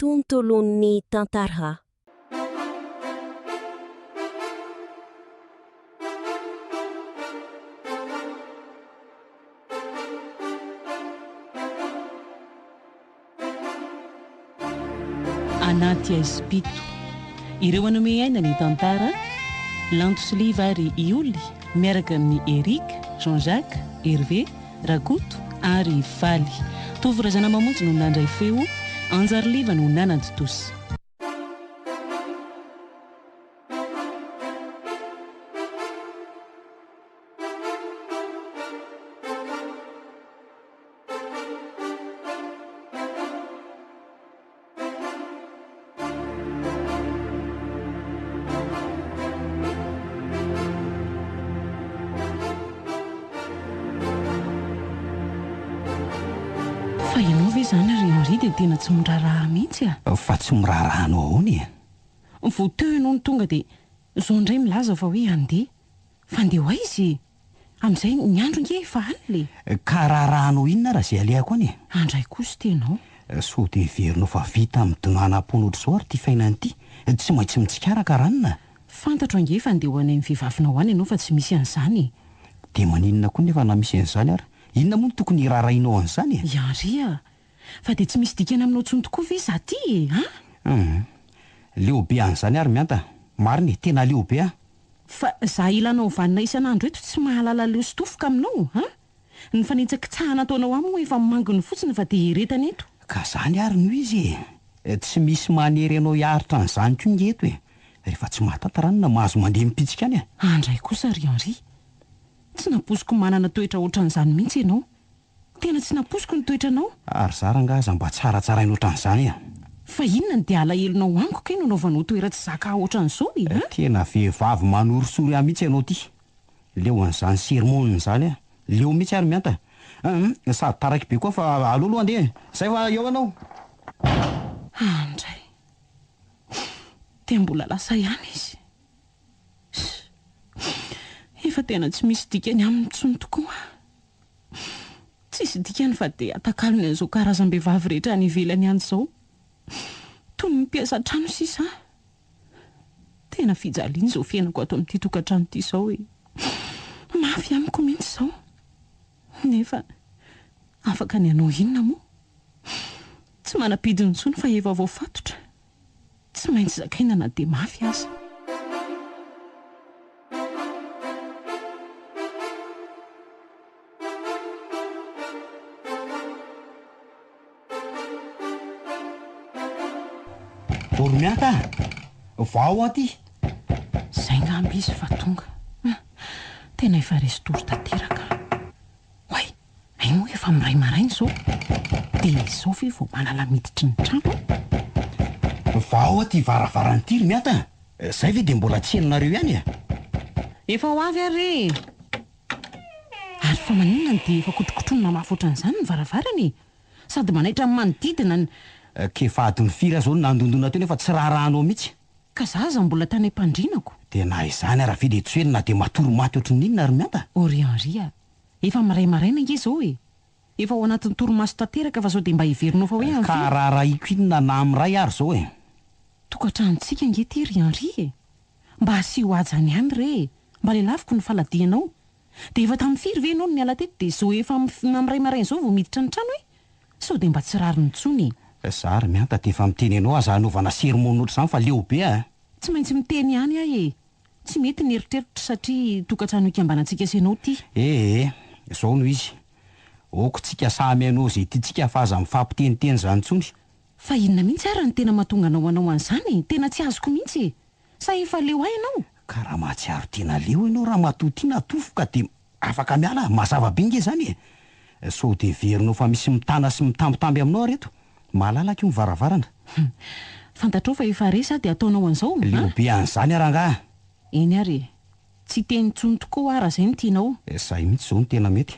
tontolon'ny tantara. Anaty aizim-pito. Ireo hanome aina ny tantara, Lanto sy Liva ary i Oly, miaraka amin'i Eric, Jean Jacques, Hervé, Rakoto ary Faly. Tovo Razanamamonjy no nandray feo, Anjary Liva no nanantontosa. Fa ianao ve izany ry Henri dia tena tsy miraharaha mihitsy a? Fa tsy miraharaha anao ahoana e? Vao teo ianao no tonga dia izao indray milaza fa hoe handeha. Fa handeha ho aiza e? Amin'izay ny andro ange efa alina e! Ka raharahanao inona ara izay alehako any e? Andray kosa ity ianao. Sao dia heverinao fa vita midonanam-poana ohatr'izao ary ity fainana ity? Tsy maintsy mitsikaraka ranona. Fantatro ange fa andeha ho any amin'ny vehivavinao any ianao fa tsy misy an'izany e! Dia maninona koa nefa na misy an'izany ary? Inona moa no tokony hiraharahianao an'izany e? I Henri a! Fa dia tsy misy dikany aminao intsony tokoa ve izaho ity e? An? Hum. Leo be an'izany ary Mihanta. Marina e, tena leo be aho. Fa za ilanao vanona isan'andro eto tsy mahalala leo sy tofoka aminao an! Ny fanitsakitsahana ataonao ahy moa efa manginy fotsiny fa dia eretana eto. Ka zany ary no izy e! Tsy misy manery anao hiaritra an'izany koa nge eto e! Rehefa tsy mahatata ranona mahazo mandeha mipitsika any e! Andray kosa ry Henri! Tsy nampoiziko manana toetra ohatran'izany mihitsy ianao. Tena tsy nampoiziko ny toetranao. Ary za rangaha aza mba tsaratsaraina ohatran'izany a! Fa inona no dia alahelonao amiko kay no anaovanao toera tsy zaka ahy ohatran'izao e? An? Tena vehivavy manorisory ahy mihitsy ianao ity. Leo an'izany sermon izany aho. Leo mihitsy ary mihanta. Hum, sady taraiky be koa fa aleo aloha andeha e! Zay fa eo ianao. Andray. Dia mbola lasa ihany izy. Efa tena tsy misy dikany aminy intsony tokoa aho. Tsisy dikany fa dia atakalony an'izao karazam-behivavy rehetra any ivelany any izao. Toy ny mpiasa trano sisa aho. Tena fijaliana izao fiainako ato amin'ity tokantrano ity izao e. Mafy amiko mihitsy izao. Nefa afaka ny hanao inona moa? Tsy manam-pidiny intsony fa efa voafatotra. Tsy maintsy zakaina na dia mafy aza. Oromiata a! Vao aty! Izay ngamba izy fa tonga. Hum! Tena efa resy tory tanteraka aho. Oay! Hay moa efa miray maraina izao. Dia izao ve vao mahalala miditry ny trano? Vao aty varavarana ity ry Miata a! Izay ve dia mbola tsy henonareo ihany e? Efa ho avy ary re e! Ary fa maninona no dia efa kotrokotronina mafy ohatran'izany ny varavarana e? Sady manaitra ny manodidina ny. K'efa adiny firy aho izao no nandondona teo nefa tsy raharahanao mihitsy. Ka za aza mbola tany am-pandrianako. Dia na izany ara ve dia tsy hoe na dia matory maty ohatran'ny inona ry Mianta? Oh ry Henri a! Efa miray maraina ange izao e! Efa ao anatin'ny torimaso tanteraka fa sao dia mba heverinao fa hoe amin'ny Ka firy? raharahiko inona na amin'ny iray ary izao e! Tokantranontsika ange ity ry Henri e! Mba asio hajany ihany re e! Mba lelafiko ny faladianao. Dia efa tamin'ny firy ve ianao no niala teto dia izao efa amin'ny iray maraina izao vao miditra ny trano e? Sao dia mba tsy rariny intsony e! Za ry Mianta dia efa miteny anao aza hanaovana sermon ohatr'izany fa leo be a! Tsy maintsy miteny ihany aho e! Tsy mety ny eritreritro satria tokantrano ikambanantsika sy ianao ity. Ee, izao no izy. Ok tsika samy hanao izay tiantsika fa aza mifampiteniteny izany intsony. Fa inona mihitsy ary no tena mahatonga anao hanao an'izany e? Tena tsy azoko mihitsy e! Sa efa leo ahy ianao? Ka raha mahatsiaro tena leo ianao ramatoa ity na tofoka dia afaka miala, mazava be nge izany e! Sao dia heverinao fa misy mitana sy mitambitamby aminao ary eto? Malalaka io ny varavarana. Hum. Fantatrao fa efa resy aho dia ataonao an'izao an? Leo be an'izany aho rangaha. Eny ary e. Tsy hiteny intsony tokoa aho raha izay no tianao. Izay mihitsy izao no tena mety.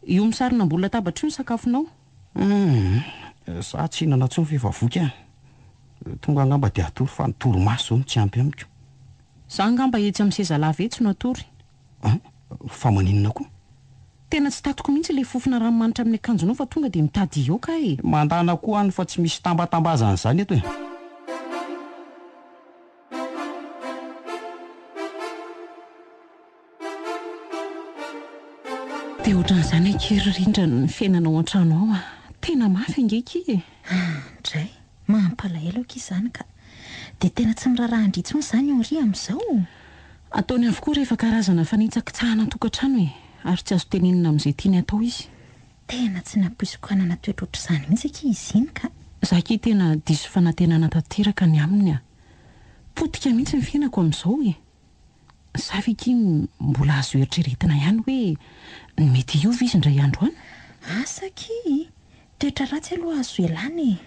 Io misarona ambony latabatra io ny sakafonao. Hum. Za tsy hihinana intsony fa efa voky aho. Tonga angamba dia hatory fa ny torimaso izao no tsy ampy amiko. Za angamba etsy amin'ny seza lava etsy no hatory. An? Fa maninona koa? Tena tsy tatiko mihitsy ilay fofona ranomanitra amin'ny akanjonao fa tonga dia mitady hihoaka aho e! Mandana koa any fa tsy misy tambatambazana izany eto e! Dia ohatran'izany akia ry Rindra ny fiainana ao an-trano ao a! Tena mafy ange akia e! Andray! Mampalahelo akia izany ka! Dia tena tsy miraharaha an-dry intsony izany Henri amin'izao? Ataony avokoa rehefa karazana fanitsakitsahana an-tokantrano e! Ary tsy azo tenenina amin'izay tiany atao izy. Tena tsy nampoiziko hanana toetra ohatr'izany mihitsy akia izy iny ka! Za akia tena diso fanantenana tanteraka ny aminy a! Potika mihitsy ny fiainako amin'izao e! Sa ve akia mbola azo eritreretina ihany hoe mety hiova izy indray andro any? Asa akia! Toetra ratsy aloha azo ialana e!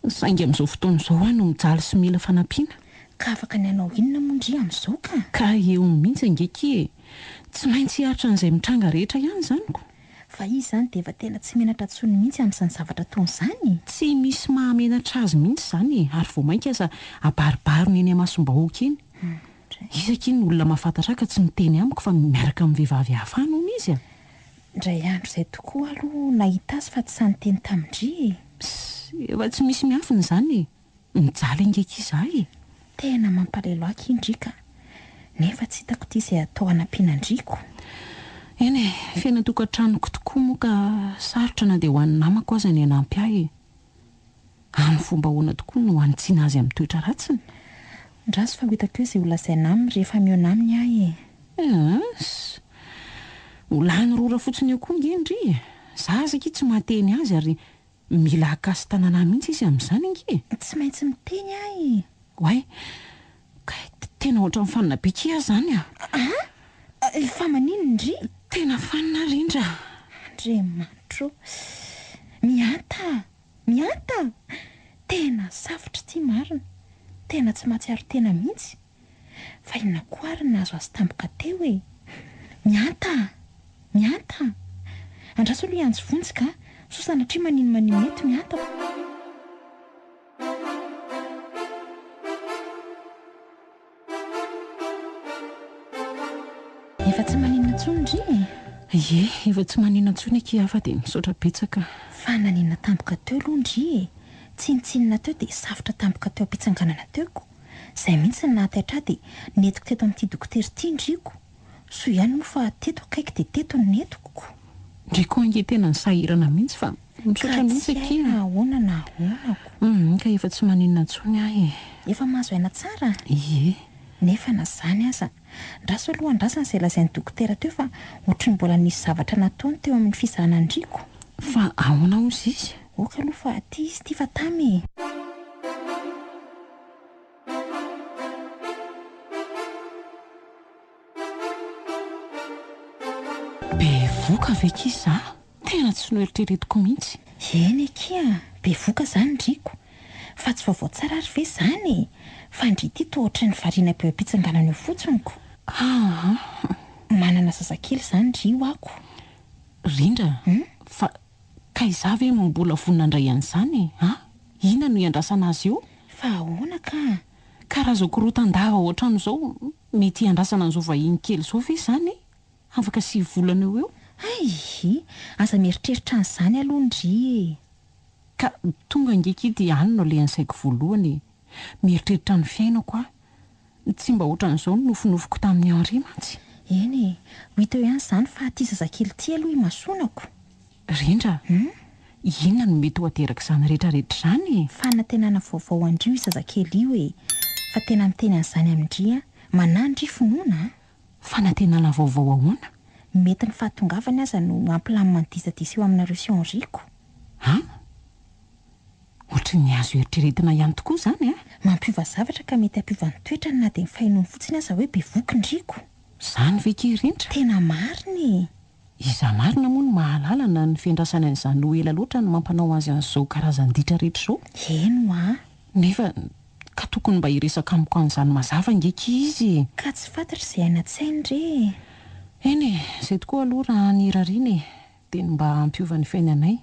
Saingy amin'izao fotoana izao aho no mijaly sy mila fanampiana. Ka afaka ny hanao inona moa ndry amin'izao ka? Ka eo mihitsy ange akia e! Tsy maintsy hiaritra an'izay mitranga rehetra ihany izany ko! Fa izy izany dia efa tena tsy menatra intsony mihitsy amin'izany zavatra ataony izany e! Tsy misy mahamenatra azy mihitsy izany e! Ary vao mainka aza abaribariny eny imasom-bahoaka eny. Iza akia ny olona mahafantatra ahy ka tsy miteny amiko fa miaraka amin'ny vehivavy hafa any hono izy a! Indray andro izay tokoa aloha nahita azy fa tsy sahy niteny tamin-dry e! Pss! Efa tsy misy miafina izany e! Mijaly ange akia za e! Tena mampalelo ahy akia ndry ka! Nefa tsy hitako ity izay atao hanampiana an-dry ko! Eny e, fiainan-tokantranoko tokoa moa ka sarotra na dia ho an'ny namako aza ny hanampy ahy e! Amin'ny fomba ahoana tokoa no hanitsiana azy amin'ny toetra ratsiny? Ndraso fa ho hitako eo izay ho lazaina aminy rehefa mihaona aminy aho e! Ss! Ho lany rora fotsiny eo koa ange ndry e! Za aza akia tsy mahateny azy ary Mila hakasi-tanana mihitsy izy amin'izany ange e! Tsy maintsy miteny aho e! Oay! Kay tena ohatran'ny fanina be kia aho izany a! An! Fa maninona ndry? Tena fanina aho Rindra a! Andriamanitra o! Mihanta a! Mihanta a! Tena safotra ity marina! Tena tsy mahatsiaro tena mihitsy! Fa inona koa ary no nahazo azy tampoka teo e? Mihanta a! Mihanta a! Andraso aloha hiantso vonjy ka! Sao sanatria manino-manino eto Mihanta. Efa tsy maninona intsony ndry e! Ie, efa tsy maninona intsony akia fa dia misaotra betsaka. Fa naninona tampoka teo aloha ndry e? Tsinontsinona teo dia safotra tampoka teo am-pitsanganana teo ko! Izay mihitsy no nahataitra ahy dia nentiko teto amin'ity dokotera ity ndry ko! Soa ihany moa fa teto akaiky dia teto no nentiko ko! Ndry koa ange tena nisahirana mihitsy fa misaotra mihitsy Ka tsy akia hay na ahoana na ahoana ko! Humm ka efa tsy maninona intsony aho e! Efa mahazo aina tsara? Ie! Nefa na izany aza, ndraso aloha andrasana izay lazain'ny dokotera teo fa ohatry ny mbola nisy zavatra nataony teo amin'ny fizahana an-dry ko! Fa ahoana hozy izy? Ok aloha fa aty izy ity fa tamy e! Bevoka ve akia za? Tena tsy noeritreretiko mihitsy. Eny akia, bevoka zany ndry ko. Fa tsy vaovao tsara ary ve izany e? Fa ndry ity toa ohatry ny variana be eo am-pitsanganana eo fotsiny ko. Aa. Manana zazakely izany ndry ho'a ko. Rindra, fa Ka izaho ve mbola vonona handray an'izany e? An? Inona no hiandrasana azy eo? Fa ahoana ka? Ka raha izao korotan-dava ohatran'izao, mety hiandrasana an'izao vahiny kely izao ve izany e? Afaka sivy volana eo ho eo? Hay! Aza mieritreritra an'izany aloha ndry e! Ka tonga ange akia dia any no alehan'ny saiko voalohany e! Mieritreritra ny fiainako aho. Tsy mba ohatran'izao ny nofinofiko tamin'i Henri mantsy. Eny e! Ho hita eo ihany izany fa ity zazakely ity aloha imasoanako. Rindra, inona no mety ho aterak'izany rehetrarehetra izany e? Fanantenana vaovao ho an-dry io zazakely io e! Fa tena miteny an'izany amin-dry aho. Manahy ndry finoana a! Fanantenana vaovao ahoana? Mety ny fahatongavany aza no hampilamina ny disadisa eo aminareo sy Henri ko. An? Ohatry ny azo eritreretina ihany tokoa izany an! Mampiova zavatra ka mety hampiova ny toetrany na dia ny fahenoany fotsiny aza hoe bevoky ndry ko. Izany ve kay Rindra? Tena marina e! Iza marina moa no mahalala na ny fiandrasany an'izany ho ela loatra no mampanao azy an'izao karazan-ditra rehetra izao? Eny hoa! Nefa ka tokony mba hiresaka amiko an'izany mazava ange akia izy e! Ka tsy fantatro izay any an-tsainy re e! Eny e! Izay tokoa aloha raha ny irariana e! Dia ny mba hampiova ny fiainanay.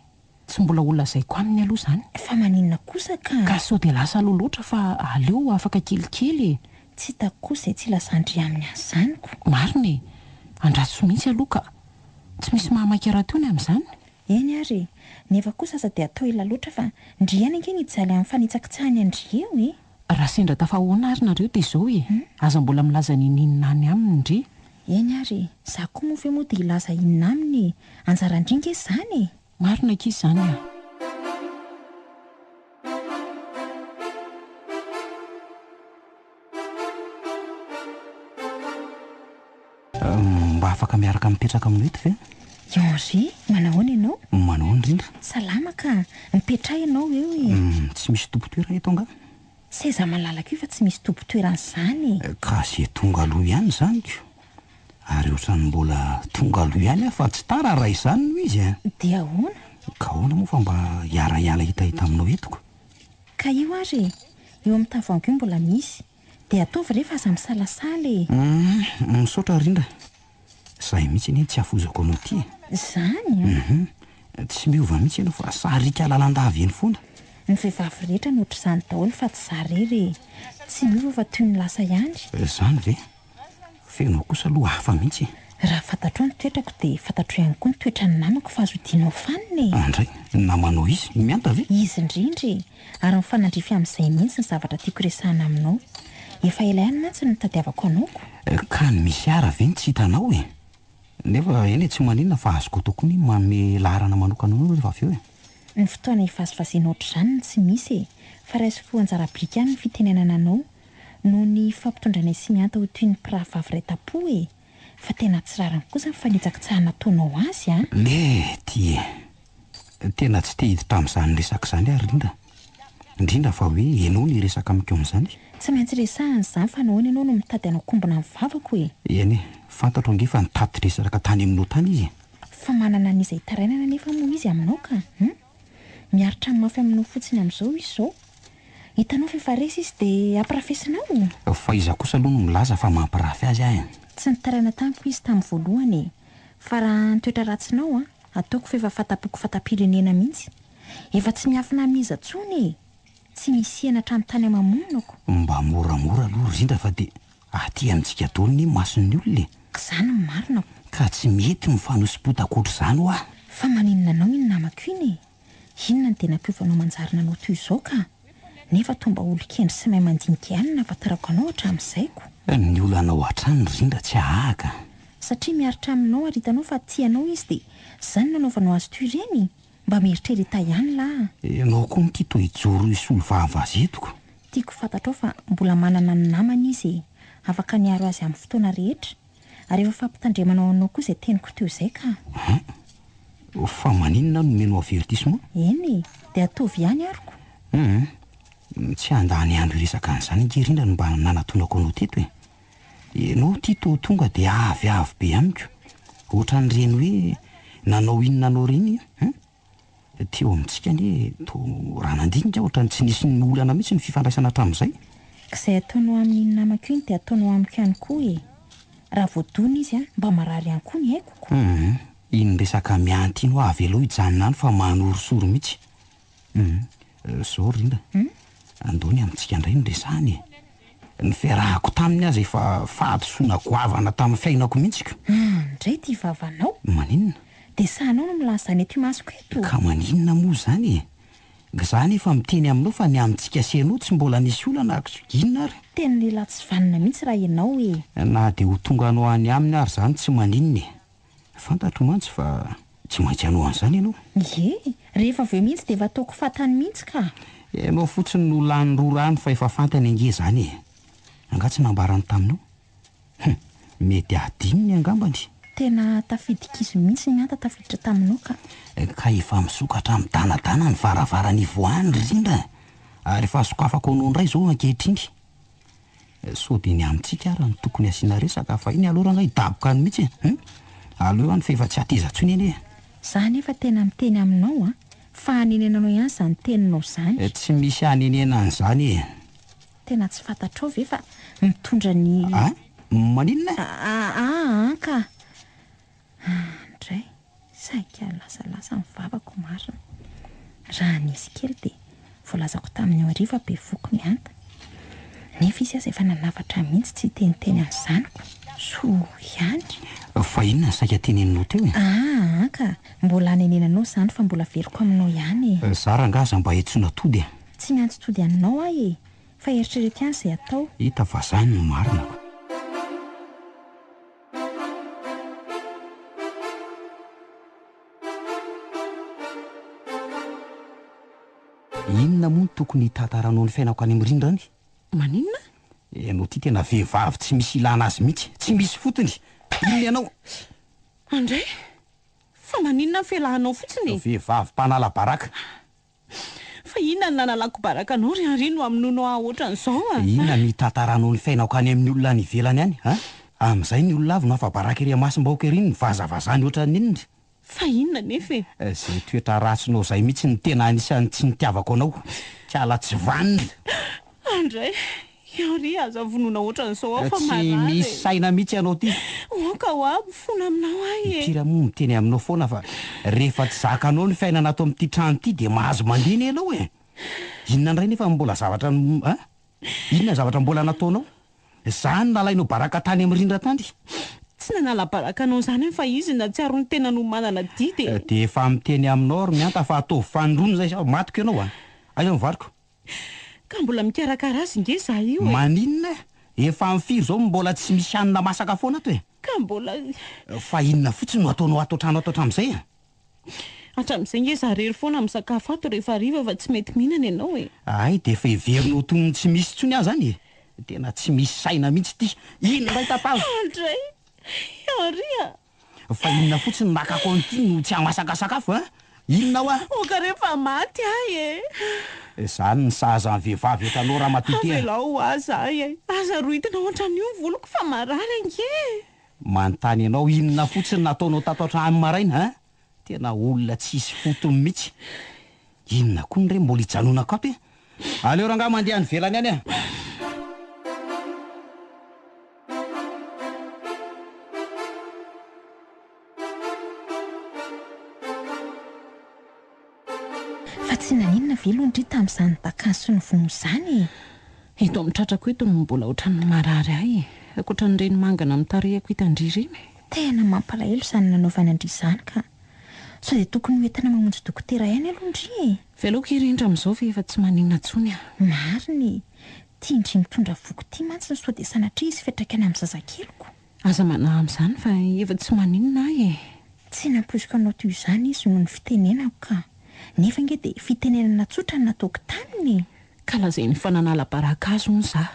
Tsy mbola ho lazaiko aminy aloha izany. Fa maninona kosa ka? Ka sao dia lasa aloha loatra fa aleo ho afaka kelikely e! Tsy hitako kosa izay tsy ilazan-dry aminy an'izany ko. Marina e! Andraso mihitsy aloha ka! Tsy misy mahamaika rahateo ny amin'izany. Eny ary e! Nefa kosa aza dia atao ela loatra fa ndry ihany ange ny hijaly amin'ny fanitsakitsahany an-dry eo e! Raha sendra tafahoana ary nareo dia izao e! Aza mbola milaza n'inon'inona any aminy ndry. Eny ary e! Za koa moa ve moa dia hilaza inona aminy e! Anjaran-dry nge izany e! Marina akia izany a! Mba afaka miaraka mipetraka aminao eto ve? I Henri, manahoana ianao? Manahoana indrindra? Salama ka! Mipetraha ianao eo e! Tsy misy tompon-toerana eto angaha? Seza malalaka io fa tsy misy tompon-toerana izany e! Ka ze tonga aloha ihany izany ko! Ary ohatran'ny mbola tonga aloha ihany aho fa tsy tara raha izany no izy e! Dia ahoana? Ka ahoana moa fa mba hiara-hiala hitahita aminao eto ko! Ka io ary e! Io amin'ny tavoahangy io mbola misy. Dia ataovy re fa aza misalasala e! Humm, misaotra Rindra. Izay mihitsy anie no tsy hafozako anao ity e! Izany an! Humm, tsy miova mihitsy ianao fa sariaka lalandava eny foana. Ny vehivavy rehetra no ohatr'izany daholo fa tsy za rery e! Tsy miova fa toy ny lasa ihany. Izany ve? Fa ianao kosa aloha hafa mihitsy e! Raha fantatrao ny toetrako dia fantatrao ihany koa ny toetran'ny namako fa azo odianao fanina e! Andray, ny namanao izy? I Mianta ve? Izy indrindra e! Ary mifanandrify amin'izay mihitsy ny zavatra tiako resahana aminao. Efa ela ihany mantsy no nitadiavako anao ko! Ka ny misy ara ve no tsy hitanao e? Nefa eny e, tsy maninona fa azoko atao koa ny manome laharana manokana anao rehefa avy eo e! Ny fotoana hivazivaziana ohatr'izany no tsy misy e! Fa raisiko ho anjara biriky ihany ny fitenenana anao. Noho ny fampitondranay sy mihanta ho toy ny mpirahavavy iray tam-po e! Fa tena tsy rariny kosa ny fanitsakitsahana ataonao azy an! Lety e! Tena tsy te hiditra amin'izany resaka izany aho Rindra. Indrindra fa hoe ianao no hiresaka amiko amin'izany. Tsy maintsy resahana izany fa nahoana ianao no mitady hanao kombona ny vavako e! Eny e! Fantatro ange fa nitady resaka tany aminao tany izy e! Fa manana an'iza hitarainana anefa moa izy aminao ka! Hum! Miaritra ny mafy aminao fotsiny amin'izao izy izao. Hitanao fa efa resy izy dia ampirafesinao? Fa iza kosa aloha no milaza fa mampirafy azy aho e? Tsy nitaraina tamiko izy tamin'ny voalohany e! Fa raha ny toetra ratsinao an, ataoko fa efa fata-poko fata-pirenena mihitsy. Efa tsy miafina amin'iza intsony e! Tsy misy henatra amin'ny tany ama-monako. Mba moramora aloha ry Rindra fa dia aty amintsika daholo ny mason'ny olona e! K'izany no marina ko. Ka tsy mety mifanosi-potaka ohatr'izany hoa. Fa maninona anao iny namako iny e? Inona no dia nampiova anao manjary nanao toy izao ka? Nefa toa mba olon-kendry sy mahay mandinika ihany no nahafantarako anao hatramin'izay ko. Ny olanao hatrany ry Rindra tsy hahaka. Satria miaritra aminao ary hitanao fa tia anao izy dia izany no nanaovanao azy toy ireny? Mba mieritrereta ihany lah a! Ianao koa ity toa hijoro hisolo vava azy eto ko. Tiako fantatrao fa mbola manana ny namany izy e! Afaka niaro azy amin'ny fotoana rehetra. Ary efa fampitandremana ho anao koa izay teniko teo izay ka. Hein? Fa maninona aho no omenao avertissement? Eny e! Dia ataovy ihany ary ko. Hum! Tsy handany andro hiresaka an'izany ange Rindra no mba nanatonako anao teto e! Ianao ity toa tonga dia avy avo be amiko. Ohatran'ireny hoe nanao inona anao ireny hein? Teo amintsika anie toa raha nandinika aho ohatran'ny tsy nisy olana mihitsy ny fifandraisana hatramin'izay. K'izay ataonao amin'iny namako iny dia ataonao amiko ihany koa e! Raha voadona izy an, mba marary ihany koa ny aiko ko. Hum, iny resaka mianty iny hoa avelao hijanona any fa manorisory mihitsy. Hum, zao ry Rinda, andao ny amintsika indray no resahana e! Ny fiarahako taminy aza efa fahadisoana goavana tamin'ny fiainako mihitsy ko! An, ndray ity vavanao! Maninona? Dia sahinao no milaza izany eto imasoko eto? Ka maninona moa izany e? Gza anefa miteny aminao fa ny amintsika sy ianao tsy mbola nisy olana inona ary? Tena lehilahy tsy vanona mihitsy raha ianao e! Na dia ho tonga anao any aminy ary izany tsy maninona e! Fantatro mantsy fa tsy maintsy hanao an'izany ianao. Ie, rehefa avy eo mihitsy dia efa ataoko fatany mihitsy ka. Ianao fotsiny no lany rora any fa efa fantany ange izany e. Angaha tsy nambarany taminao? Hum, mety hadinony angambany. Tena tafidi-kizo mihitsy ny anta tafiditra taminao ka. Ka efa misokatra midanadana ny varavarana ivoahany ry Rindra a! Ary efa sokafako anao indray izao ankehitriny. Sao dia ny amintsika ara no tokony asiana resaka fa iny alou rangahy hidaboka any mihitsy e! Hum! Aleo any fa efa tsy hateza intsony anie e! Za anefa tena miteny aminao an! Fa hanenenanao ihany izany teninao izany. Tsy misy hanenena an'izany e! Tena tsy fantatrao ve fa mitondra ny. An! Maninona e? Aa an ka! Andray! Saika lasalasa ny vavako marina. Raha nisy kely dia voalazako tamin'ny Henri fa bevoky Mihanta. Nefa izy aza efa nanafatra mihitsy tsy hiteniteny an'izany ko. Soa ihany. Fa inona no saika teneninao teo e? Aa ka, mbola hanenenanao izany fa mbola averiko aminao ihany e. Za rangaha aza mba iantsoana tody e. Tsy miantso tody aminao aho e, fa eritrereto ihany izay atao. Hita fa zany no marina ko. Inona moa no tokony hitantaranao ny fiainako any amin'ny rindra any? Maninona? Ianao ity tena vehivavy tsy misy ilana azy mihitsy, tsy misy fotony. Inona ianao? Andray, fa maninona ny fialahanao fotsiny e? Vehivavy mpanala baraka. Fa inona no nanalako baraka anao ry Henri no hamonoanao ahy ohatran'izao a? Inona no hitantaranao ny fiainako any amin'ny olona any ivelany any a? Amin'izay ny olona avy no afa-baraka ery amasom-bahoaka ery ny vazavazany ohatran'ny inona? Fa inona anefa e? Izay toetra ratsinao izay mihitsy no tena anisan'ny tsy nitiavako anao. Kala tsy vanona! Andray, Henri aza vonoina ohatran'izao aho fa Tsy marary misy e! saina mihitsy ianao ity. Aoka hoa, mifona aminao aho e! Impiry moa miteny aminao foana fa rehefa tsy zakanao ny fiainana ato amin'ity trano ity dia mahazo mandeha anie ianao e! Inona indray nefa no mbola zavatra an? Inona ny zavatra mbola nataonao? Za no nalainao baraka tany amin'ny rindra tany. Tsy nanala baraka anao izany aho fa izy nahatsiaro ny tenany ho manana adidy e! Dia efa miteny aminao ry Mihanta fa ataovy fanindroany izay sao matiko ianao a! Aiza ny variko? Ka mbola mikarakara azy nge za io e! Maninona e? Efa amin'ny firy izao no mbola tsy misy hanina masaka foana ato e? Ka mbola. Fa inona fotsiny no ataonao ato an-trano ato hatramin'izay e? Hatramin'izay nge za rery foana misakafo ato rehefa hariva fa tsy mety mihinana ianao e! Hay dia efa heverina ho toy ny tsy misy intsony aho izany e! Tena tsy misy saina mihitsy ity! Iny indray tatavy! Andray! Henri a! Fa inona fotsiny no nakako an'ity no tsy hamasaka sakafo a! Inona hoa? Oka rehefa maty ahy e! Izany ny sahaza ny vehivavy ohatranao ramatoa ity a! Avelao ho ahy za e! Aza rohitina ohatran'io ny voloko fa marary ange e! Manontany anao inona fotsiny nataonao tato an-trano maraina a! Tena olona tsisy fotony mihitsy. Inona koa ny re mbola hijanonako ato e! Aleo rangahy mandeha any ivelany any a! Fa tsy naninona ve aloha ndry tamin'izany dakany sy ny vono izany e? Eto amin'ny tratrako eto no mbola ohatran'ny marary ahy e! Ankoatran'ireny mangana amin'ny tarehiko hitan-dry ireny. Tena mampalahelo izany nanaovana an-dry izany ka! Sao dia tokony ho entina mamonjy dokotera ihany aloha ndry e? Velao kely indra amin'izao fa efa tsy maninona intsony aho. Marina e! Tian-dry mitondra voky ity mantsy ny sao dia sanatria hisy fiantraikany amin'ny zazakeliko. Aza manahy amin'izany fa efa tsy maninona ahy e! Tsy nampoiziko hanao toy izany izy noho ny fitenenako ka! Nefa ange dia fitenenana tsotra no nataoko taminy e! Ka lazainy fa nanala baraka azy hono za!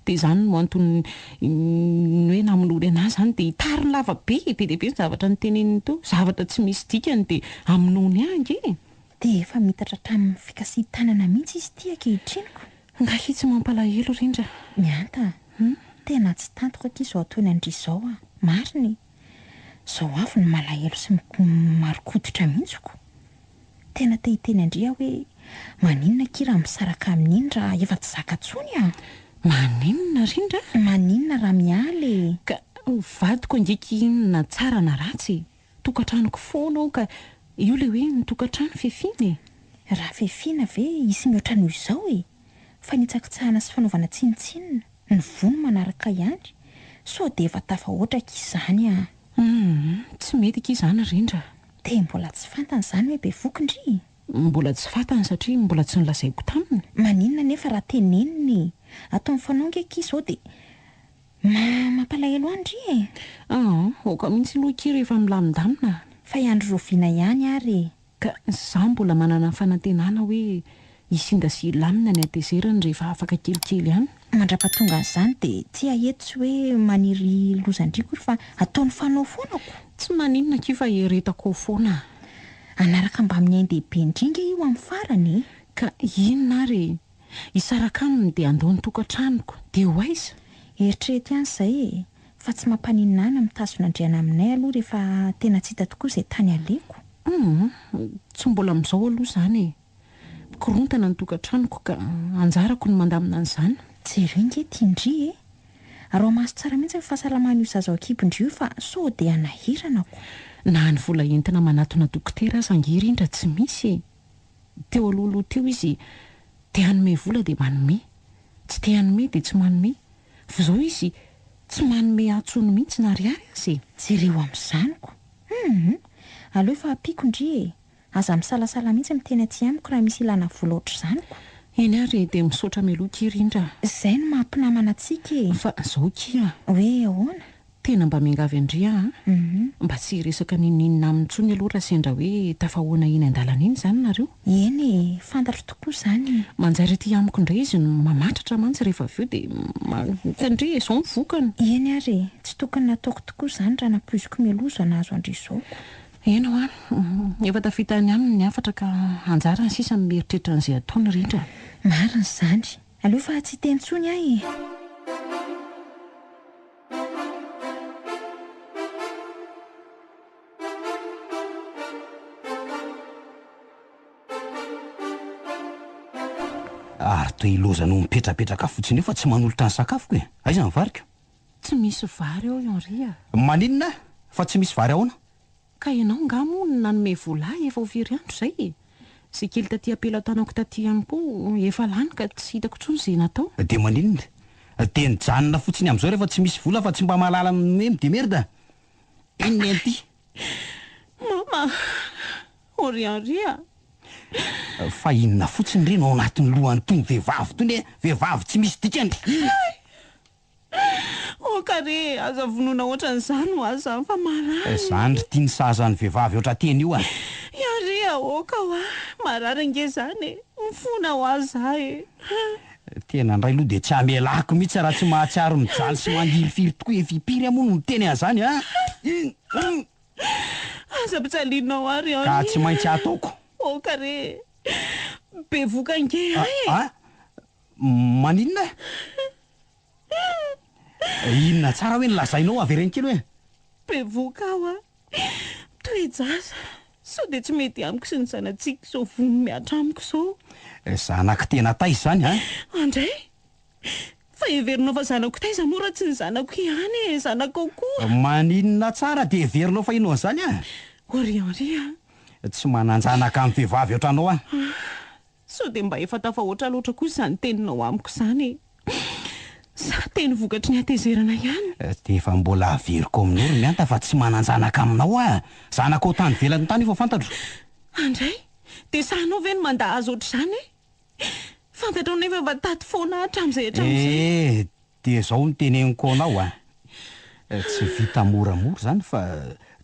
Dia izany no antony ny hoe namonoany an'ahy izany dia hitariny lava be e! Be dia be ny zavatra noteneniny teo, zavatra tsy misy dikany dia hamonoany ahy ange e! Dia efa miitatra hatramin'ny fikasihan-tanana mihitsy izy ity ankehitriny ko! Ngahy tsy mampalahelo rindra. Mihanta a! Tena tsy tantiko akia izao ataony an-dry izao a! Marina e! Izao avy no malahelo sy marokoditra mihitsy ko! Tena te hiteny an-dry aho hoe maninona akia raha misaraka amin'iny raha efa tsy zaka intsony a! Maninona rindra? Maninona raha miala e! Ka vadiko ange ki iny na tsara na ratsy e! Tokantranoko foana ao ka io le hoe ny tokantrano fefina e! Raha fefina ve hisy mihoatra noho izao e! Fanitsakitsahana sy fanaovana tsinontsinona, ny vono manaraka ihany, sao dia efa tafahoatra akia izany an! Humm, tsy mety akia izany Rindra. Dia mbola tsy fantany izany hoe bevoky ndry e! Mbola tsy fantany satria mbola tsy nolazaiko taminy. Maninona anefa raha tenenina e! Atao mifanao ange akia izao dia Ma mampalahelo ahy ndry e! Aa, aoka mihitsy aloha akia rehefa milamindamina. Fa hiandry rahoviana ihany ary e! Ka izaho mbola manana fanantenana hoe hisinda sy hilamina ny hatezerany rehefa afaka kelikely any. Mandrapatongan'izany dia tsy aheto tsy hoe maniry loza ndry akory fa ataony fanao foana ko! Tsy maninona akia fa eretako ao foana. Hanaraka mbamin'ny ain-dehibe ndry nge io amin'ny farany e! Ka inona ary e! Hisaraka aminy dia handao ny tokantranoko, dia ho aiza? Eritrereto ihany izay e! Fa tsy mampaninona ahy ny mitazona andriana aminay aloha rehefa tena tsy hita tokoa izay tany aleko. Humm, tsy mbola amin'izao aloha izany e! Mikorontana ny tokantranoko ka anjarako ny mandamina an'izany. Jereo ange ity ndry e! Araho maso tsara mihitsy ny fahasalaman'io zaza ao an-kibon-dry io fa sao dia hanahirana ko! Na ny vola entina manatona dokotera aza ange rindra tsy misy e! Teo alohaloha teo izy te hanome vola dia manome, tsy te hanome dia tsy manome, fa izao izy. Tsy manome ahy tsony mihitsy na ariary aza e! Jereo amin'izany ko! Humm! Aleo fa ampiako ndry e! Aza misalasala mihitsy miteny aty amiko raha misy ilana vola ohatr'izany ko! Eny ary dia misaotra mialoha kia Rindra a! Izay no maha mpinamana antsika e! Fa zao kia! Hoe ahoana? Tena mba miangavy an-dry aho an! Mba tsy hiresaka n'inon'inona aminy intsony aloha raha sendra hoe tafahoana eny an-dalana eny izany nareo. Eny e! Fantatro tokoa izany e! Manjary aty amiko indray izy no mamatratra mantsy rehefa avy eo dia hitan-dry e! Izao ny vokany. Eny ary e! Tsy tokony nataoko tokoa izany raha nampoiziko mialoha izao nahazo an-dry izao ko. Eny hoa! Efa tafita any aminy ny hafatra ka anjarany sisa ny mieritreritra an'izay ataony rindra. Marina izany! Aleo fa tsy hiteny intsony aho e! Ary toa ilaozanao mipetrapetraka fotsiny eo fa tsy manolotra ny sakafoko e! Aiza ny variko? Tsy misy vary ao i Henri a! Maninona fa tsy misy vary ahoana? Ka ianao angaha moa no nanome vola ahy efa ho firy andro izay e? Izay kely taty am-pelatanako taty ihany koa efa lany ka tsy hitako intsony izay natao. Dia maninona? Dia nijanona fotsiny amin'izao rehefa tsy misy vola fa tsy mba mahalala ny hoe mi-demerde? Inona ity? Mama! Henri Henri a! Fa inona fotsiny re no ao anatin'ny lohan'itony vehivavy itony e? Vehivavy tsy misy dikany! Aoka re, aza vonoina ohatran'izany ho aza fa marary. Zany ry ty ny saza ny vehivavy ohatrateny io a! Ya re aoka hoa, marary ange zany e, mifona ho ahy za e. Tena ndray aloha dia tsy hamelako mihitsy raha tsy mahatsiaro mijaly sy mangirifiry tokoa efa impiry aho moa no miteny an'izany a! Aza ampijalianao ahy ry Ka tsy maintsy ataoko. Aoka re, bevoka ange ahy e. A! Maninona? Inona tsara hoe ny lazainao avereno kely hoe? Bevohoka aho a! Toe-jaza! Sao dia tsy mety amiko sy ny zanatsika izao vono mihatra amiko izao? Zanako tena taiza izany an? Andray! Fa heverinao fa zanako taiza moa raha tsy ny zanako ihany e! Zanakao koa! Maninona tsara dia heverinao fa inona izany an? O ry Henri a! Tsy manan-janaka amin'ny vehivavy ohatranao aho. Sao dia mba efa tafahoatra loatra kosa izany teninao amiko izany e? Sa teny vokatry ny hatezerana ihany? Dia efa mbola averiko aminao ry Mianta fa tsy manan-janaka aminao aho. Zanakao tany ivelany tany io fa fantatro. Andray! Dia sahinao ve ny mandà azy ohatr'izany e? Fantatrao nefa fa tato foana aho hatramin'izay hatramin'izay. Eh! Dia izao no teneniko anao a! Tsy vita moramora izany fa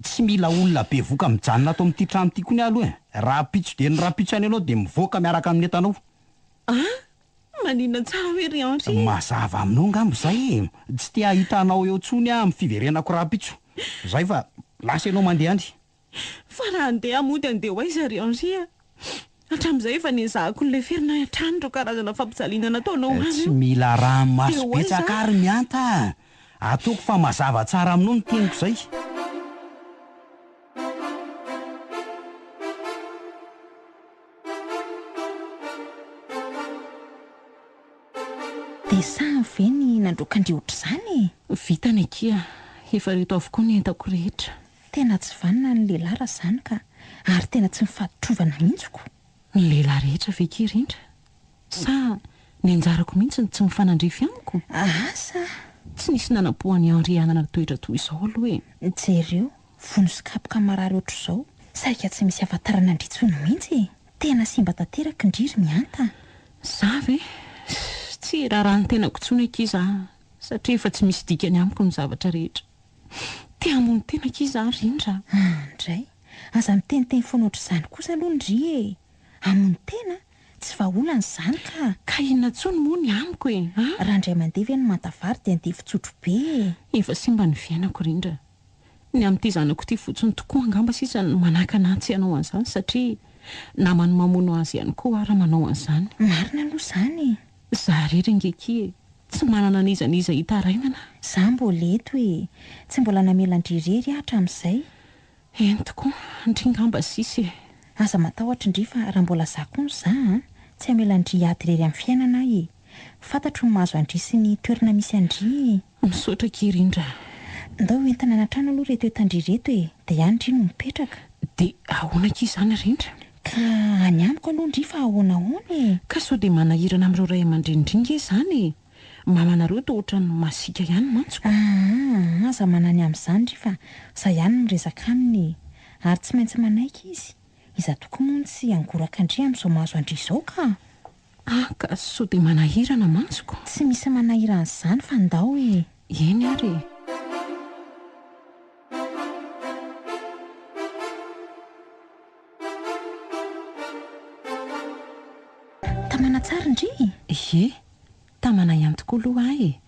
tsy mila olona bevoka mijanona ato amin'ity trano ity koa ny ahy aloha e! Rahampitso dia ny rahampitso ihany ianao dia mivoaka miaraka amin'ny entanao. An! Maninona tsara hoe ry Henri? Mazava aminao angamba izay e! Tsy te hahita anao eo intsony aho amin'ny fiverenako rahampitso. Izay fa lasa ianao mandeha any. Fa raha handeha mody handeha ho aiza ry Henri a? Hatramin'izay efa nezahako noleferina hatrany ireo karazana fampijaliana nataonao ahy Tsy ireo. mila ranomaso Dia ho aiza betsaka aho? ary Mianta a! Ataoko fa mazava tsara aminao ny teniko izay. Dia sahiny ve ny nandroaka an-dry ohatr'izany e? Vitany akia, efa reto avokoa ny entako rehetra. Tena tsy vanona ny lehilahy raha izany ka! Ary tena tsy mifaditrovana mihitsy ko! Ny lehilahy rehetra ve kia Rindra? Sa ny anjarako mihitsy no tsy mifanandrify amiko? Asa! Tsy nisy nanam-po an'i Henri hanana toetra toy izao aloha e! Jereo, vono sy kapoka marary ohatr'izao, saika tsy misy ahafantarana an-dry intsony mihitsy e! Tena simba tanteraka ndry ry Mihanta a! Za ve? Tsy raharaha ny tenako intsony akia za satria efa tsy misy dikany amiko ny zavatra rehetra. Te hamono tena akia za Rindra a! Andray! Aza miteniteny foana ohatr'izany kosa aloha ndry e! Hamono tena? Tsy vahaolana izany ka! Ka inona intsony moa ny amiko e! A! Raha indray mandeha ve ny manta vary dia andeha fitsotro be e! Efa simba ny fiainako Rindra. Ny amin'ity zanako ity fotsiny tokoa angamba sisa no manakana ahy tsy hanao an'izany satria naman'ny mamono azy ihany koa aho raha manao an'izany. Marina aloha izany e! Za irery ange akia e! Tsy manana an'iza n'iza hitarainana aho. Za mbola eto e! Tsy mbola namela an-dry irery aho hatramin'izay. Eny tokoa, ndry ngamba sisa e! Aza matahotra ndry fa raha mbola za koa no za an, tsy hamela an-dry hiady irery amin'ny fiainana aho e! Fantatro ny mahazo an-dry sy ny toerana misy an-dry e! Misaotra akia Rindra a! Ndao hoentina any an-trano aloha ireto entan-dry ireto e! Dia any ndry no mipetraka. Dia ahoana akia izany Rindra? Ka any amiko aloha ndry fa ahoana ahoana e! Ka sao dia manahirana amin'ireo ray aman-dreny ndry nge izany e! mamanareo toa ohatran'ny masiaka ihany mantsy ko. Aa, aza manany amin'izany ry fa za ihany no miresaka aminy e! Ary tsy maintsy manaiky izy. Iza tokoa moa no tsy hangoraka an-dry amin'izao mahazo an-dry izao ka! Ah ka sao dia manahirana mantsy ko. Tsy misy manahirana izany fa ndao e! Eny ary e! Tamana tsara ndry e! Ie, tamana ihany tokoa aloha ahy e!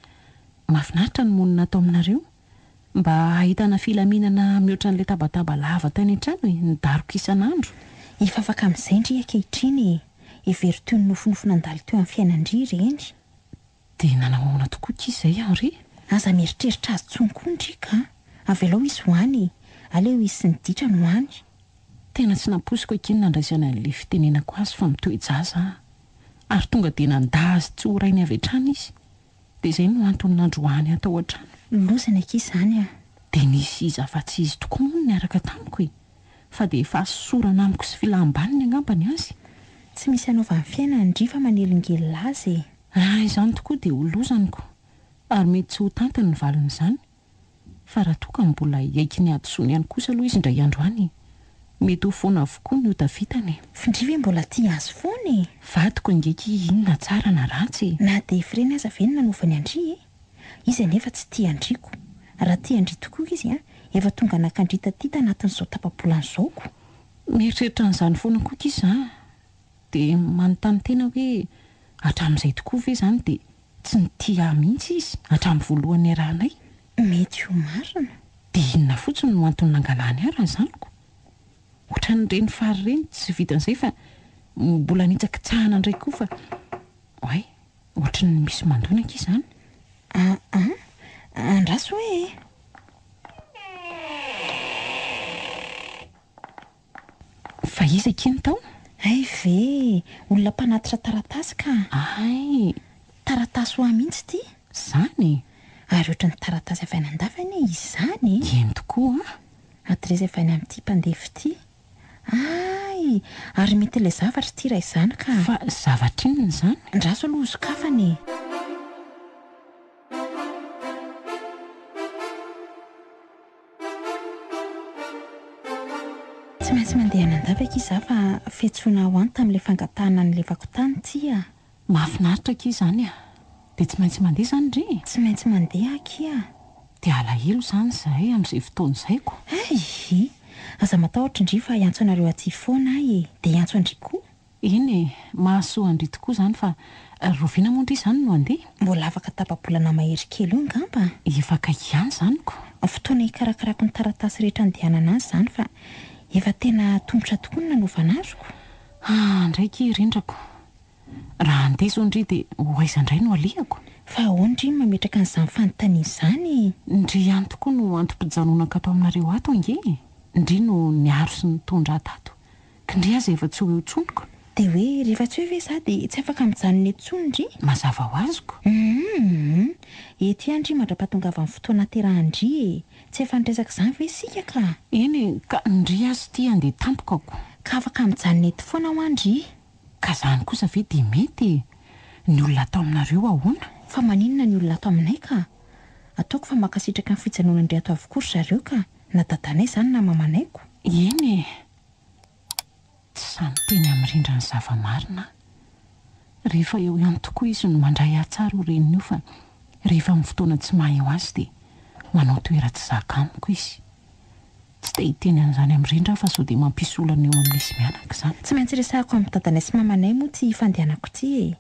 Mahafinaritra ny monina ato aminareo. Mba ahitana filaminana mihoatra an'ilay tabataba lava tany an-trano e, ny daroka isan'andro. Efa afaka amin'izay ndry ankehitriny e! Hevero toy ny nofinofy nandalo teo amin'ny fiainan-dry ireny. Dia nanao ahoana tokoa akia izay Henri? Aza mieritreritra azy intsony koa ndry ka! Avelao izy ho any e! Aleo izy sy ny ditrany ho any. Tena tsy nampoiziko akia ny nandraisany an'ilay fitenenako azy fa mitoe-jaza aho. Ary tonga dia nandà azy tsy ho rainy avy hatrany izy. Dia izay no antony nandroahany ahy tao an-trano. Lozany akia izany an! Dia nisy iza afa-tsy izy tokoa moa no niaraka tamiko e! Fa dia fahasosorana amiko sy filam-baniny angamba ny azy. Tsy misy anaovany fiainana ndry fa manelingelina azy e! Raha izany tokoa dia ho lozaniko ary mety tsy ho tantiny ny valin'izany. Fa raha toa ka mbola hiaiky ny hadisoany ihany kosa aloha izy indray andro any, mety ho foana avokoa ny ota vitany e! F'ndry ve mbola tia azy foana e? Vadiko ange ki inona tsara na ratsy e! Na dia ireny aza ve no nanaovany an-dry e? Izy anefa tsy tia an-dry ko! Raha tia an-dry tokoa izy an, efa tonga naka an-dry taty tanatin'izao tapa-bolana izao ko! Mieritreritra an'izany foana koa ki za, dia manontany tena hoe hatramin'izay tokoa ve izany dia Tsy nitia ahy mihitsy izy hatramin'ny voalohany niarahanay. Mety ho marina. Dia inona fotsiny no antony nangalany ahy raha izany ko? Ohatran'ireny fary ireny, tsy vitan'izay fa mbola nitsakitsahana indray koa fa oay, ohatry ny misy mandona akia izany. Aa, andraso hoe e! Fa iza akia ny tao? Hay ve e! Olona mpanatitra taratasy ka! Hay! Taratasy ho ahy mihitsy ity! Izany e! Ary ohatran'ny taratasy avy any an-dafy anie izy izany e! Eny tokoa an! Adiresy avy any amin'ity mpandefa ity. Hay! Ary mety ilay zavatra ity raha izany ka! Fa zavatra inona izany? Andraso aloha hosokafana e! Tsy maintsy mandeha any an-dafy akia za fa fiantsoana ho any tamin'ilay fangatahana nilevako tany ity a! Mahafinaritra akia izany a! Dia tsy maintsy mandeha izany ndry e? Tsy maintsy mandeha akia a! Dia alahelo izany izahay amin'izay fotoana izay ko! Hay! Aza matahotra ndry fa hiantso anareo aty foana aho e! Dia hiantso an-dry koa! Eny e, mahasoa an-dry tokoa izany fa rahoviana moa ndry izany no handeha? Mbola afaka tapa-bolana mahery kely eo angamba. Efa akaiky ihany izany ko. Fotoana hikarakarako ny taratasy rehetra andehanana any izany fa efa tena tongotra tokoa ny nanaovana azy ko. Ah, ndray ki rindrako. Raha handeha izao ndry dia ho aiza indray no alehako? Fa ahoana ndry no mametraka an'izany fanontaniana izany e? Ndry ihany tokoa no antom-pijanonako ato aminareo ato ange e! Ndry no niaro sy nitondra ahy tato. K'ndry aza efa tsy ho eo intsony ko. Dia hoe rehefa tsy eo ve za dia tsy afaka mijanona eto intsony ndry? Mazava ho azy ko. Humm. Eto ihany ndry mandra-pahatongavan'ny fotoana haterahan-dry e! Tsy efa niresaka izany ve isika ka? Eny e, ka ndry aza ity handeha tampoka ko. Ka afaka mijanona eto foana hoa ndry? Ka zany kosa ve dia mety e? Ny olona ato aminareo ahoana? Fa maninona ny olona ato aminay ka? Ataoko fa mankasitraka ny fijanonan-dry ato avokoa ry zareo ka, na dadanay izany na mamanay ko. Eny e! Tsy sahy miteny amin'i Rindra ny zava-marina aho. Rehefa eo ihany tokoa izy no mandray ahy tsara io reniny io fa rehefa amin'ny fotoana tsy maha eo azy dia manao toera-tsy zaka amiko izy. Tsy te hiteny an'izany amin'i Rindra aho fa sao dia mampisy olana eo amin'izy mianaka izany. Tsy maintsy resahako amin'ny dadanay sy mamanay moa ity fandehanako ity e!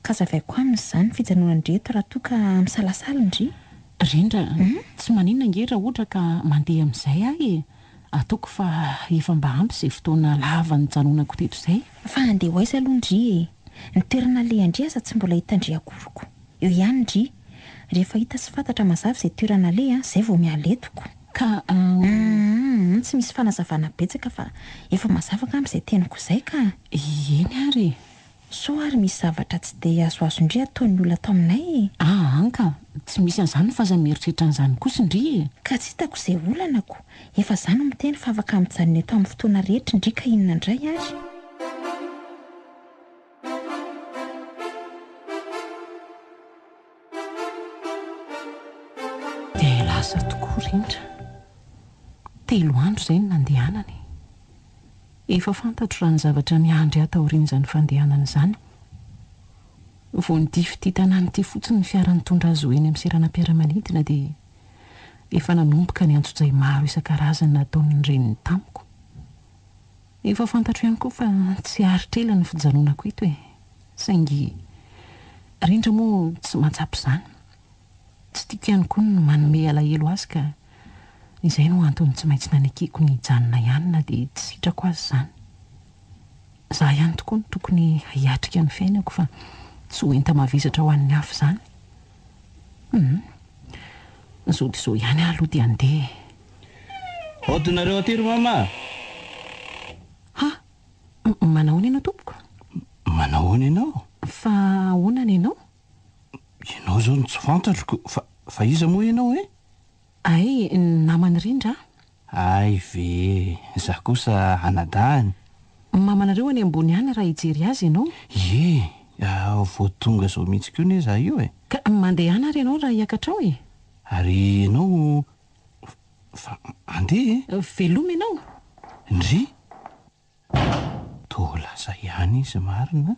Ka hazavaiko aminy izany ny fijanonan-dry eto raha toa ka misalasala ndry. Rindra, tsy maninona ange raha ohatra ka mandeha amin'izay aho e! Ataoko fa efa mba ampy izay fotoana lava nijanonako teto izay. Fa handeha ho aiza aloha ndry e? Ny toerana alehan-dry aza tsy mbola hitan-dry akory ko. Eo ihany ndry. Rehefa hita sy fantatra mazava izay toerana aleha, izay vao miala eto ko. Ka. Humm, tsy misy fanazavana betsaka fa efa mazava angamba izay teniko izay ka. Eny ary e! Sao ary misy zavatra tsy dia azoazon-dry ataon'ny olona ato aminay e? Aa ka, tsy misy an'izany fa aza mieritreritra an'izany kosa ndry e! Ka tsy hitako izay olana ko, efa za no miteny fa afaka mijanona eto amin'ny fotoana rehetra ndry ka inona indray ary? Dia lasa tokoa Rindra. Telo andro izay no nandehanany. Efa fantatro raha ny zavatra miandry ahy taorian'izany fandehanana izany. Vao nidify ity tanàna ity fotsiny ny fiara nitondra azy ho eny amin'ny seranam-piaramanidina dia efa nanomboka ny antsojay maro isan-karazany nataon'ny reniny tamiko. Efa fantatro ihany koa fa tsy haharitra ela ny fijanonako eto e! Saingy Rindra moa tsy mahatsapa izany. Tsy tiako ihany koa ny manome alahelo azy ka izay no antony tsy maintsy nanekeko ny hijanona ihany na dia tsy sitrako aza izany. Izaho ihany tokoa no tokony hiatrika ny fiainako fa tsy ho enta-mavesatra ho an'ny hafa izany. Hum. Izao dia izao ihany aho aloha dia handeha e. Aodinareo aty ry mama a! Ha! Manahoana ianao tompoko? Manahoana ianao? Fa ahoana ny anao? Ianao izao no tsy fantatro ko, fa, fa iza moa ianao e? Hay, naman'i Rindra aho. Hay ve, za kosa anadahiny. Mamanareo any ambony any raha hijery azy ianao. Ie, vao tonga izao mihitsy koa anie za io e. Ka mandehana ary ianao raha hiakatra ao e. Ary ianao, fa andeha e. Veloma ianao. Ndry! Toa lasa ihany izy marina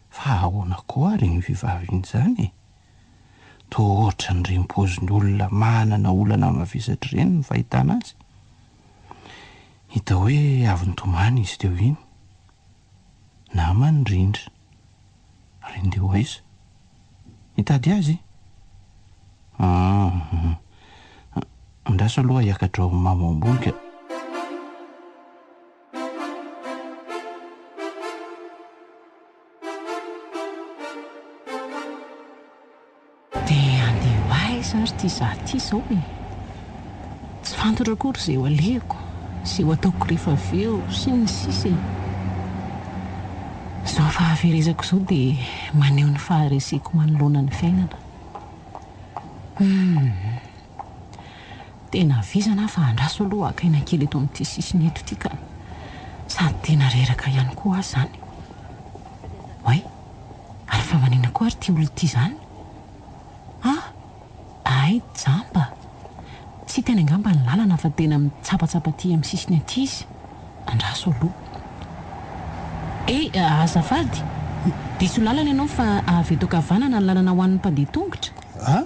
fa ahoana koa ary iny vehivavy iny izany e? Toa ohatran'ireny paozin'ny olona manana olana mavesatra ireny ny fahitana azy. Hita hoe avy nitomany izy teo iny. Namany Rindra. Ary andeha ho aiza? Hitady azy? Aa. Andraso aloha hiakatra ao mamo ambony ka. Dia handeha ho aiza ary ity izaho ity izao e? Tsy fantatro akory izay ho alehako, izay ho ataoko rehefa avy eo, sy ny sisa e! Izao fahaverezako izao dia maneho ny fahareseko manoloana ny fiainana. Humm. Tena vizana aho fa andraso aloha haka aina kely eto amin'ity sisiny eto ity ka. Sady tena reraka ihany koa aho izany. Oay! Ary fa manina koa ary ity olona ity izany? Ah! Hay jamba! Tsy hitany angamba ny lalana fa tena mitsapatsapa aty amin'ny sisiny aty izy. Andraso aloha. Eh! Azafady! Diso lalana ianao fa avy eto ankavanana ny lalana ho an'ny mpandeha tongotra. Ah!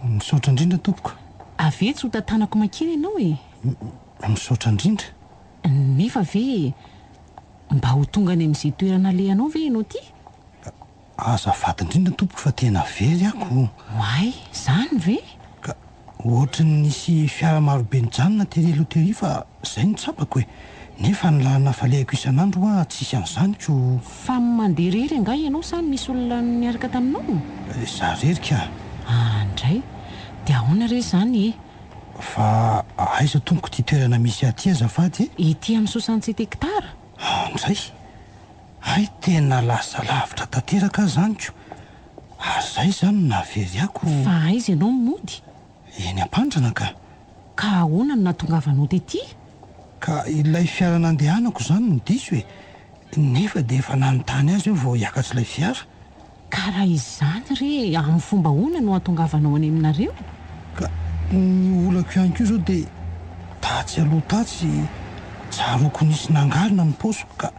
Misaotra indrindra tompoko. Avy etsy ho tantanako makeny ianao e! Misaotra indrindra. Nefa ve mba ho tonga any amin'izay toerana alehanao ve ianao ity? Azafady indrindra tompoko fa tena very aho ko. Oay, izany ve? Ka ohatry ny nisy fiara marobe nijanona tery aloha tery fa zay no tsapako e! Nefa ny lalana falehako isan'andro hoa tsisy an'izany ko. Fa mandeha irery angaha ianao sa misy olona niaraka taminao? Za irery ka. Ah ndray! Dia ahoana re izany e? Fa aiza tompoko ity toerana misy ahy ity azafady e? Ety amin'ny soixante-sept hectares. Ah ndray! Hay tena lasa lavitra tanteraka aho izany ko! Ary zay izany no nahavery ahy ko! Fa aiza ianao no mody? Eny Ampandrana ka! Ka ahoana no nahatongavanao tety? Ka ilay fiara nandehanako izany no diso e! Nefa dia efa nanontany azy aho vao hiakatra ilay fiara. Ka raha izany re, amin'ny fomba ahoana no hahatongavanao any aminareo? Ka ny olako ihany koa izao dia tatsy aloha tatsy tsaroako nisy nangalina ny paosiko ka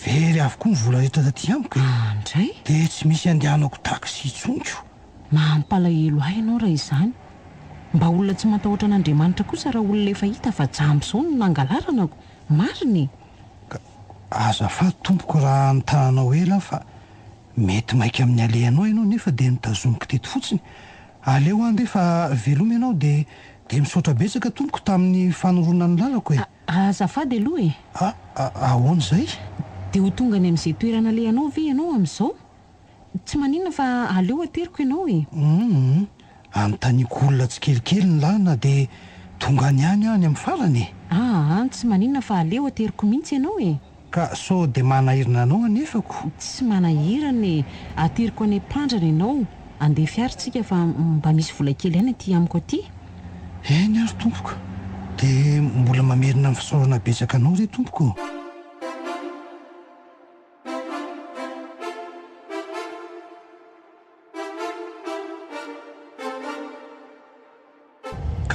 very avokoa ny vola rehetra taty amiko e! Andray! Dia tsy misy andehanako taxi intsony ko! Mampalahelo ahy ianao raha izany. Mba olona tsy matahotra an'Andriamanitra kosa raha olona efa hita fa jamba izao no nangalaranako. Marina e! Ka azafady tompoko raha notananao ela aho fa mety maika amin'ny alehanao ianao nefa dia notazomiko teto fotsiny. Aleo aho andeha fa veloma ianao dia dia misaotra betsaka tompoko tamin'ny fanoroana ny lalako e! Azafady aloha e! A, ahoana izay? Dia ho tonga any amin'izay toerana alehanao ve ianao amin'izao? Tsy maninona fa aleo ateriko ianao e! Humm, anontaniako olona tsikelikely ny lalana dia tonga any ihany aho any amin'ny farany e! Aa, tsy maninona fa aleo ateriko mihitsy ianao e! Ka sao dia manahirana anao anefa ko? Tsy manahirana e! Ateriko any am-pandrana ianao, andeha fiara tsika fa mba misy vola kely ihany aty amiko aty. Eny ary tompoko, dia mbola mamerina ny fisaorana betsaka anao re tompoko ô!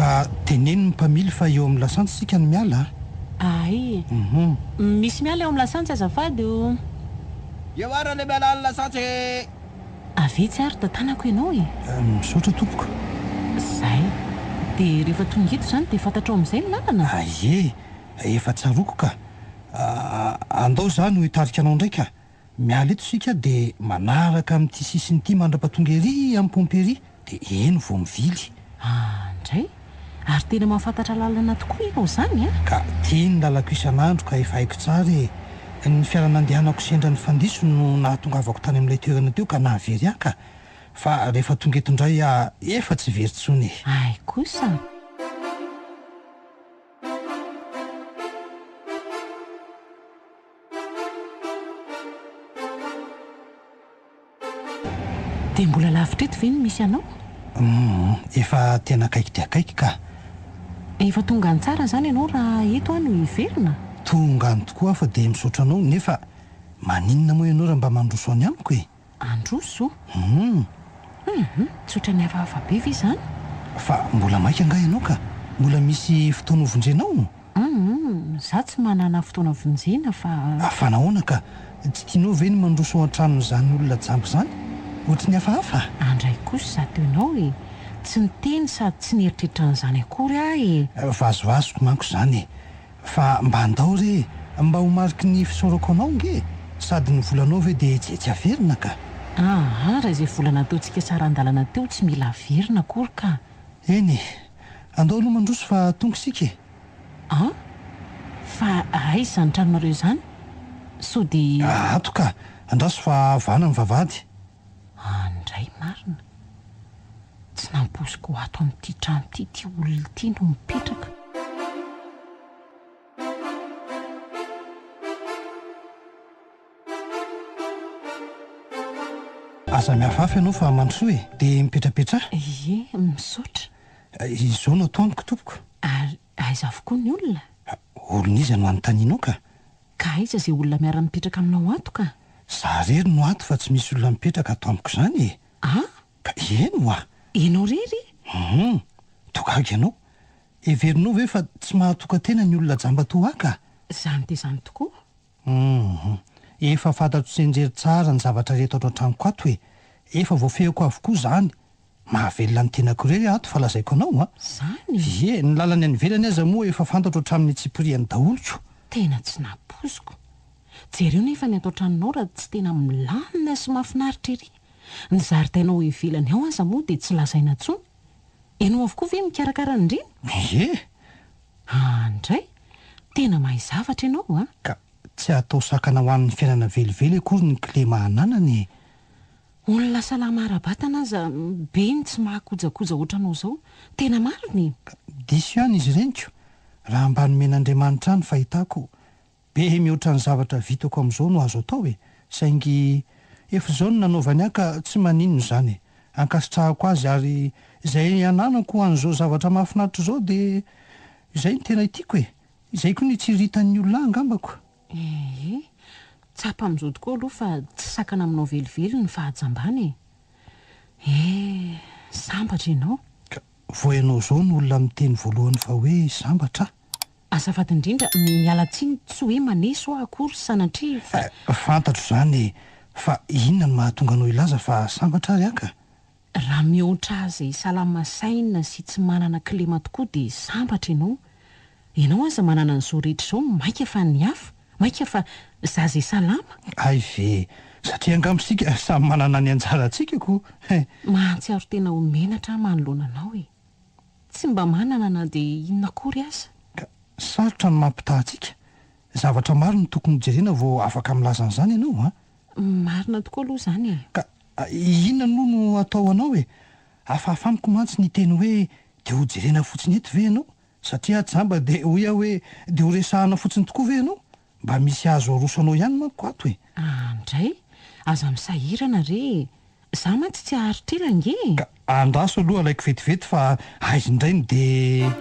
Ka teneno ny mpamily fa eo amin'ny lasantsy isika no miala a! Hay! Misy miala eo amin'ny lasantsy azafady o! Eo ary le miala ny lasantsy e! Avy etsy ary tantanako ianao e! Misaotra tompoko. Zay. Dia rehefa tonga eto izany dia fantatrao amin'izay ny lalana? Ie, efa tsaroako ka. Andao izaho no hitarika anao indray ka. Miala eto isika dia manaraka amin'ity sisiny ity mandra-pahatonga ery amin'ny pompe ery dia eny vao mivily. Ah, ndray! Ary tena mahafantatra lalana tokoa ianao izany an! Ka ity ny lalako isan'andro ka efa haiko tsara e! Ny fiara nandehanako sendra nifandiso no nahatongavako tany amin'ilay toerana teo ka nahavery ahy ka! Fa rehefa tonga eto indray aho efa tsy very intsony e! Hay kosa! Dia mbola lavitra eto ve no misy anao? Humm, efa tena akaiky dia akaiky ka. Efa tonga any tsara izany ianao raha eto aho no hiverina? Tonga any tokoa aho fa dia misaotra anao, nefa maninona moa ianao raha mba mandroso any amiko e? Handroso? Humm. Humm, tsy ohatran'ny hafahafa be ve izany? Fa mbola maika angaha ianao ka? Mbola misy fotoana ho vonjenao? Humm, za tsy manana fotoana vonjena fa. Fa nahoana ka? Tsy tianao ve ny mandroso ao an-tranon'izany olona jamba izany? Ohatry ny hafahafa? Andray kosa izato ianao e! Tsy niteny sady tsy nieritreritra an'izany akory aho e! Vazivaziko manko izany e! Fa mba andao re mba ho mariky ny fisaorako anao nge! Sady ny volanao ve dia tsy tsy averina ka! Aa raha izay vola nataontsika saran-dalana teo tsy mila averina akory ka! Eny e! Andao aloha mandroso fa tonga isika e! An! Fa aiza izany tranonareo izany? Sao dia. Ato ka! Andraso fa vahana ny vavahady. Any indray marina. Tsy nampoiziko ho ato amin'ity trano ity ity olona ity no mipetraka. Aza mihafahafa ianao fa mandrosoa e! Dia mipetrapetraha. Ie, misaotra. Izao no atao amiko tompoko. Ary aiza avokoa ny olona? Olona iza no anontanianao ka? Ka aiza izay olona miara-mipetraka aminao ato ka? Za rery no ato fa tsy misy olona mipetraka ato amiko izany e! A? Ka eny hoa! Ianao rery? Hum! Toa gaga ianao. Heverinao ve fa tsy mahatoka-tena ny olona jamba toa ahy ka? Izany dia izany tokoa. Hum! Efa fantatro tsianjery tsara ny zavatra rehetra ato an-tranoko ato e! Efa voafehiko avokoa izany. Mahavelona ny tenako irery ato fa lazaiko anao a! Izany? Ie, ny lalany any ivelany aza moa efa fantatro hatramin'ny antsipiriany daholo ko! Tena tsy nampoiziko. Jereo nefa ny ato an-tranonao raha tsy tena milamina sy mahafinaritra ery. Ny zaridaina ao ivelany ao aza moa dia tsy lazaina intsony. Ianao avokoa ve mikarakara an'ireny? Ie! An ndray! Tena mahay zavatra ianao a! Ka tsy atao sakana ho an'ny fiainana velively akory ny kilema ananana e! Olona salama ara-batana aza be ny tsy mahakojakoja ohatranao zao. Tena marina e! Diso ihany izy ireny ko! Raha mba nomen'Andriamanitra ahy ny fahitako, be mihoatra ny zavatra vitako amin'izao no azo atao e! Saingy efa izao no nanaovany ahy ka tsy maninona izany e! Ankasitrahako azy ary izay ananako ho an'izao zavatra mahafinaritra izao dia izay no tena tiako e! Izay koa no itsiriritan'ny olona ahy angambako. Ee, tsapa amin'izao tokoa aloha fa tsy sakana aminao velively ny fahajambana e! Ee, sambatra ianao. Ka vao ianao izao no olona miteny voalohany fa hoe sambatra aho. Azafady indrindra, miala tsiny tsy hoe maneso aho akory sanatria fa. Fantatro izany e! Fa inona no mahatonga anao hilaza fa sambatra ary aho ka? Raha mihoatra azy salama saina sy tsy manana kilema tokoa dia sambatra ianao. Ianao aza manana an'izao rehetra izao maika fa ny hafa, maika fa za zay salama. Hay ve! Satria angamba isika samy manana ny anjarantsika ko he! Mahatsiaro tena ho menatra aho manoloana anao e! Tsy mba manana na dia inona akory aza. Ka sarotra ny mampitaha antsika. Zavatra maro no tokony hojerena vao afaka milaza an'izany ianao an! Marina tokoa aloha izany e! Ka inona moa no atao anao e? Hafahafa amiko mantsy ny hiteny hoe dia ho jerena fotsiny eto ve ianao? Satria jamba dia hoy aho hoe dia ho resahana fotsiny tokoa ve ianao? Mba misy azo aroso anao ihany manko ato e! Andray, aza misahirana re e! Za mantsy tsy haharitra ela ange e! Ka andraso aloha alaiko vetivety fa aiza indray no dia.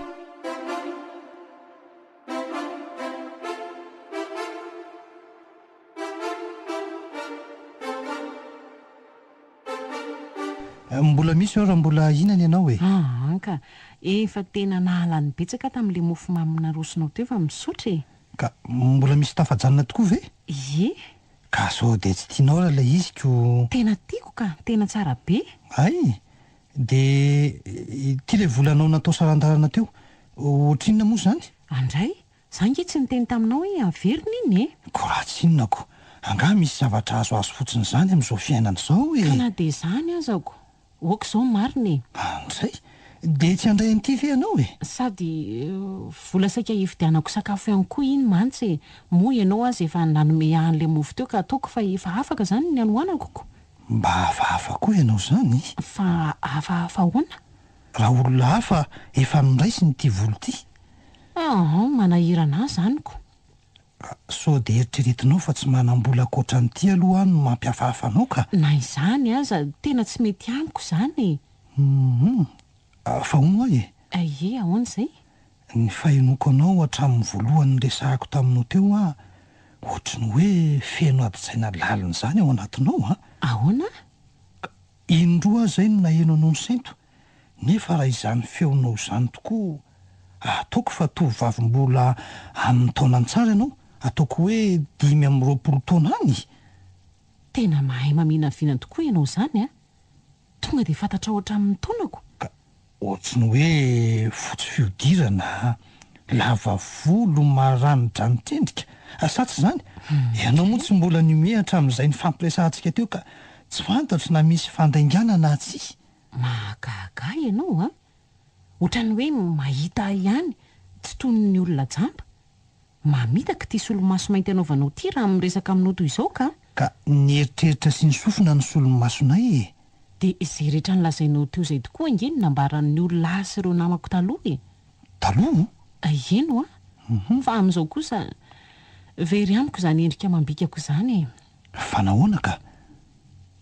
Mbola misy ao raha mbola hihinana ianao e! Aa ka! Efa tena nahalany betsaka aho tamin'ilay mofomamy narosonao teo fa misaotra e! Ka mbola misy tafajanona tokoa ve? Ie! Ka sao dia tsy tianao raha ilay izy ko. Tena tiako ka! Tena tsara be! Hay! Dia ity ilay volanao natao saran-dalana teo, ohatrinona moa izany? Andray! Za nge tsy niteny taminao hoe averina iny e! Ko ratsy inona ko! Angaha misy zavatra azoazo fotsiny izany amin'izao fiainana izao e! Ka na dia izany aza ko! Ok izao marina e! Andray! Dia tsy handray an'ity ve ianao e? Sady vola saika hividianako sakafo ihany koa iny mantsy e! Moa ianao aza efa nanome ahy an'ilay mofo teo ka ataoko fa efa afaka izany ny hanoanako ko! Mba hafahafa koa ianao izany. Fa hafahafa ahoana? Raha olona hafa efa noraisiny ity vola ity. Aa, manahirana ahy izany ko. Sao dia eritreretinao fa tsy manam-bola ankoatran'ity aloha aho no mampihafahafa anao ka. Na izany aza, tena tsy mety amiko izany e. Hum, fa hono hoa e. Ie, ahoana izay? Ny fahenoako anao hatramin'ny voalohany niresahako taminao teo hoa, ohatry ny hoe feno adin-tsaina lalina izany ao anatinao an! Ahoana? Ka indroa aho izay no naheno anao nisento, nefa raha izany feonao izany tokoa, ataoko fa tovovavy mbola amin'ny taonany tsara ianao, ataoko hoe 25 taona any! Tena mahay maminavina tokoa ianao izany an! Tonga dia fantatrao hatramin'ny taonako? Ka ohatry ny hoe fotsy fihodirana, lava volo, maranidranitra endrika, sa tsy izany? Ianao moa tsy mbola nihomehy hatramin'izay nifampiresahantsika teo ka tsy fantatro na misy fandaingana na tsia. Mahagaga ahy ianao an! Ohatran'ny hoe mahita ahy ihany, tsy toy ny olona jamba. Mamitaka ity solomaso mainty anaovanao ity raha miresaka aminao toy izao ka! Ka ny eritreritra sy ny sofina no solomasonay e! Dia izay rehetra nolazainao teo izay tokoa ange no nambaran'ny olona ahy sy ireo namako taloha e! Taloha? Eny hoa! Fa amin'izao kosa, very amiko izany endrika amam-bikako izany e! Fa nahoana ka?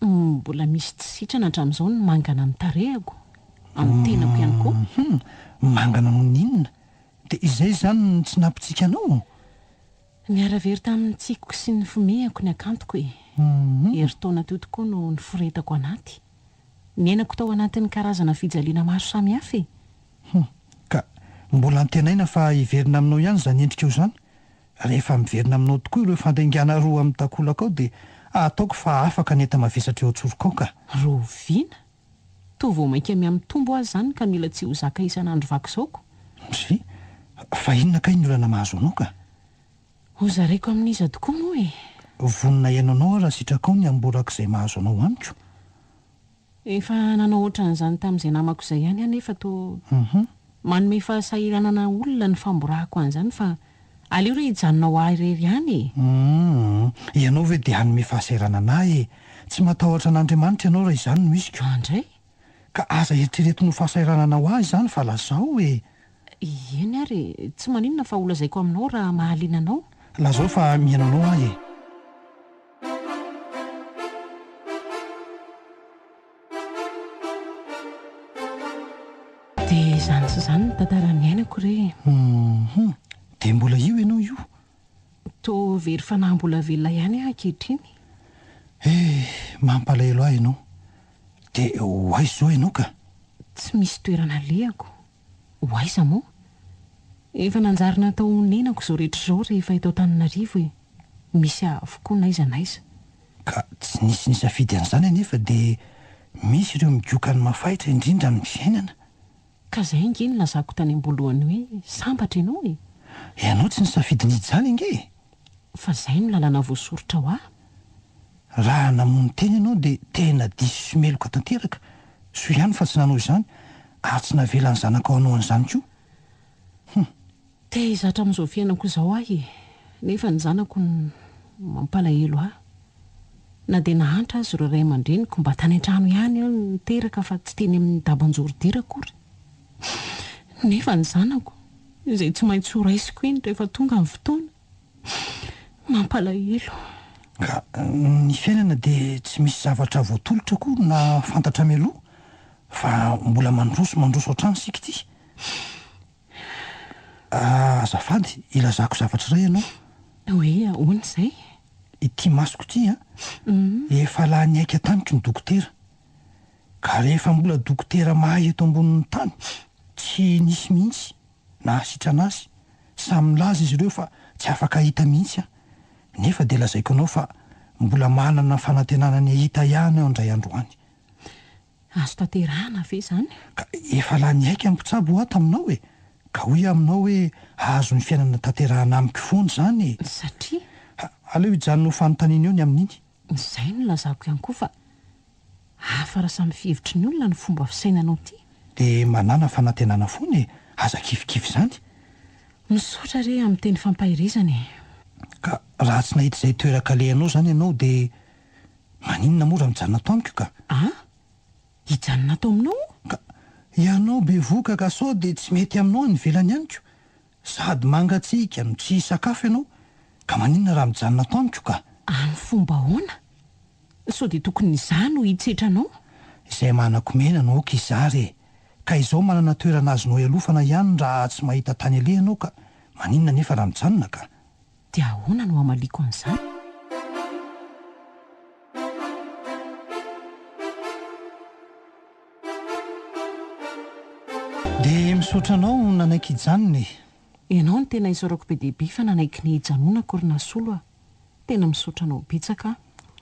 Mbola misy tsy sitrana hatramin'izao ny mangana amin'ny tarehiko, amin'ny tenako ihany koa. Hum, mangana noho ny inona? Dia izay izany no tsy nampitsiky anao? Niara-very tamin'ny tsikiko sy ny fimehako ny hakantoko e! Herintaona teo tokoa no niforetako anaty. Niainako tao anatin'ny karazana fijaliana maro samihafa e! Hum, ka mbola antenaina fa hiverina aminao ihany izany endrikao izany. Rehefa miverina aminao tokoa ireo fandaingana roa amin'ny takolakao dia ataoko fa afaka ny enta-mavesatra eo an-tsorokao ka. Rahoviana? Toa vao mainka mihamitombo aza izany ka mila tsy ho zaka isan'andro vaky izao ko. Ndry, fa inona kay ny olana mahazo anao ka? Ho zaraiko amin'iza tokoa moa e? Vonona hihaino anao aho raha sitrakao ny hamboraka izay mahazo anao amiko. Efa nanao ohatran'izany tamin'izay namako izay ihany aho nefa toa manome fahasahiranana olona ny famborahako an'izany fa aleo re hijanona ho ahy irery ihany e! Humm, ianao ve dia hanome fahasahiranana ahy e! Tsy matahotra an'Andriamanitra ianao raha izany no iziko. Andray! Ka aza eritreretiny ho fahasahiranana ho ahy izany fa lazao e! Eny ary e! Tsy maninona fa holazaiko aminao raha mahaliana anao. Lazao fa mihaino anao aho e! Dia izany sy izany ny tantara niainako re e! Hum! Dia mbola io ianao io? Toa very fanahy mbola velona ihany aho ankehitriny. Eh! Mampalahelo ahy ianao. Dia ho aiza izao ianao ka? Tsy misy toerana alehako. Ho aiza moa? Efa nanjary natao honenako izao rehetra izao rehefa eto Antananarivo e! Misy avokoa n'aiza n'aiza. Ka tsy nisy nisafidy an'izany anefa dia misy ireo migoka ny mafaitra indrindra amin'ny fiainana. Ka izay ange no nilazako tany am-boalohany hoe sambatra ianao e! Ianao tsy nisafidy ny hijaly ange e! Fa izay no lalana voasoritra ho ahy. Raha namono tena ianao dia tena diso sy meloka tanteraka. Soa ihany fa tsy nanao izany ary tsy navelan'ny zanakao hanao an'izany koa. Hum. Te hizatra amin'izao fiainako izao aho e! Nefa ny zanako no mampalahelo ahy. Na dia nahantra aza ireo ray aman-dreniko, mba tany an-trano ihany aho no niteraka fa tsy teny amin'ny daban-joridira akory. Nefa ny zanako, izay tsy maintsy horaisiko eny rehefa tonga ny fotoana, mampalahelo. Ka ny fiainana dia tsy misy zavatra voatolotra akory na fantatra mialoha fa mbola mandroso mandroso hatrany isika ity. Azafady, ilazako zavatra iray ianao. Hoe ahoana izay? Ity masoko ity an, efa lany aika tamiko ny dokotera. Ka rehefa mbola dokotera mahay eto ambonin'ny tany, tsy nisy mihitsy nahasitrana azy. Samy nilaza izy ireo fa tsy afaka hahita mihitsy aho. Nefa dia lazaiko anao fa mbola manana fanantenana ny hahita ihany aho indray andro any. Azo tanterahana ve izany? Ka efa lany haika ny mpitsabo hoa taminao e! Ka hoy aho aminao hoe hahazo ny fiainana tanterahana amiko foana izany e! Satria? Ha, aleo hijanona ho fanontaniana eo ny amin'iny. Izay no lazako ihany koa fa hafa raha samy fihevitry ny olona ny fomba fisainanao ity. Dia manàna fanantenana foana e! Aza kivikivy izany. Misaotra re amin'ny teny fampaherezana e! Ka raha tsy nahita izay toeran-kalehanao izany ianao dia Maninona moa raha mijanona ato amiko ka? A! Hijanona ato aminao? Ka ianao bevohoka ka sao dia tsy mety aminao any ivelany any ko? Sady mangatsiaka no tsy hisakafo ianao ka maninona raha mijanona ato amiko ka? Amin'ny fomba ahoana? Sao dia tokony izaho no hitsetra anao? Izay manako mena no aoka hizara e! Ka izao manana toerana azonao ialofana ihany raha tsy mahita tany aleha ianao ka maninona anefa raha mijanona ka? Dia ahoana no hamaliako an'izany? Dia misaotra anao nanaiky hijanona e! Ianao no tena isaorako be dia be fa nanaiky ny hijanonako ry Nasolo a! Tena misaotra anao betsaka aho.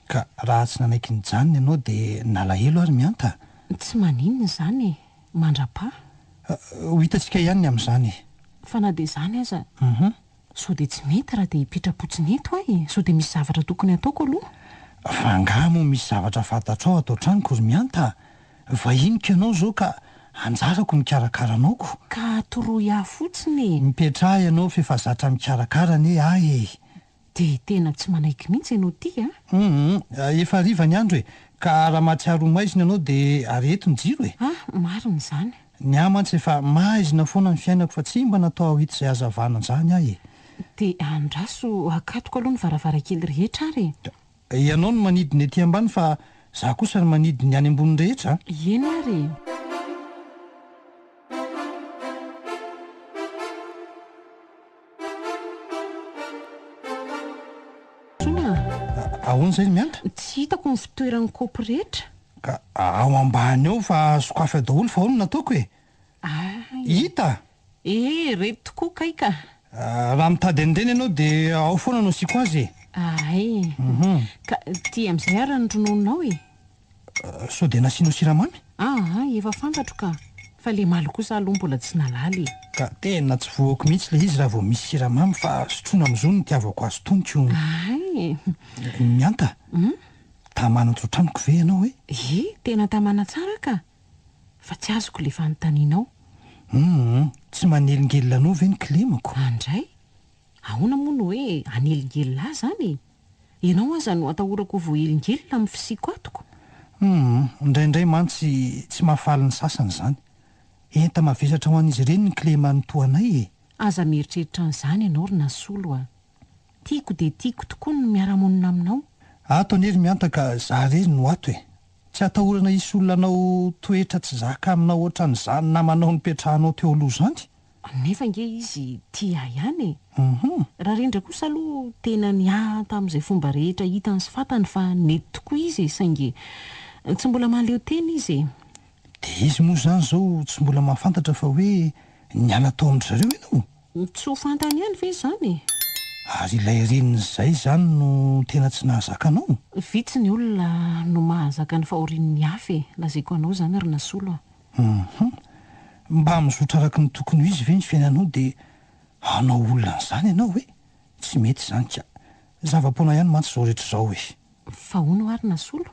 Ka raha tsy nanaiky nijanona ianao dia nalahelo ary Mihanta? Tsy maninona izany e! Mandra-paha. Ho hitantsika ihany ny amin'izany e! Fa na dia izany aza, Sao dia tsy mety raha dia hipetra-potsiny eto aho e? Sao dia misy zavatra tokony hataoko aloha? Fa angaha moa misy zavatra fantatrao ato an-tranoko ry Mihanta a? Vahiniko ianao izao ka anjarako mikarakara anao ko. Ka atoroy ahy fotsiny e! Mipetraha ianao f'efa zatra mikarakara anie ahy e! Dia tena tsy manaiky mihitsy ianao ity a! Hum, efa hariva ny andro e! Ka raha mahatsiaro ho maizina ianao dia areheto ny jiro e! Ah, marina izany. Ny ahy mantsy efa maizina foana ny fiainako fa tsy mba natao hahita izay hazavana an'izany aho e! Dia andraso akatoko aloha ny varavarankely rehetra ary e! Ianao no manidy ny ety ambany fa za kosa no manidy ny any ambony rehetra a! Eny ary e! Tsona a! Ahoana izay ry Mianta? Tsy hitako ny fitoeran'ny kaopy rehetra. Ka ao ambany ao fa sokafy ao daholo fa ao no nataoko e! Ay! Hita? Eh, reto tokoa kay ka! Raha mitady an'ireny ianao dia ao foana no asiako azy e! Ay! Ka ty amin'izay ary ny ronononao e! Sao dia nasianao siramamy? Aa, efa fantatro ka! Fa le malo kosa aloha mbola tsy nahalala e! Ka tena tsy voako mihitsy le izy raha vao misy siramamy fa sotroina amzao no itiavako azy tony ko! Ay! Mianta, tamana ato an-tranoko ve ianao e? Ie, tena tamana tsara ka! Fa tsy azoko le fanontanianao. Humm, tsy manelingelina anao ve ny kilemako? Andray! Ahoana moa no hoe hanelingelina ahy izany e? Ianao aza no atahorako ho voahelingelina amin'ny fisiako atoko. Humm, indraindray mantsy tsy mahafaly ny sasany izany. Enta-mavesatra ho an'izy ireny ny kileman'ny toa anay e! Aza mieritreritra an'izany ianao ry Nasolo a! Tiako dia tiako tokoa ny miara-monina aminao. Ato anie ry Mianta ka za irery no ato e! Tsy atahorana hisy olona hanao toetra tsy zaka aminao ohatran'izany namanao nipetrahanao teo aloha izany. Nefa ange izy tia ahy ihany e! Rarindra kosa aloha tena niahy tamin'izay fomba rehetra hitany sy fantany fa nety tokoa izy e, saingy tsy mbola mahaleo tena izy e! Dia izy moa izany izao tsy mbola mahafantatra fa hoe niala tao amin-dry zareo ianao? Tsy ho fantany ihany ve izany e? Ary ilay reniny izay izany no tena tsy nahazaka anao? Vitsy ny olona no mahazaka ny fahorian'ny hafa e! Lazaiko anao izany ry Nasolo a! Hum. Mba mizotra araka ny tokony ho izy ve ny fiainanao dia hanao olona an'izany ianao e? Tsy mety izany ka. Zava-poana ihany mantsy izao rehetra izao e. Fa hono ary Nasolo?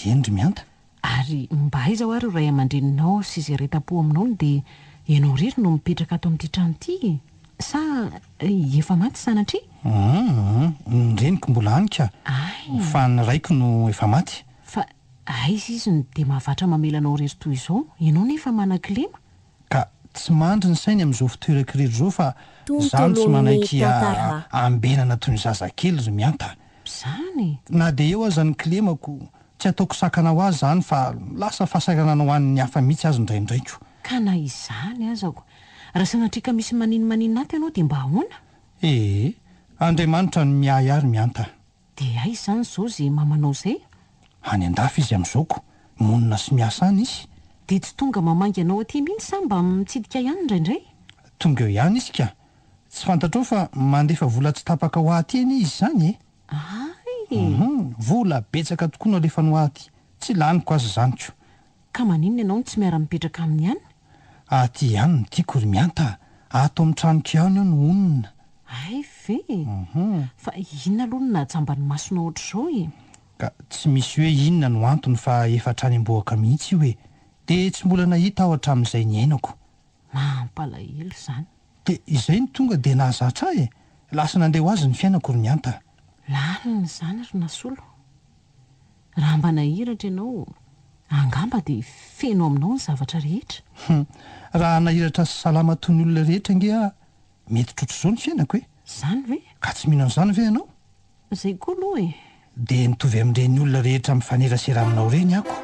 Eny ry Mianta. Ary mba aiza hoa ireo ray aman-dreninao sy izay retam-po aminao no dia ianao irery no mipetraka ato amin'ity trano ity e? Sa efa maty sanatria? Hum, ny reniko mbola any ka. Ay. Fa ny raiko no efa maty. Fa Aiza izy no dia mahavatra mamela anao irery toy izao, ianao nefa manan-kilema? Ka tsy mandry ny sainy amin'izao fitoerako irery izao fa za no tsy Tontolon'ny manaiky tantara. ambenana toy ny zazakely ry Mianta. Izany e! Na dia eo aza ny kilemako, tsy ataoko sakana ho azy izany fa lasa fahasahiranana ho an'ny hafa mihitsy aza indraindray ko. Ka na izany aza ko, raha sanatria ka misy maninomaninona ato ianao dia mba ahoana? Ee, Andriamanitra no miahy ahy ry Mianta. Dia aiza izany izao izay mamanao izay? Any an-dafy izy amin'izao ko! Monina sy miasa any izy. Dia tsy tonga mamangy anao aty mihitsy sa mba mitsidika ihany indraindray? Tonga eo ihany izy ka. Tsy fantatrao fa mandefa vola tsy tapaka ho ahy aty anie izy izany e! Hay e! Hum, vola betsaka tokoa no alefany ho ahy aty. Tsy laniko aza izany ko. Ka maninona ianao no tsy miara-mipetraka aminy ihany? Aty ihany no tiako ry Mianta a! Ato amin'ny tranoko ihany aho no honina. Hay ve e! Fa inona aloha no nahajamba ny masonao ohatr'izao e? Ka tsy misy hoe inona no antony fa efa hatrany am-bohoka mihitsy io e! Dia tsy mbola nahita aho hatramin'izay niainako. Mampalahelo izany. Dia izay no tonga dia nahazatra ahy e! Lasa nandeha ho azy ny fiainako ry Mianta a! Lalina izany ry Nasolo. Raha mba nahiratra ianao, angamba dia feno aminao ny zavatra rehetra. Hum! Raha nahiratra sy salama toy ny olona rehetra ange aho, mety trotr'izao ny fiainako e! Izany ve? Ka tsy mino an'izany ve ianao? Izay koa aloha e! Dia mitovy amin'ireny olona rehetra mifanerasera aminao ireny aho ko!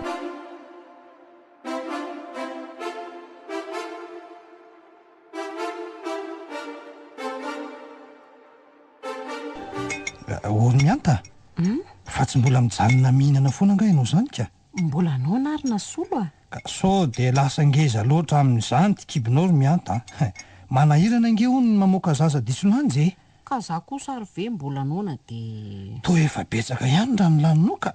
Ory Mianta a! Fa tsy mbola mijanona mihinana foana angaha ianao izany ka? Mbola noana ary Nasolo a! Ka sao dia lasa ngeza loatra amin'izany ity kibonao ry Mianta a! Manahirana ange hono ny mamoaka zaza diso lanja e! Ka za kosa ary ve mbola noana de. Toa efa betsaka ihany raha ny laninao ka!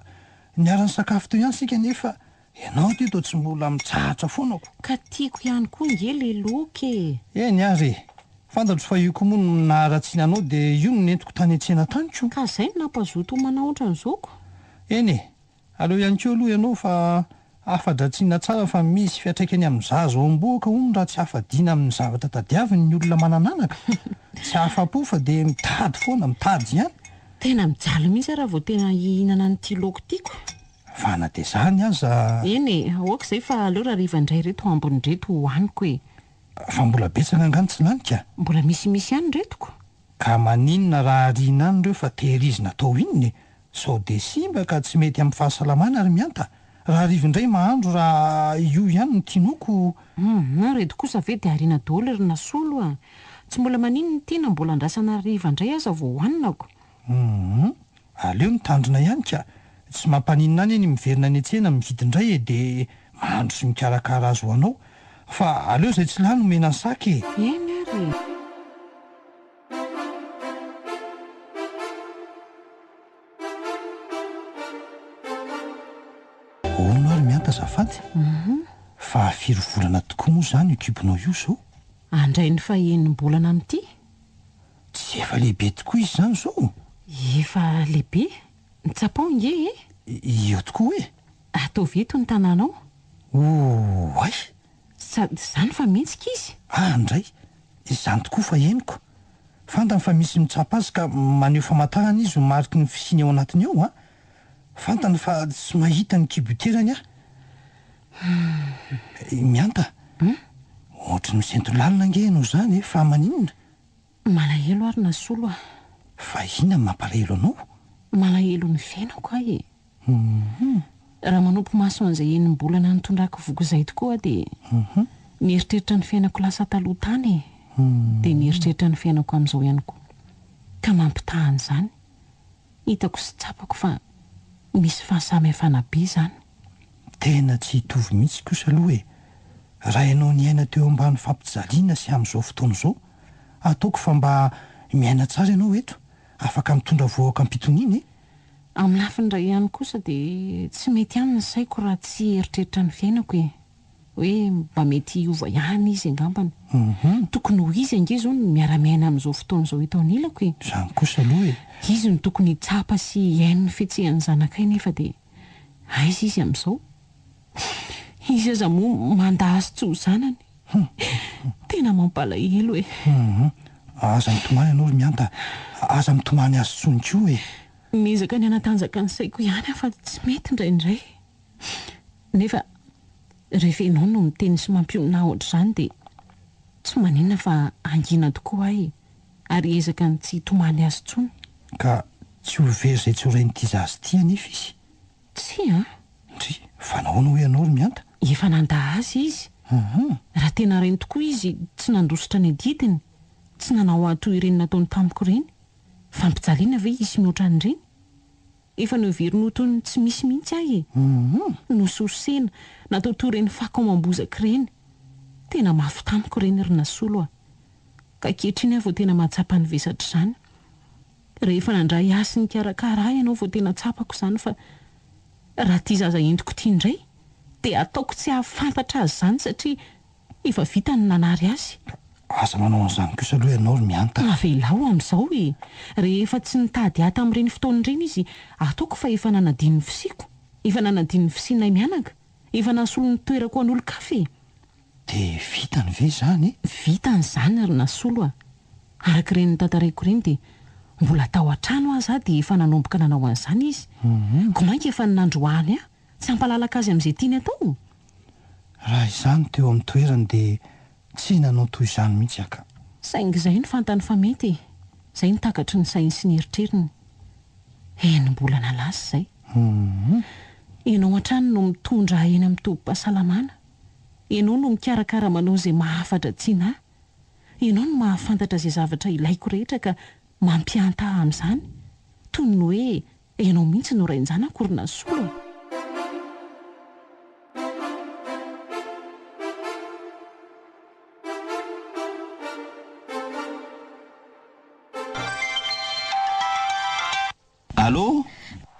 Niara-nisakafo teo ihany isika nefa ianao ity toa tsy mbola mitsahatra foana ko! Ka tiako ihany koa nge le laoka e! Eny ary e! Fantatro fa io koa moa no naharatsiana anao dia io no nentiko tany an-tsena tany ko! Ka zay no nampazoto homana otran'izao ko! Eny e! Aleo ihany koa aloha ianao fa afa-dratsiana tsara fa misy fiantraikany amin'ny zaza ao am-bohoka hono raha tsy afa-diana amin'ny zavatra tadiaviny ny olona manan'anaka. Tsy afa-po fa dia mitady foana, mitady ihany. Tena mijaly mihitsy aho raha vao tena hihinana an'ity laoko ity ko. Fa na dia izany aza. Eny e, aoka izay fa aleo rahariva indray ireto ambiny ireto hohaniko e. Fa mbola betsaka angaha ny tsy lany ka? Mbola misimisy ihany ireto ko. Ka maninona raha ariana any ireo fa tehirizina atao inona e? Sao dia simba ka tsy mety amin'ny fahasalamana ry Mianta? Rahariva indray mahandro raha io ihany no tianao ko. Hum, ireto kosa ve dia ariana daholo ry Nasolo a! Tsy mbola maninona ity na mbola andrasana hariva indray aza vao hohanina ko. Hum, aleo mitandrina ihany ka! Tsy mampaninona ahy anie ny miverina any an-tsena mividy indray e, dia mahandro sy mikarakara azy ho anao. Fa aleo izay tsy lany omena ny saka e! Eny ary e! Hono ary Mianta azafady, fa firy volana tokoa moa izany io kibonao io izao? Handray ny fahenim-bolana amin'ity. Tsy efa lehibe tokoa izy izany izao? Efa lehibe, tsapao ange e! Eo tokoa e! Ataovy eto ny tananao. Oay! Sady izany fa mihetsika izy. Ah ndray! Izany tokoa fa henoko. Fantany fa misy mitsapa azy ka maneho famantarana izy ho mariky ny fisiany ao anatiny ao an! Fantany fa tsy mahita ny kibo iterany aho. Mianta, ohatry ny misento lalina ange ianao izany e! Fa maninona? Malahelo aho ry Nasolo a! Fa inona no mampalahelo anao? Malahelo ny fiainako aho e! Raha manopy maso an'izay enim-bolana nitondrako voky izay tokoa aho dia mieritreritra ny fiainako lasa taloha tany e! Dia mieritreritra ny fiainako amin'izao ihany koa. Ka mampitaha an'izany, hitako sy tsapako fa misy fahasamihafana be izany. Tena tsy hitovy mihitsy kosa aloha e! Raha ianao niaina teo ambany fampijaliana sy amin'izao fotoana izao, ataoko fa mba miaina tsara ianao eto, afaka mitondra vohoka am-pitoniana e! Amin'ny lafiny iray ihany kosa dia tsy mety ihany ny saiko raha tsy hieritreritra ny fiainako e! Hoe mba mety hiova ihany izy angambany. Tokony ho izy ange izao no miara-miaina amin'izao fotoana izao eto anilako e! Izany kosa aloha e! Izy no tokony hitsapa sy hihaino ny fihetsehan'ny zanakay nefa dia aiza izy amin'izao? Izy aza moa mandà azy tsy ho zanany. Tena mampalahelo e! Aza mitomany ianao ry Mianta a! Aza mitomany azy intsony koa e! Miezaka ny hanatanjaka ny saiko ihany aho fa tsy mety indraindray. Nefa rehefa ianao no miteny sy mampionona ahy ohatr'izany dia tsy maninona fa hangina tokoa aho e! Ary hiezaka ny tsy hitomany azy intsony. Ka tsy ho very izay tsy ho rain'ity zaza ity anefa izy. Tsia an! Ndry, fa nahoana hoy ianao ry Mianta? Efa nandà azy izy. Raha tena rainy tokoa izy, tsy nandositra ny adidiny, tsy nanao ahy toy ireny nataony tamiko ireny. Fampijaliana ve hisy mihoatra an'ireny? Efa noheveriny ho toy ny tsy misy mihitsy aho e! Nososena, natao toy ireny fako amam-bozaka ireny. Tena mafy tamiko ireny ry Nasolo a! Ka ankehitriny aho vao tena mahatsapa ny vesatr'izany. Rehefa nandray ahy sy nikarakara ahy ianao vao tena tsapako izany fa raha ity zaza entiko ity indray dia ataoko tsy hahafantatra azy izany satria efa vita ny nanary azy. Aza manao an'izany kosa aloha ianao ry Mihanta a! Avelao amin'izao e! Rehefa tsy nitady ahy tamin'ireny fotoana ireny izy, ataoko fa efa nanadino ny fisiako, efa nanadino ny fisianay mianaka, efa nasolo ny toerako ho an'olon-kafa e! Dia vitany ve izany e? Vitany izany ry Nasolo a! Araka ireny notantaraiko ireny dia mbola tao an-trano aza aho dia efa nanomboka nanao an'izany izy. Koa mainka efa nandroahany ahy tsy hampalalaka azy amin'izay tiany atao. Raha izaho no teo amin'ny toerany dia tsy nanao toy izany mihitsy aho ka. Saingy izay no fantany fa mety e! Izay no takatry ny sainy sy ny eritreriny. Enim-bolana lasa izay. Ianao hatrany no mitondra ahy eny amin'ny tobim-pahasalamana. Ianao no mikarakara manao izay mahafa-dratsiana ahy. Ianao no mahafantatra izay zavatra ilaiko rehetra ka mampihanta ahy amin'izany. Toy ny hoe ianao mihitsy no rain-janako ry Nasolo e! Allô?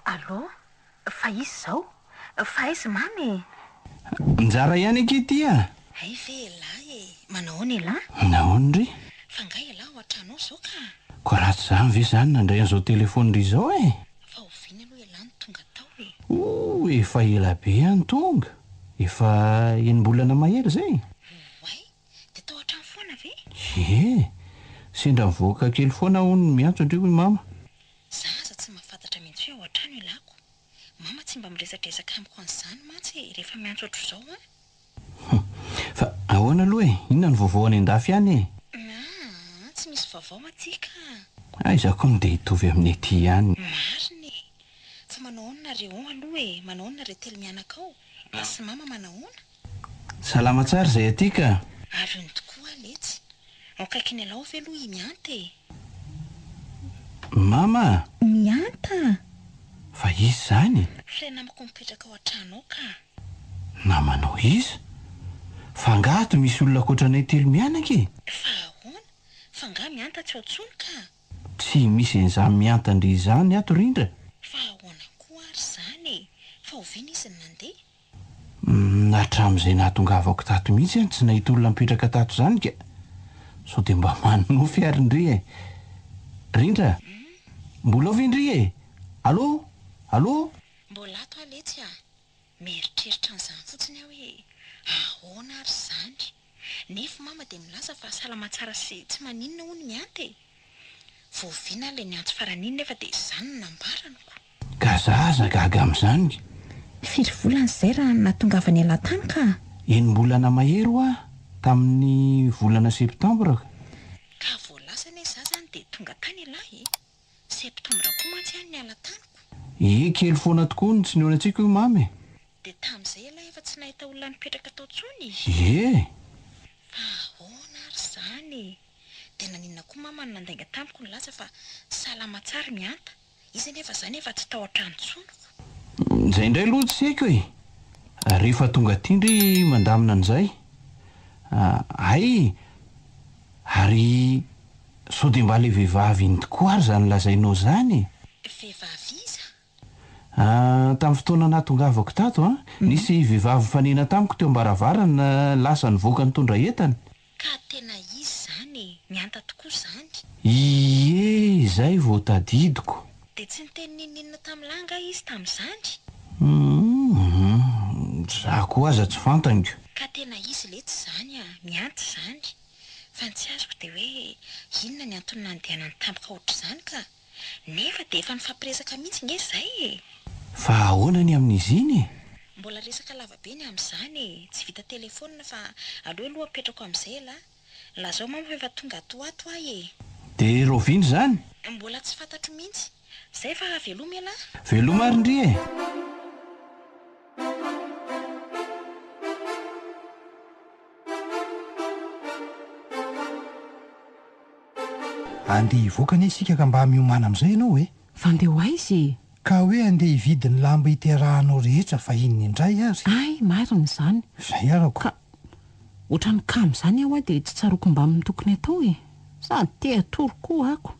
Allô? Fa iza izao? Fa aiza i Mama e? Njara ihany akia ity a! Hay ve elah e! Manahoana elah? Nahoana ndry? Fa nga elah ao an-trano ao izao ka? Koa raha tsy izany ve izany nandray an'izao téléphone ndry izao e? Fa oviana aloha elah no tonga tao e? Ouh, efa ela be aho no tonga! Efa enim-bolana mahery izay. Oay! Dia tao an-trano foana ve? Ie! Sendra mivoaka kely foana hono no miantso an-dry hoy mama. Za aza tsy mahafantatra mihitsy hoe ao an-trano ialako. Mama tsy mba miresadresaka amiko an'izany mantsy e, rehefa miantso ohatr'izao an! Hum. Fa ahoana aloha e? Inona no vaovao any an-dafy any e? Aa, tsy misy vaovao aty ka! Aiza koa no dia hitovy amin'ny aty ihany. Marina e! Fa manao ahoana nareo ao aloha e? Manao ahoana nareo telomianaka ao? Ra sy mama manahoana? Salama tsara izay aty ka! Avy ony tokoa aho letsy. Ao akaikin'ialahy ao ve aloha i Mihanta e? Mama a! Mihanta a! Fa iza izany? F'ilay namako mipetraka ao an-trano ao ka! Namanao iza? Fa angaha ato misy olona ankoatranay telo mianaka e? Fa ahoana? Fa angaha Mihanta tsy ao intsony ka? Tsy misy an'izany Mihanta ndry izany ato Rindra. Fa ahoana koa ary izany e? Fa oviana izy no nandeha? Humm hatramin'izay nahatongavako tato mihitsy aho tsy nahita olona mipetraka tato izany ka! Sao dia mba manonofy ary ndry e! Rindra! Mbola ao ve ndry e? Allô? Allô? Mbola ato aho letsy a! Mieritreritra an'izany fotsiny aho hoe ahoana ary izany? Nefa mama dia milaza fa salama tsara sy tsy maninona hono Mihanta e! Vao oviana aho ilay niantso farany iny nefa dia izany no nambarany ko! Ka za aza gaga amin'izany. Firy volana izay raha ny nahatongavan'ialahy tany ka? Enim-bolana mahery hoa, tamin'ny volana septambra ka. Ka vao lasa anie za zany dia tonga tany ialahy e! Septambra koa mantsy aho no niala tany ko! Ie, kely foana tokoa ny tsy nihaonantsika hoy Mamy e! Dia tamin'izay ialahy efa tsy nahita olona nipetraka tao intsony? Ie! Fa ahoana ary izany e? Dia naninona koa mama no nandainga tamiko nilaza fa salama tsara i Mihanta? Izy anefa izany efa tsy tao an-trano intsony ko. Izay indray aloha tsy haiko e! Rehefa tonga aty ndry mandamina an'izay. Hay! Ary sao dia mba ilay vehivavy iny tokoa ary izany lazainao izany e? Vehivavy iza? Tamin'ny fotoana nahatongavako tato an, nisy vehivavy nifanena tamiko teo am-baravarana lasa nivoaka nitondra entana. Ka tena izy izany e! Mihanta tokoa izany. Ie, izay vao tadidiko. Dia tsy niteny n'inon'inona tamin'lah angaha izy tamin'izany? Humm, za koa aza tsy fantany ko. Ka tena izy letsy izany a! Mihanta izany. Fa ny tsy azoko dia hoe inona ny antony nandehanany tampoka ohatr'izany ka? Nefa dia efa nifampiresaka mihitsy nge izay e! Fa ahoana ny amin'izy iny e? Mbola resaka lava be ny amin'izany e! Tsy vita telefaonina fa aleo aloha apetrako amin'izay elah! Lazao mama fa efa tonga ato ho ato aho e! Dia rahoviana izany? Mbola tsy fantatro mihitsy. Izay fa veloma elah! Veloma ary ndry e! Andeha hivoaka anie isika ka mba miomàna amin'izay ianao e! Fa andeha ho aiza e? Ka hoe andeha hividy ny lamba hiterahanao rehetra fa inona indray ary? Hay, marina izany. Izay arako. Ka ohatran'ny kamo izany aho dia tsy tsaroako mbamin'ny tokony atao e! Sady te hatory koa ako.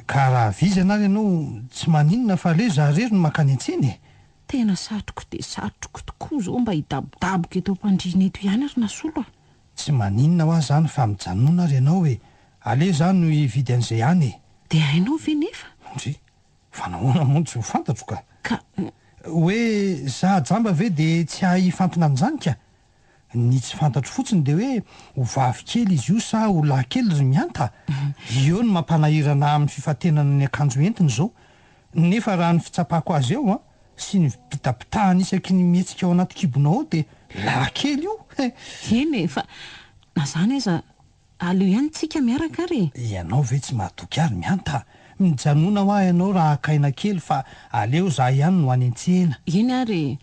Ka raha vizana ary ianao tsy maninona fa aleo izaho irery no mankany an-tsena e! Tena satriko dia satriko tokoa izao mba hidabodaboka eto am-pandriana eto ihany ry Nasolo a! Tsy maninona hoa zany fa mijanona ary ianao e! Aleo izaho no hividy an'izay any e! Dia hainao ve nefa? Ndry! Fa nahoana moa no tsy ho fantatro ka? Ka. Hoe za jamba ve dia tsy hahay hifantina amin'izany ka? Ny tsy fantatro fotsiny dia hoe ho vavy kely izy io sa ho lahy kely ry Mihanta? Eo no mampanahirana ahy amin'ny fifantenana ny akanjo entiny izao. Nefa raha ny fitsapako azy eo an, sy ny fibitabitahany isaky ny mihetsika ao anaty kibonao ao dia lahy kely io he! Eny e, fa na izany aza aleo ihany tsika miaraka ary e! Ianao ve tsy mahatoky ahy ry Mihanta? Mijanona hoa ianao raha haka aina kely fa aleo za ihany no any an-tsena. Eny ary e!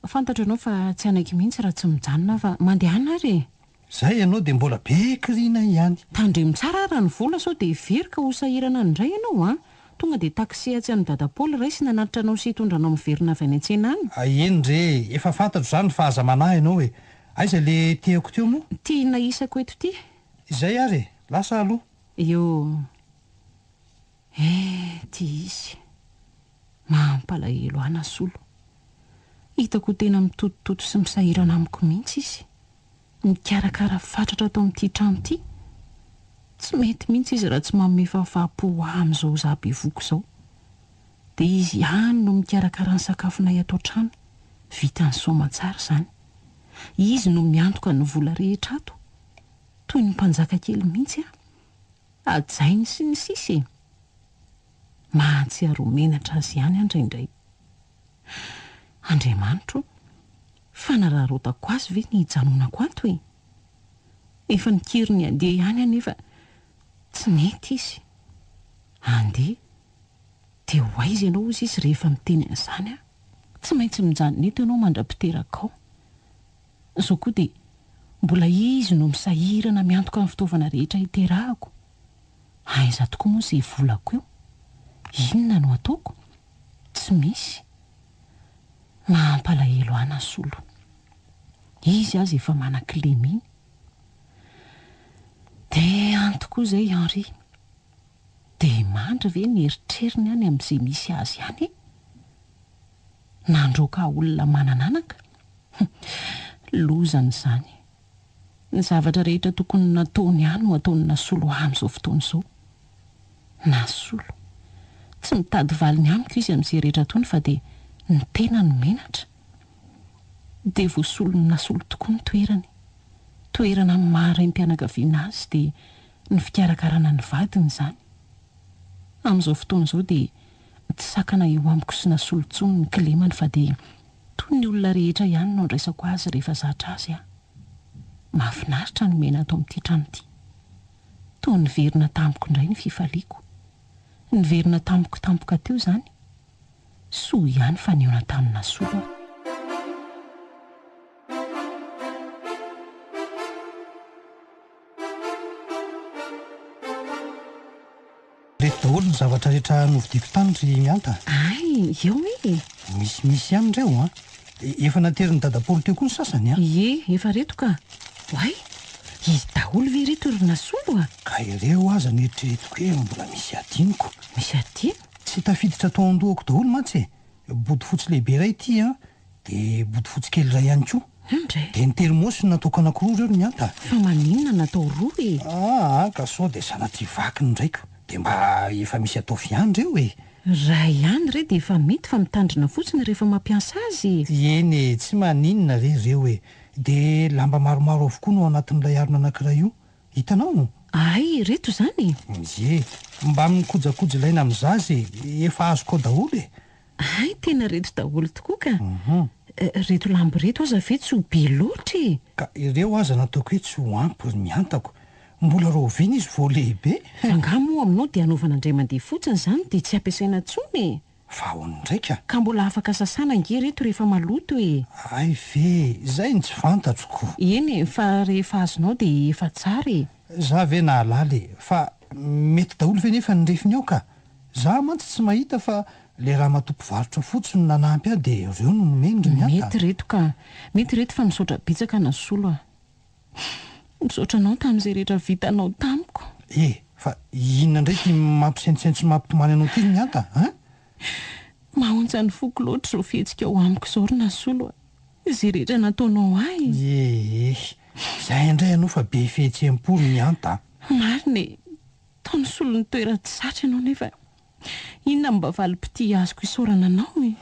Fantatro ianao fa tsy hanaiky mihitsy raha tsy mijanona aho fa mandehana ary e! Zay ianao dia mbola be kirina ihany. Tandremo tsara ary ny vola sao dia very ka ho sahirana any indray ianao an! Tonga dia taxi atsy amin'i Dada Paoly raisina hanatitra anao sy hitondra anao miverina avy any an-tsena any. Eny re e! Efa fantatro izany fa aza manahy ianao e! Aiza le tehako teo moa? Ity nahisako eto ity. Izay ary e! Lasa aloha. Io. Eh! Ity izy. Mampalahelo ahy Nasolo. Hitako ho tena mitotototo sy misahirana amiko mihitsy izy. Mikarakara fatratra ato amin'ity trano ity. Tsy mety mihitsy izy raha tsy manome fahafaham-po ahy amin'izao izaho bevohoka izao. Dia izy ihany no mikarakara ny sakafonay ato an-trano. Vitany soamantsara izany. Izy no miantoka ny vola rehetra ato. Toy ny mpanjaka kely mihitsy aho. Hajainy sy ny sisa e! Mahatsiaro ho menatra azy ihany aho indraindray. Andriamanitro o! Fanararaotako azy ve ny hijanonako ato e? Efa nikiry ny handeha ihany aho nefa tsy nety izy. Handeha? Dia ho aiza ianao hozy izy rehefa miteny an'izany aho? Tsy maintsy mijanona eto ianao mandra-piterakao. Izao koa dia mbola izy no misahirana miantoka ny fitaovana rehetra hiterahako. Aiza tokoa moa izay volako eo? Inona no ataoko? Tsy misy. Mampalahelo ahy Nasolo. Izy aza efa manan-kilema iny. Dia any tokoa izay Henri. Dia mandry ve ny eritreriny any amin'izay misy azy any e? Nandroaka olona manan'anaka? Hum! Lozany izany. Ny zavatra rehetra tokony nataony ahy no ataon'i Nasolo ahy amin'izao fotoana izao. Nasolo. Tsy mitady valiny amiko izy amin'izay rehetra ataony fa dia ny tena no menatra. Dia voasolon'i Nasolo tokoa ny toerany. Toerana amin'ny maha raim-pianakaviana azy dia ny fikarakarana ny vadiny izany. Amin'izao fotoana izao dia tsy sakana eo amiko sy Nasolo intsony ny kilemany fa dia toy ny olona rehetra ihany no andraisako azy rehefa zatra azy aho. Mahafinaritra ny miaina ato amin'ity trano ity. Toa niverina tamiko indray ny fifaliako. Niverina tamiko tampoka teo izany. Soa ihany fa nihaona tamin'i Nasolo aho. Reto daholo ny zavatra rehetra novidiako tany ry Mihanta a! Hay, eo e! Misimisy ihany ireo an! Efa naterin'i Dadapaoly teo koa ny sasany an! Ie, efa reto ka! Oay! Izy daholo ve ireto ry Nasolo a? Ka ireo aza no eritreretiko hoe mbola misy adinoko. Misy adino? Tsy tafiditra tao an-dohako daholo mantsy e! Bodofotsy lehibe iray ity an! Dia bodofotsy kely iray ihany koa. Indray. Dia ny termos no nataoko anankiroa ireo ry Mihanta a. Fa maninona natao roa e? Aa ka sao dia sanatria vaky ny raiko dia mba efa misy atao ihany ireo e. Iray ihany re dia efa mety fa mitandrina fotsiny rehefa mampiasa azy e. Eny e, tsy maninona re ireo e. Dia lamba maromaro avokoa no ao anatin'ilay harona anankiray io. Hitanao? Hay ireto izany e. Ie, mbamin'ny kojakoja ilaina amin'ny zaza e, efa azoko ao daholo e. Hay tena reto daholo tokoa ka! Reto lambo reto aza ve tsy ho be loatra e! Ka ireo aza nataoko hoe tsy ho ampy ry mihantako. Mbola rahoviana izy vao lehibe? Fa angaha moa aminao dia hanaovana indray mandeha fotsiny izany dia tsy ampiasaina intsony e! Fa ahoana indray ka? Ka mbola afaka sasana ange reto rehefa maloto e! Hay ve! Izay no tsy fantatro ko! Eny e, fa rehefa azonao dia efa tsara e! Za ve nahalala e! Fa mety daholo ve nefa ny refiny ao ka? Za mantsy tsy mahita fa. Le ramatoa mpivarotra fotsiny no nanampy ahy dia ireo no nomeny ry Mianta a. Mety ireto ka. Mety ireto fa misaotra betsaka Nasolo a. Misaotra anao tamin'izay rehetra vitanao tamiko. E! Fa inona indray ity mampisaintsaina sy mampitomany anao ity ry Mianta a? Mahaontsa ny foko loatra izao fihetsikao amiko izao ry Nasolo a! Izay rehetra nataonao ahy. Ee! Izay indray ianao fa be fihetseham-po ry Mianta a! Marina e! Toa nisolo ny toeran-tsy zatra ianao nefa inona no mba valim-pitia azoko isaorana anao e?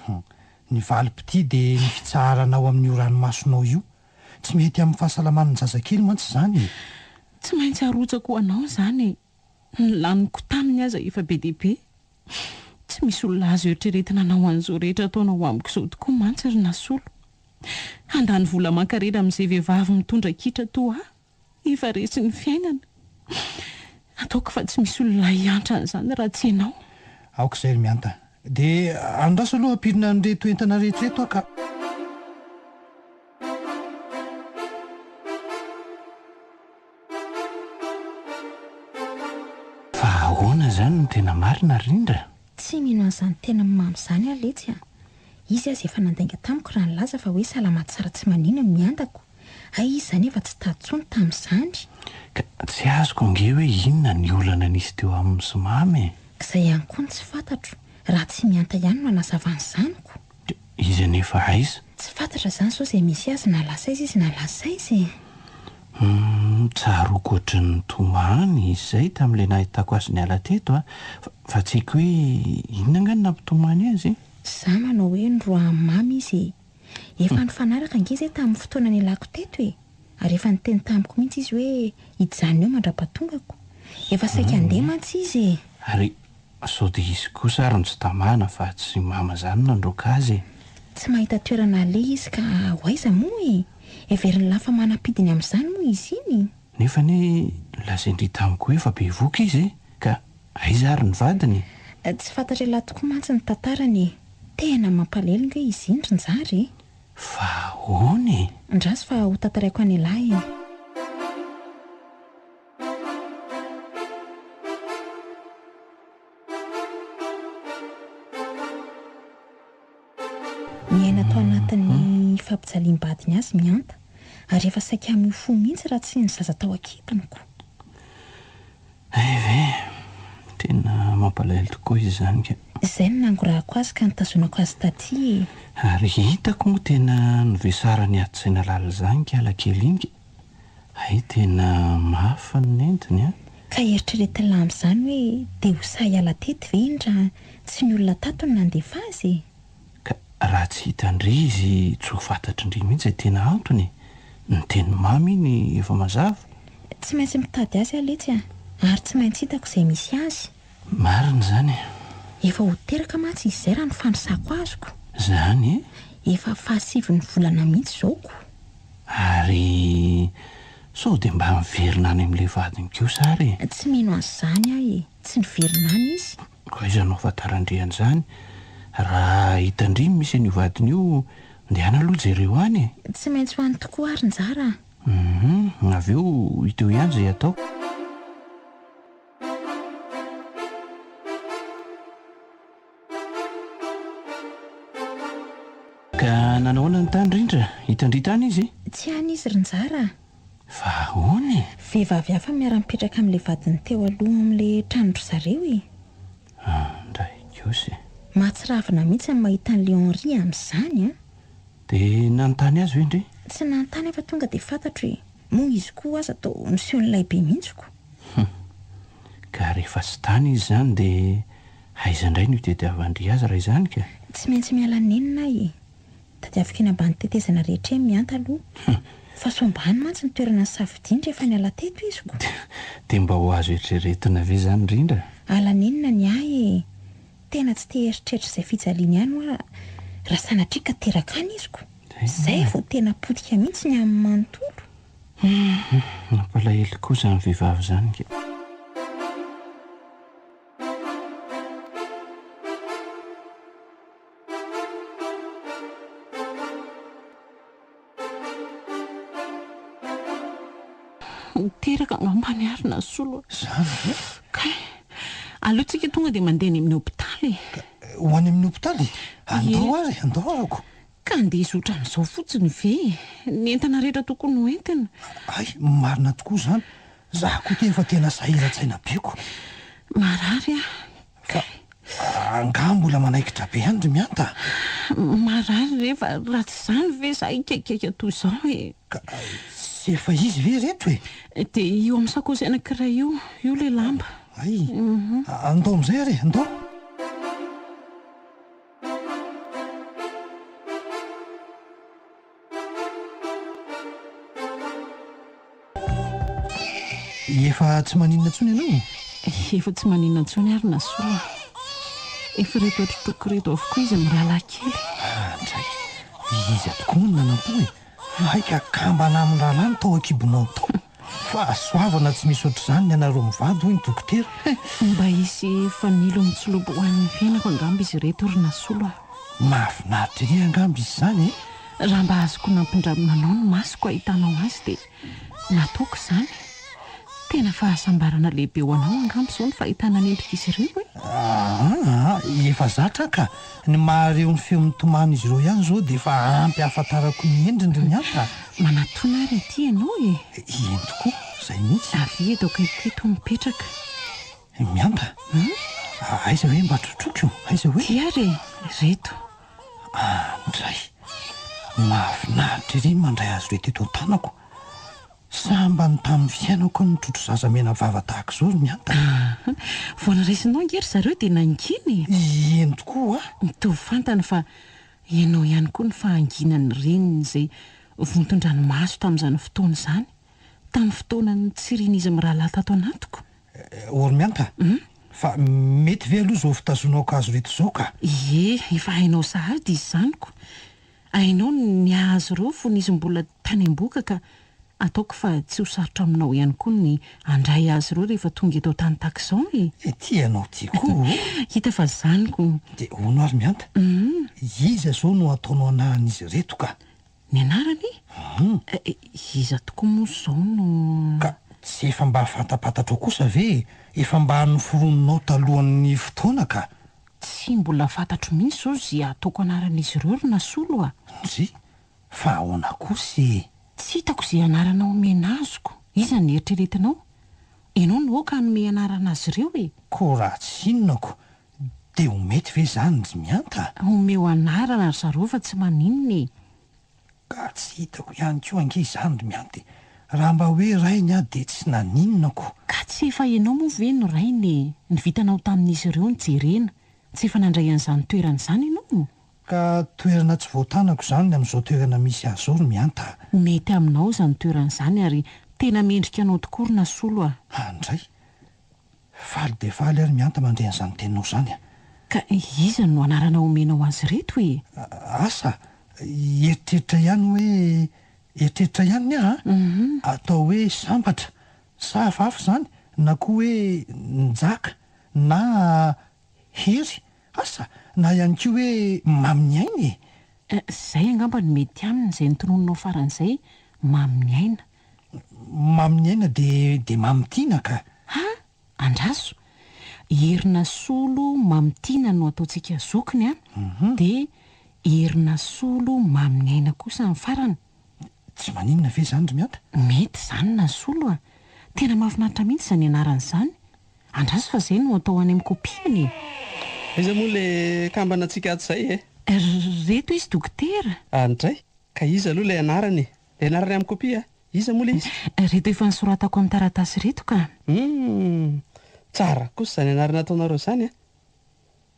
Ny valim-pitia dia ny fitsaharanao amin'io ranomasonao io. Tsy mety amin'ny fahasalaman'ny zazakely mantsy izany e! Tsy maintsy arotsako ho anao izany e! Ny laniko taminy aza efa be dia be. Tsy misy olona azo eritreretina hanao an'izao rehetra ataonao amiko izao tokoa mantsy ry Nasolo. Handany vola aman-karena amin'izay vehivavy mitondra kitra toa ahy efa resin'ny fiainana. Ataoko fa tsy misy olona hiantra an'izany raha tsy ianao. Aoka izay ry Mianta. Dia andraso aloha hampidina an'ireto entana rehetra ireto aho ka. Fa ahoana izany no tena marina ry Rindra? Tsy mino an'izany tena mamy izany aho letsy a! Izy aza efa nandainga tamiko raha nilaza fa hoe salama tsara tsy manino ny miandako. Hay izy izany efa tsy tato intsony tamin'izany. Ka tsy azoko ange hoe inona ny olana nisy teo aminy sy Mamy e! K'izay ihany koa no tsy fantatro, raha tsy mihanta ihany no hanazava an'izany ko! Izy anefa aiza? Tsy fantatra izany sao izay misy azy na lasa aiza izy na lasa aiza e! Humm, tsaroako ohatran'ny nitomany izy izay tamin'ilay nahitako azy niala teto a! Fa tsy haiko hoe inona angaha no nampitomany azy e? Za manao hoe noroahan'i Mamy izy e! Efa nifanaraka ange izay tamin'ny fotoana nialako teto e! Ary efa niteny tamiko mihitsy izy hoe hijanona eo mandra-pahatongako. Efa saika handeha mantsy izy e! Ary Sao dia izy kosa ary no tsy tamana fa tsy mama zany nandroaka azy e! Tsy mahita toerana aleha izy ka ho aiza moa e! Heverin'lah fa manam-pidiny amin'izany moa izy iny? Nefa anie lazain-dry tamiko hoe efa bevoka izy e! Ka aiza ary ny vadiny? Tsy fantatr'ialahy tokoa mantsy ny tantarany e! Tena mampalahelo nge izy iny ry Njara e! Fa ahoana e? Andraso fa ho tantaraiko an'ialahy e! Niaina tao anatin'ny fampijaliam-badiny azy Mihanta, ary efa saika hamoy fo mihitsy raha tsy ny zaza tao an-kibony ko. Hay ve! Tena mampalahelo tokoa izy izany ka. Izay no nangorahako azy ka nitazonako azy taty e. Ary hitako moa tena novesaran'ny adi-tsaina lalina izany kala kely iny ka. Hay tena mafy ny nentiny an! Ka eritreretin'lah amin'izany hoe dia ho sahy hiala teto ve iny raha tsy ny olona tato no nandefa azy e? Ka raha tsy hitan-dry izy tsy ho fantatrin-dry mihitsy izay tena antony e! Ny tenin'i Mamy iny efa mazava. Tsy maintsy mitady azy aho letsy a! Ary tsy maintsy hitako izay misy azy. Marina izany e! Efa ho teraka mantsy izy izay raha ny fanisako azoko. Izany e? Efa fahasivin'ny volana mihitsy izao ko! Ary sao dia mba miverina any amin'ilay vadiny kosa ary e? Tsy mino an'izany aho e! Tsy niverina any izy. Koa aiza no ahafantaran-dry an'izany? Raha hitan-dry ny misy an'io vadiny io, ndehana aloha jereo any e! Tsy maintsy ho any tokoa ary Njara a! Hum, avy eo hita eo ihany izay atao. Ka nanahoana ny tany Rindra? Hitan-dry tany izy? Tsy any izy ry Njara a! Fa ahoana e? Vehivavy hafa miara-mipetraka amin'ilay vadiny teo aloha ao amin'ilay tranon-dry zareo e! Andray kosa e! Mahatsiravina mihitsy ny mahita an'ilay Henri amin'izany an! Dia nanontany azy ve ndry? Tsy nanontany aho fa tonga dia fantatro e! Moa izy koa aza toa miseho nilay be mihitsy ko! Hum! Ka rehefa tsy tany izy izany dia Aiza indray no itadiavan-dry azy raha izany ka? Tsy maintsy miala nenina aho e! Tadiaviko eny ambany tetezana rehetra eny mihanta aloha. Fa sao mba any mantsy ny toerana nisafidiany rehefa niala teto izy ko! Dia mba ho azo eritreretina ve izany Rindra? Ala nenina ny ahy e! Tena tsy te hieritreritra izay fijaliany any hoa raha sanatria ka teraka any izy ko! Izay vao tena potika mihitsy ny aminy manontolo! Hum! Mampalahelo koa izany vehivavy izany ka! Niteraka angamba ny ary Nasolo a. Izany ve? Kay, aleo tsika tonga dia mandeha any amin'ny hopitaly e. Ho any amin'ny hopitaly? Andao ary, andao arako. Ka andeha hizotra amin'izao fotsiny ve e? Ny entana rehetra tokony ho entina. Hay, marina tokoa izany. Za koa ity efa tena sahiran-tsaina be ko. Marary aho. Fa angaha mbola manaikitra be ihany ry Mihanta a? Marary re fa raha tsy izany ve za hikaikaika toy izao e? Ka tsy efa izy ve ireto e? Dia io amin'ny sakaosy anankiray io, io ilay lamba. Hay, andao amin'izay ary e, andao. Efa tsy maninona intsony ianao? Efa tsy maninona intsony ary Nasoa a! Efa ireto atrotroko ireto avokoa izy mirahalahy kely. Andray! Iza tokoa moa no nanam-po e? Hay ka kambana amin'ny rahalahy no tao an-kibonao tao. Fahasoavana tsy misy ohatr'izany ny anareo mivady hoy ny dokotera. Mba hisy fanilo mitsilopy ho an'ny fiainako angamba izy ireto ry Nasolo a! Mahafinaritra ery angamba izy izany e! Raha mba azoko nampindramina anao ny masoko ahitanao azy dia nataoko izany. Tena fahasambarana lehibe ho anao angamba izao ny fahitana ny endrik'izy ireo e! Aa, efa zatra aho ka! Ny mahareo ny feo mitomany izy ireo ihany izao dia efa ampy ahafantarako ny endriny ry Mianta a! Manatona ary aty ianao e! Eny tokoa, izay mihitsy. Avia eto akaikiko eto mipetraka. Mianta? Aiza hoe mba trotroiko? Aiza hoe? Ty ary e! Ireto. Andray! Mahafinaritra ery ny mandray azy ireto eto an-tanako. Sambany tamin'ny fiainako aho nitrotro zaza mena vava tahaka izao ry Mianta a! Vao noraisinao ange ry zareo dia nangina e! Eny tokoa a! Mitovy fantany fa ianao ihany koa ny fahanginan'ny reniny izay vonton-dranomaso tamin'izany fotoana izany, tamin'ny fotoana nitsirian'izy mirahalahy tato anatiko. Ô ry Mianta, fa mety ve aloha izao fitazonako azy ireto izao ka? Ie, efa hainao sahady izy izany ko! Hainao ny niaha azy ireo fony izy mbola tany am-bohoka ka ataoko fa tsy ho sarotra aminao ihany koa ny handray azy ireo rehefa tonga eto an-tany tahaka izao e! Ity ianao ity koa o! Hita fa zany ko! Dia hono ary Mianta, iza izao no ataonao anaran'izy ireto ka? Ny anarany? Iza tokoa moa izao no. Ka tsy efa mba fantapantatrao kosa ve e? Efa mba noforoninao talohan'ny fotoana ka! Tsy mbola fantatro mihitsy izao izay ataoko anaran'izy ireo ry Nasolo a! Ndry! Fa ahoana kosa e? Tsy hitako izay anarana omena azoko. Iza no eritreretinao? Ianao no aoka hanome anarana azy ireo e! Koa raha tsy inona ko dia ho mety ve izany ry Mihanta? Omeo anarana ry zareo fa tsy maninona e! Ka tsy hitako ihany koa ange izany ry Mianty e! Raha mba hoe rainy aho dia tsy naninona ko! Ka tsy efa ianao moa ve no rainy e! Ny vitanao tamin'izy ireo no jerena, tsy efa nandray an'izany toerana izany ianao? Ka toerana tsy voatanako izany amin'izao toerana misy ahy izao ry Mianta a! Mety aminao izany toerana izany ary tena mendrika anao tokoa ry Nasolo a! Andray! Faly dia faly aho ry Mianta mandre an'izany teninao izany a! Ka iza no anarana omenao azy ireto e? Asa, hieritreritra ihany hoe, eritreritra ihany ny ahy an! Atao hoe sambatra, sa hafahafa izany? Na koa hoe Njaka, na Hery, asa, na ihany koa hoe Maminiaina e! Izay angamba no mety aminy, izay notononinao farany izay, Maminiaina. Maminiaina dia dia Mamitiana ka! Ha! Andraso! Herinasolo Mamitiana no ataontsika zokiny an! Dia Herinasolo Maminiaina kosa ny farany. Tsy maninona ve izany ry Mianta? Mety izany Nasolo a! Tena mahafinaritra mihitsy izany anarana izany. Andraso fa izay no atao any amin'ny kopiany e! Aiza moa le kambana antsika ato izay e? Reto izy dokotera. Andray! Ka iza aloha ilay anarany e? Ilay anarany amin'ny kopia a! Iza moa ilay izy? Ireto efa nosoratako amin'ny taratasy ireto ka. Humm! Tsara kosa izany anarana ataonareo izany a!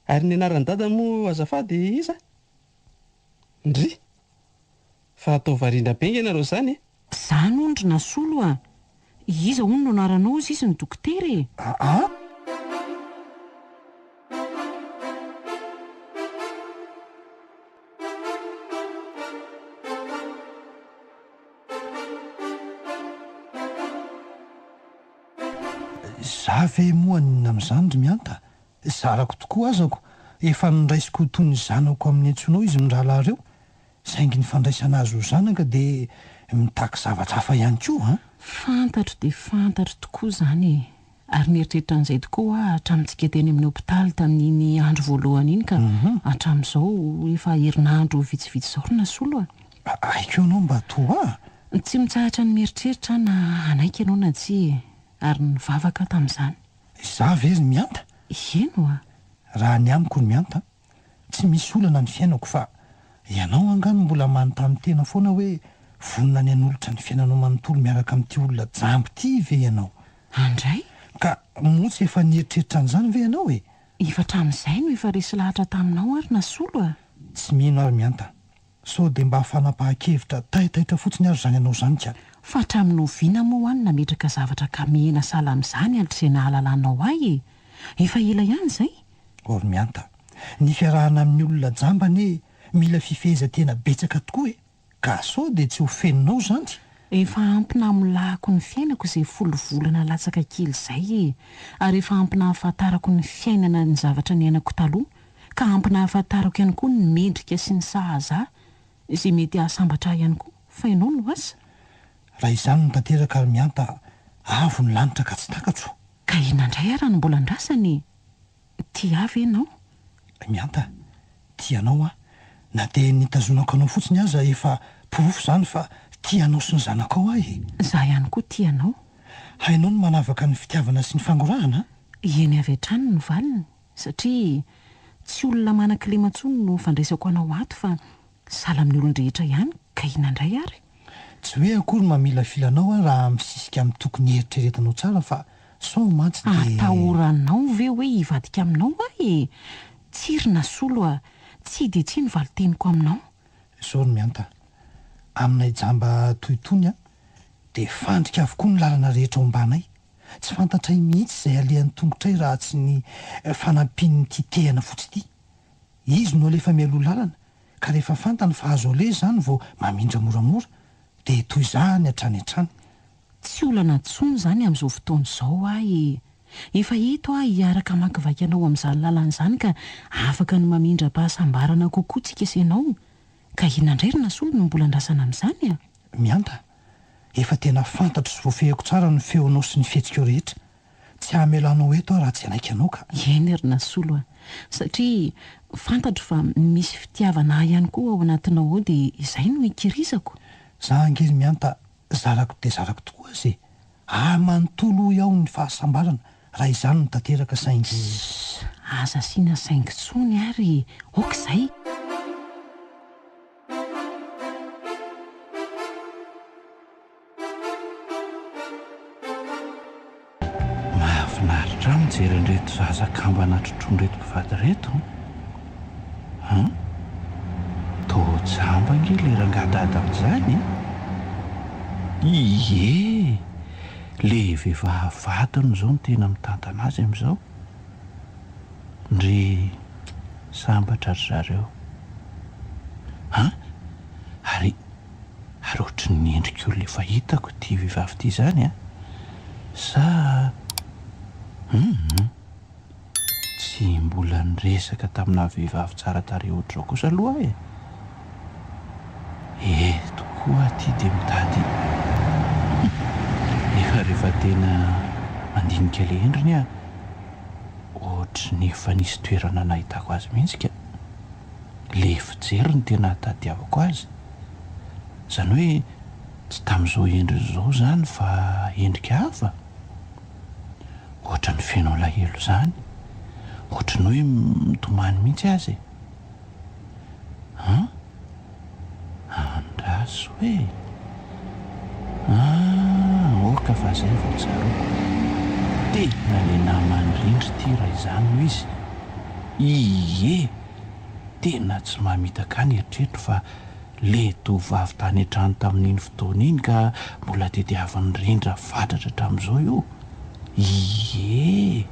Ary ny anaran'i dada moa azafady iza? Ndry! Fa atao variana be nge nareo izany e! Izany hono ry Nasolo a! Iza hono no anaranao hozy izy ny dokotera e? Aa! Za ve moa haninona amin'izany ry Mianta? Zarako tokoa azako, efa noraisiko ho toy ny zanako amin'ny antsoinao izy mirahalahy ireo, saingy ny fandraisana azy ho zanaka dia mitaky zavatra hafa ihany koa an! Fantatro dia fantatro tokoa izany e! Ary nieritreritra an'izay tokoa aho hatramintsika teny amin'ny hopitaly tamin'iny andro voalohany iny ka hatramin'izao efa herinandro vitsivitsy izao ry Nasolo a! Haiko ianao mba toa a! Tsy mitsahatra ny mieritreritra aho na hanaiky ianao na tsia e! Ary nivavaka aho tamin'izany. Izaho ve ry Mihanta? Eny oa! Raha ny amiko ry Mihanta, tsy misy olana ny fiainako fa ianao angaha no mbola manontany tena foana hoe vonona ny hanolotra ny fiainanao manontolo miaraka amin'ity olona jamba ity ve ianao? Andray! Ka moa tsy efa nieritreritra an'izany ve ianao e? Efa hatramin'izay no efa resy lahatra taminao ary Nasolo a! Tsy mino ary Mihanta. Sao dia mba fanapahan-kevitra taitaitra fotsiny ary izany anao izany ka! Fa hatramin'ny oviana moa aho no nametraka zavatra kamehina sahala amin'izany hatrizay nahalalanao ahy e? Efa ela ihany izay? O ry Mihanta, ny fiarahana amin'ny olona jamba anie mila fifehezan-tena betsaka tokoa e! Ka sao dia tsy ho fenonao izany? Efa ampy namolahako ny fiainako izay folo volana latsaka kely izay e! Ary efa ampy nahafantarako ny fiainana ny zavatra niainako taloha, ka ampy nahafantarako ihany koa ny mendrika sy ny sahaza ahy, izay mety hahasambatra ahy ihany koa, fa ianao no asa? Raha izany no tanteraka ary mihanta avo ny lanitra ka tsy takatro. Ka inona indray ara no mbola andrasana e? Tia ahy ve ianao? Mihanta, tia anao aho. Na dia nitazonako anao fotsiny aza efa porofo izany fa tia anao sy ny zanakao aho e! Izaho ihany koa tia anao. Hainao ny manavaka ny fitiavana sy ny fangorahana an? Eny avy hatrany ny valiny satria tsy olona manan-kilema intsony no fandraisako anao ato fa sahala amin'ny olon-drehetra ihany ka inona indray ary? Tsy hoe akory mamilafila anao aho raha misisika amin'ny tokony hieritreretanao tsara fa sao mantsy dia. Atahoranao ve hoe hivadika aminao aho e? Tsia ry Nasolo a! Tsia dia tsia ny valin-teniko aminao. Izao ry Mihanta, aminay jamba toy itony an, dia fandrika avokoa ny lalana rehetra ombanay. Tsy fantatray mihitsy izay alehan'ny tongotray raha tsy ny fanampian'ity tehana fotsy ity. Izy no alefa mialoha lalana, ka rehefa fantany fa azo aleha izany vao mamindra moramora, dia toy izany hatrany hatrany. Tsy olana intsony izany amin'izao fotoana izao aho e! Efa eto aho hiaraka hamakivaky anao amin'izany lalana izany ka afaka ny mamindra am-pahasambarana kokoa tsika sy ianao. Ka inona indray ry Nasolo no mbola andrasana amin'izany a? Mihanta, efa tena fantatro sy voafehiko tsara ny feonao sy ny fihetsikao rehetra. Tsy hamela anao eto aho raha tsy hanaiky anao ka. Eny ry Nasolo a! Satria fantatro fa misy fitiavana ahy ihany koa ao anatinao ao dia izay no ikirizako. Za ange ry Mihanta zarako dia zarako tokoa aza e! Ahy manontolo hoy aho ny fahasambarana raha izany no tanteraka saingy. Ssss! Aza asiana saingy intsony ary e! Ok izay! Mahafinaritra ahy mijery an'ireto zaza kambana trotroin'ireto mpivady ireto an! An! Toa jamba ange ilay rangahy dada amin'izany e! Ie! Le vehivavy vadiny izao no tena mitantana azy amin'izao. Ndry sambatra ry zareo. An! Ary Ary ohatry ny endrik'olona efa hitako ity vehivavy ity izany an! Sa hum! Tsy mbola niresaka taminà vehivavy tsara tarehy ohatr'izao kosa aloha aho e! Eto koa aty dia mitady hum! Nefa rehefa tena mandinika ilay endriny aho, ohatry ny efa nisy toerana nahitako azy mihitsy ka! Le fijery no tena tadiavako azy. Izany hoe tsy tamin'izao endriny izao izany fa endrika hafa? Ohatran'ny feno alahelo izany. Ohatran'ny hoe mitomany mihitsy aza e. An? Andraso e! Ah, ok fa zay vao tsaroako. Tena le naman'i Rindry ity raha izany no izy. Ie! Tena tsy mamitaka ahy ny eritreritro fa le tovovavy tany an-trano tamin'iny fotoana iny ka mbola tediavin'i Rindra fatratra hatramin'izao io. Ie!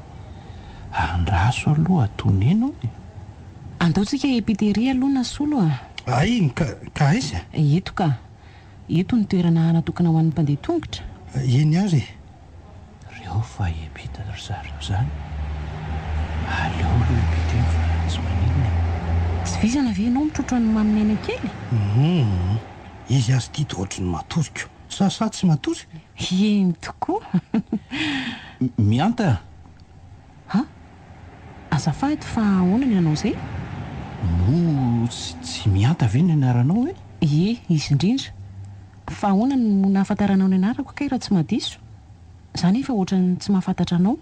Andraso aloha toneno e! Andao tsika hiampita ery aloha Nasolo a! Hay, ka, ka aiza? Eto ka. Eto ny toerana natokana ho an'ny mpandeha tongotra. Eny ary e! Reo fa hiampita ry zareo zany. Aleo aloha hiampita eny fa tsy maninona e! Tsy vizana ve ianao mitrotro an'i Mamin'aina kely? Hum! Izy aza ity toa ohatry ny matory ko! Sa sa tsy matory? Eny tokoa. Mihanta a! Ha? Azafady fa ahoana ny hanao izay? Moa tsy tsy Mihanta ve ny anaranao e? Ie, izy indrindra. Fa ahoana no nahafantaranao ny anarako kay raha tsy mahadiso? Za nefa ohatran'ny tsy mahafantatra anao.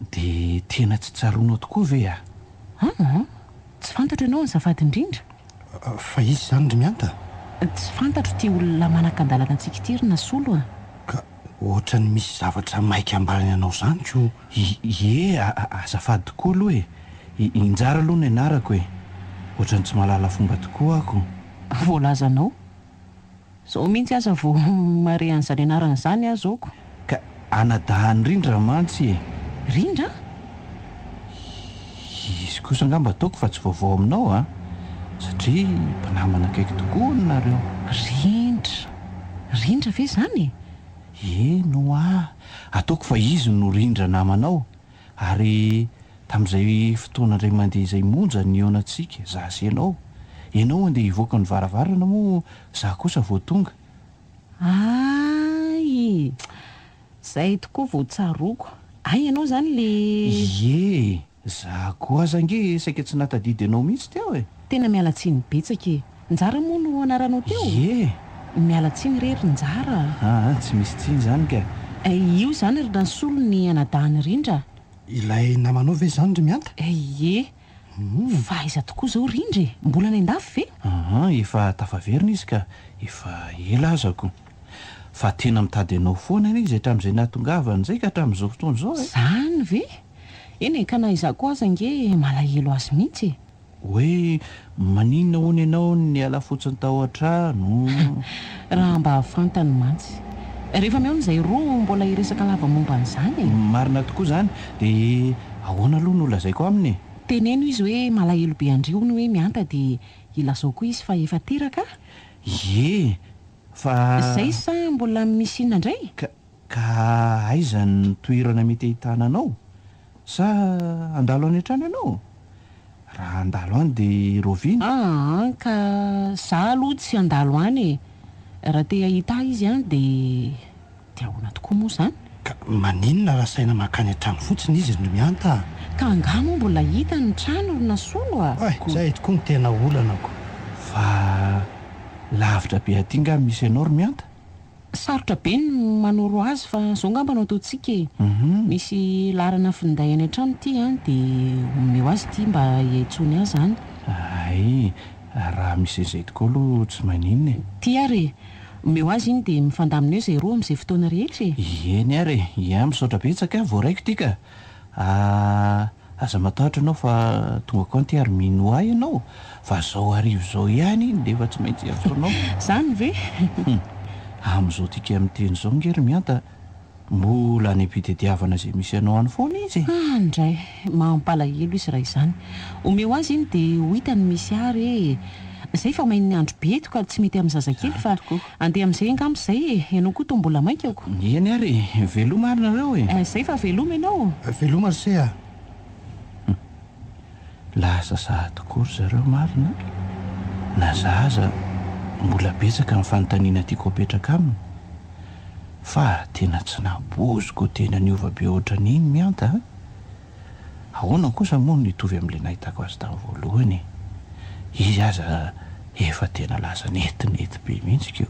Dia tena tsy tsaroanao tokoa ve aho? Aa! Tsy fantatro ianao azafady indrindra. Fa iza izany ry Mihanta? Tsy fantatro ity olona manakandalana antsika ity ry Nasolo a! Ka ohatran'ny misy zavatra maika ambarany anao izany ko! Ie, azafady tokoa aloha e! I Njara aloha ny anarako e! Ohatran'ny tsy mahalala fomba tokoa aho ko! Voalazanao. Zao mihitsy aza vao mahare an'izany anarana izany aho zao ko! Ka anadahin'i Rindra mantsy e! Rindra? Izy kosa angamba ataoko fa tsy vaovao aminao an! Satria mpinamana akaiky tokoa hono nareo. Rindra! Rindra ve izany e? Eny hoa! Ataoko fa izy no Rindra namanao ary tamin'izay fotoana indray mandeha izay monja nihaonantsika, za sy ianao. Ianao andeha hivoaka ny varavarana moa za kosa vao tonga. Hay! Zay tokoa vao tsaroako. Hay ianao izany le. Ie! Za koa aza ange saika tsy nahatadidy anao mihitsy teo e! Tena miala tsiny betsaka e! Njara moa no anaranao teo? Ie! Miala tsiny re ry Njara a! Aa, tsy misy tsiny izany ka! Io izany ry Nasolo ny anadahin'i Rindra a! Ilay namanao ve izany ry Mihanta? Ie! Fa aiza tokoa izao Rindra e? Mbola any an-dafy ve? Aa, efa tafaverina izy ka! Efa ela aza ko! Fa tena mitady anao foana anie izy hatramin'izay nahatongavany izay ka hatramin'izao fotoana izao e! Izany ve? Eny e, ka na izaho koa aza ange malahelo azy mihitsy e! Hoe maninona hono ianao no niala fotsiny tao an-trano? Raha mba fantany mantsy. Rehefa mihaona izay roa mbola hiresaka lava momba an'izany e! Marina tokoa izany. Dia ahoana aloha no lazaiko aminy e? Teneno izy hoe malahelo be an-dry hono hoe mihanta dia ilazao koa izy fa efa teraka a! Ie! Fa. Izay sa mbola misy inona indray? Ka, ka aiza ny toerana mety ahitana anao? Sa handalo any an-trano ianao? Raha handalo any dia raoviana? Aa ka za aloha tsy handalo any e! Raha te hahita ahy izy an dia dia ahoana tokoa moa izany? Ka maninona raha asaina mankany an-trano fotsiny izy ry Mihanta a? Ka angaha moa mbola hita ny trano ry Nasolo a? Oay, zay tokoa no tena olana ko. Fa lavitra be aty nga misy anao ry Mihanta? Sarotra be ny manoro azy fa zao ngamba no ataontsika e! Misy laharana finday any an-trano ity an, dia omeo azy ity mba hiantsoany azy any. Hay, raha misy an'izay tokoa aloha tsy maninona e! Ity ary e! Omeo azy iny dia mifandamina eo izay roa amin'izay fotoana rehetra e! Eny ary e! Ia, misaotra betsaka a! Voaraiko ity ka! Ah, aza matahotra ianao fa tonga koa aty ary minoa ahy ianao fa zao hariva izao ihany iny dia efa tsy maintsy hiantso anao. Izany ve? Hum! Amin'izao tika miteny izao ange ry Mihanta Mbola any am-pitediavana izay misy anao any foana izy e! Ah ndray, mampalahelo izy raha izany. Omeo azy iny dia ho hitany ny misy ahy re e! Izay fa main'ny andro be eto ka tsy mety amin'ny zazakely fa andeha amin'izay angamba izay e! Ianao koa toa mbola maika ko! Eny ary e! Veloma ary nareo e! Izay fa veloma ianao! Veloma ry se a! Hum! Lasa sahady koa ry zareo marina a! Na za aza mbola betsaka ny fanontaniana tiako apetraka aminy. Fa tena tsy nampoiziko tena niova be ohatran'iny Mihanta a! Ahoana kosa moa no hitovy amin'ilay nahitako azy tamin'ny voalohany e? Izy aza efa tena lasa netinety be mihitsy ko!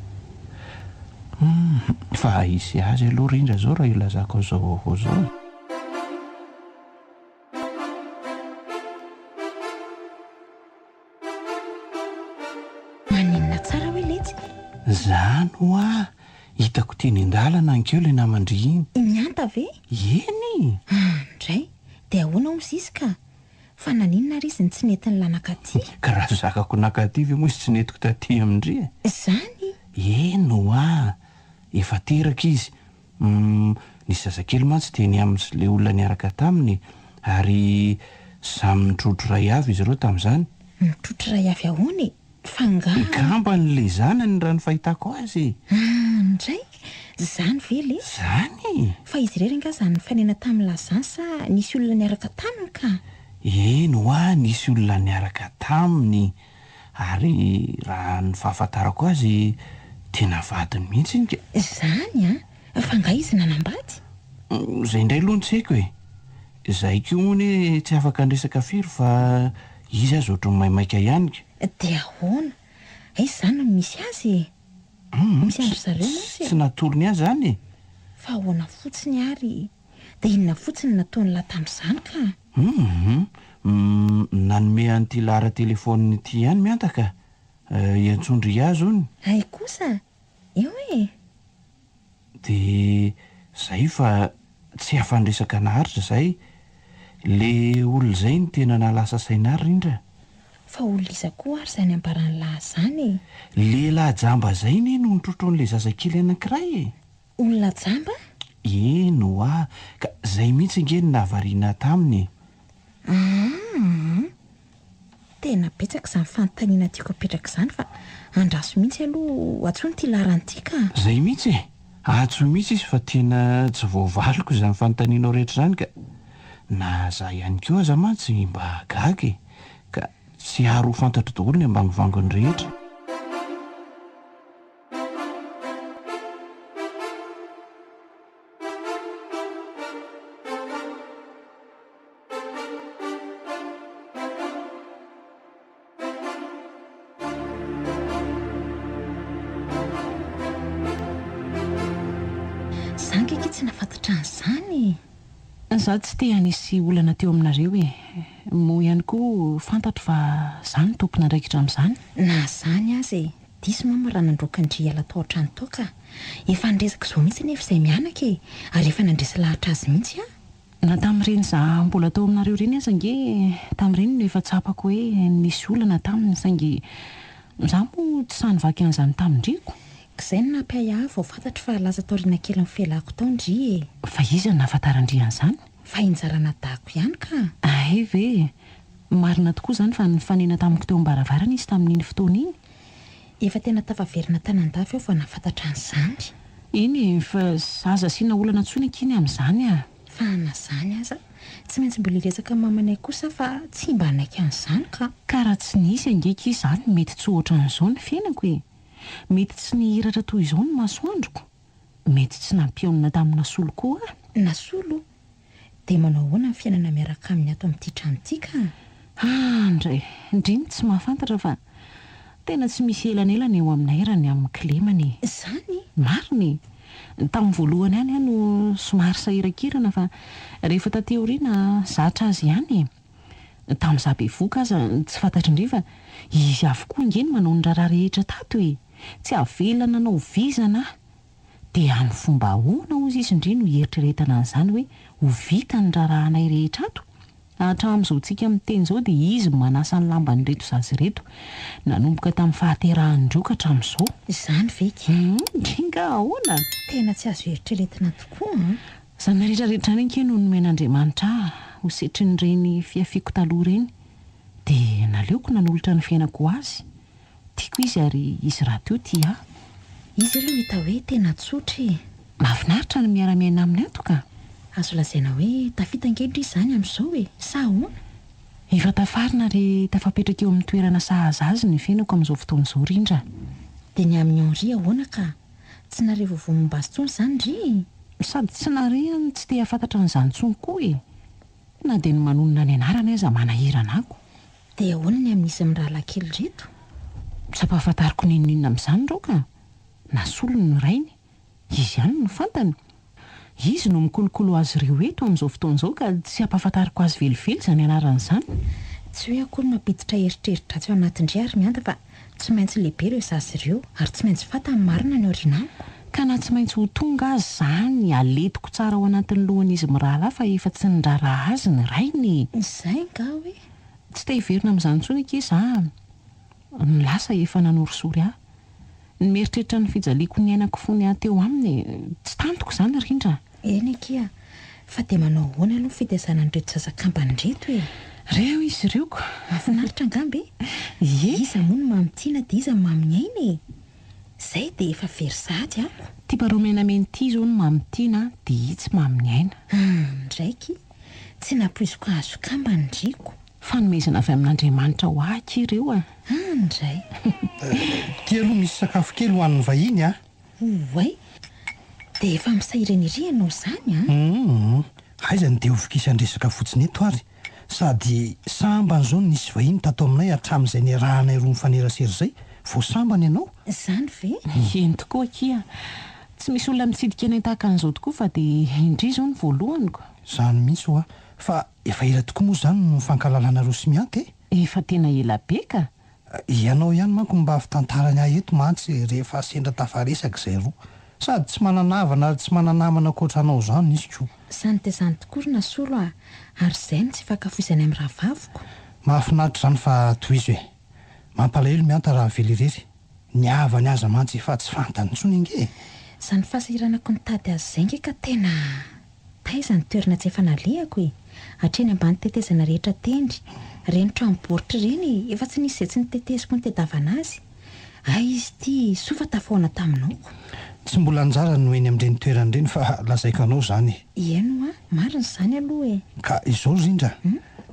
Hum, fa hisy azy aloha rindra izao raha ilazako an'izao vaovao izao e! Maninona tsara hoe letsy? Zany hoa! Hitako teny an-dalana ankeo ilay naman-dry iny. Mihanta ve? Eny! Andray! Dia ahoana hozy izy ka? Fa naninona ary izy no tsy nety nila nankaty? Ka raha zakako nankaty ve moa izy tsy nentiko taty amin-dry e? Zany? Eny hoa! Efa teraka izy. Humm, nisy zazakely mantsy teny aminy sy ilay olona niaraka taminy ary samy nitrotro iray avy izy ireo tamin'izany. Nitrotro iray avy ahoana e? Fa angaha. Ngambany ilay zanany raha ny fahitako azy e! Ah, ndray! Zany ve lesy? Zany e! Fa izy irery angaha izany nifanena tamin'i Lazan sa nisy olona niaraka taminy ka? Eny hoa, nisy olona niaraka taminy. Ary raha ny fahafantarako azy, Tena vadiny mihitsy iny ka. Izany an! Fa nga izy nanambady? Izay indray aloha no tsy haiko e! Izahay koa moa anie tsy afaka niresaka firy fa izy aza ohatran'ny maimaika ihany ka. Dia ahoana? Aiza izany no misy azy e? Misy an-dry zareo mantsy e! Tsy natorony ahy izany e! Fa ahoana fotsiny ary? Dia inona fotsiny no nataon'lah tamin'izany ka? Hum! Nanome an'ity laharan-telefaoniny ity ihany mianta ka! Iantsoan-dry azy hono. Hay kosa! Eo e! Dia zay fa tsy afa-niresaka naharitra zay. Le olona izay no tena nahalasa saina ahy Rindra. Fa olona iza koa ary izany ambaran'lah izany e? Lehilahy jamba zay anie no nitrotro an'ilay zazakely anankiray e! Olona jamba? Eny hoa, ka zay mihitsy ange no nahavariana ahy taminy e! Aa! Tena betsaka izany fanontaniana tiako apetraka izany fa andraso mihitsy aloha antsoina ity laharana ity ka! Zay mihitsy e! Antsoy mihitsy izy fa tena tsy voavaliko izany fanontanianao rehetra izany ka! Na za ihany koa aza mantsy mba gaga e! Ka tsy ary ho fantatro daholo ny ambangovangony rehetra. Za nge ki tsy nafantatra an'izany e! Za tsy te hanisy olana teo aminareo e! Moa ihany koa fantatro fa za no tompon'andraikitra amin'izany. Na zany aza e! Diso mama raha nandroaka an-dry hiala tao an-trano tao ka! Efa niresaka izao mihitsy anefa izay mianaka e! Ary efa nandresy lahatra azy mihitsy aho. Na tamin'ireny za mbola tao aminareo ireny aza ange tamin'ireny no efa tsapako hoe nisy olana taminy saingy za moa tsy sahy nivaky an'izany tamin-driko. K'izay no nampiahiahy ahy vao fantatro fa lasa taoriana kelin'ny fialako tao ndry e! Fa iza no nahafantaran-dry an'izany? Fa i Njaranadahako ihany ka! Hay ve! Marina tokoa izany fa nifanena tamiko teo am-baravarana izy tamin'iny fotoana iny. Efa tena tafaverina tany an-dafy aho vao nahafantatra an'izany. Eny e, fa aza asiana olana intsony akia ny amin'izany a! Fa na izany aza, tsy maintsy mbola hiresaka amin'ny mamanay kosa aho fa tsy mba hanaiky an'izany ka! Ka raha tsy nisy ange akia izany mety tsy ho ohatran'izao ny fiainako e! Mety tsy nihiratra toy izao ny masoandroko, mety tsy nampihaonina tamin'i Nasolo koa aho. Nasolo? Dia manao ahoana ny fiainana miaraka aminy ato amin'ity trano ity ka? Andry, ndry no tsy mahafantatra fa tena tsy misy elanelana eo aminay raha ny amin'ny kilemana e! Izany? Marina e! Tamin'ny voalohany ihany aho no somary sahirankirana fa rehefa taty aoriana zatra azy ihany e! Tamin'izaho bevohoka aza tsy fantatry ndry fa izy avokoa ange no manao ny raharaha rehetra tato e! Tsy avela nanao vizana aho Dia amin'ny fomba ahoana hozy izy ndry no hieritreretana an'izany hoe ho vita ny raharahanay rehetra ato? Hatramin'izao tsika miteny izao dia izy no manasa ny lamban'ireto zaza ireto, nanomboka tamin'ny fahaterahan'ireo ka hatramin'izao. Izany ve ki? Hum, ndry nga ahoana? Tena tsy azo eritreretina tokoa an! Izany rehetra rehetra izany ange no nomen'Andriamanitra ahy ho setrin'ireny fihafiako taloha ireny, dia naleoko nanolotra ny fiainako ho azy. Tiako izy ary izy rahateo tia ahy. Izy aloha hita hoe tena tsotra e. Mahafinaritra ny miara-miaina aminy ato ka. Azo lazaina hoe tafita ange ndry izany amin'izao e! Sa ahoana? Efa tafarina ary tafapetraka eo amin'ny toerana sahaza azy ny fiainako amin'izao fotoana izao Rindra. Dia ny amin'i Henri ahoana ka? Tsy nare vaovao momba azy intsony izany ndry e? Sady tsy nare no tsy te hahafantatra an'izany intsony koa e! Na dia ny manonona ny anarany aza manahirana ako. Dia ahoana ny amin'izy mirahalahy kely ireto? Tsy ampahafantariko n'inon'inona amin'izany ireo ka! Nasolony ny rainy. Izy ihany no fantany. Izy no mikolokolo azy ireo eto amin'izao fotoana izao ka tsy ampahafantariko azy velively izany anarany izany. Tsy hoe akory mampiditra eritreri-dratsy ao anatin-dry ary mianda fa tsy maintsy lehibe ireo zaza ireo ary tsy maintsy fantany ny marina any aoriana amiko. Ka na tsy maintsy ho tonga aza izany, aletiko tsara ao anatin'ny lohan'izy mirahalahy fa efa tsy niraharaha azy ny rainy e! Izay angaha hoe? Tsy te hiverina amin'izany intsony akia za a! Ny lasa efa nanorisory ahy. Ny mieritreritra ny fijaliako niainako fony aho teo aminy e, tsy tantiko izany Rindra a! Eny akia, fa dia manao ahoana aloha ny fitaizana an'ireto zaza kambana ireto e? Reo izy ireo ko! Mahafinaritra angamba e? Ie! Iza moa no mamy tiana dia iza no mamy ny aina e? Izay dia efa very sahady ako. Ity barao menamena ity izao no mamy tiana dia itsy mamy ny aina. Andraiky, tsy nampoiziko hahazo kambana ndry ko. Fanomezana avy amin'Andriamanitra ho ahy akia ireo a! Any indray. Ity aloha misy sakafo kely ho an'ny vahiny a! Oay! Dia efa misahirana ery ianao izany an! Humm! Aiza no dia ho vokisan-dresaka fotsiny eto ary! Sady sambany izao no nisy vahiny tato aminay hatramin'izay niarahanay roa nifanerasera izay, vao sambany ianao? Izany ve? Eny tokoa akia! Tsy misy olona mitsidika anay tahaka an'izao tokoa fa dia indry izao no voalohany ko! Izany mihitsy hoa! Fa efa ela tokoa moa izany no nifankahalalanareo sy Mianta e? Efa tena ela be ka! Ianao ihany manko no mba fitantarany ahy eto mantsy rehefa sendra tafaresaka izay roa. Sady tsy manana havana ary tsy mana-namana ankoatra anao izany izy ko. Izany dia izany tokoa ry Nasolo a! Ary izay no tsy ifankafoizany amin'ny rahavaviko. Mahafinaritra izany fa tohizo e! Mampalahelo Mianta raha avela irery. Ny havany aza mantsy efa tsy fantany intsony ange e! Izany fahasahiranako nitady azy izay ange ka tena. Taiza ny toerana tsy efa nalehako e! Hatreny ambany tetezana rehetra teny, ireny trano baoritra ireny e, efa tsy nisy izay tsy noteteziko nitedavana azy. Hay izy ity, soa fa tafahaona taminao. Tsy mbola anjarany no eny amin'ireny toerana ireny fa lazaiko anao izany e. Eny hoa, marina izany aloha e. Ka izao ry Rindra,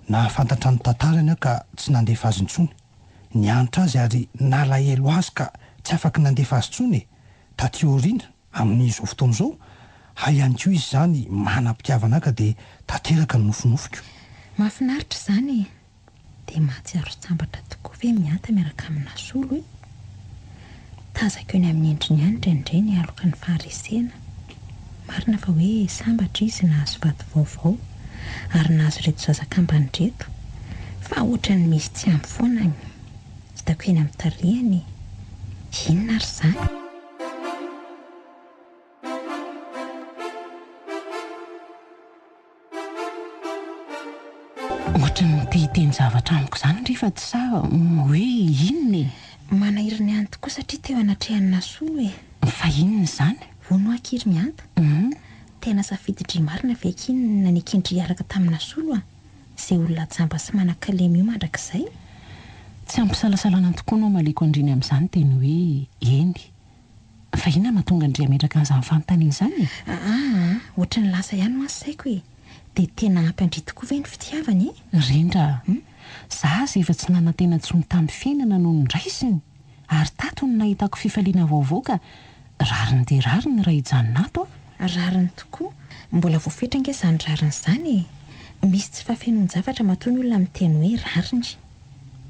nahafantatra ny tantarany aho ka tsy nandefa azy intsony. Niantra azy ary nalahelo azy ka tsy afaky nandefa azy intsony e. Taty aoriana, Amin'izao fotoana izao, hay ihany koa izy izany manam-pitiavana ahy ka dia tanteraka ny nofinofiko. Mahafinaritra izany e! Dia mahatsiaro sambatra tokoa ve Mianta miaraka amin'i Nasolo e? Tazako eny amin'ny endriny ihany indraindray ny aloka ny faharesena. Marina fa hoe sambatra izy nahazo vady vaovao ary nahazo ireto zaza kambany ireto fa ohatran'ny misy tsy ampy foana ny hitako eny amin'ny tarehiny e! Inona ary izany? Ohatran'ny te hiteny zavatra amiko izany ry fa tsy sahy hoe inona e? Manahirana ihany tokoa satria teo anatrehan'i Nasolo e! Fa inona izany? Hono hoa akia ry Mihanta? Tena safidy-dry marina ve akia ny nanekin-dry hiaraka tamin'i Nasolo a? Izay olona jamba sy manan-kalemy io mandrakizay? Tsy ampisalasalana tokoa no hamaliako an-dry ny amin'izany dia ny hoe eny. Fa inona no mahatonga an-dry hametraka an'izany fanontaniana izany e? Aa, ohatry ny lasa ihany hoa saiko e! Dia tena ampy an-dry tokoa ve ny fitiavana e? Rindra a! Za aza efa tsy nanantena intsony tamin'ny fiainana no noraisiny, ary tato no nahitako fifaliana vaovao ka rariny dia rariny raha hijanona ato aho. Rariny tokoa! Mbola voafetra ange izany rariny izany e! Misy tsy fahafenoan-javatra matoa ny olona miteny hoe rariny.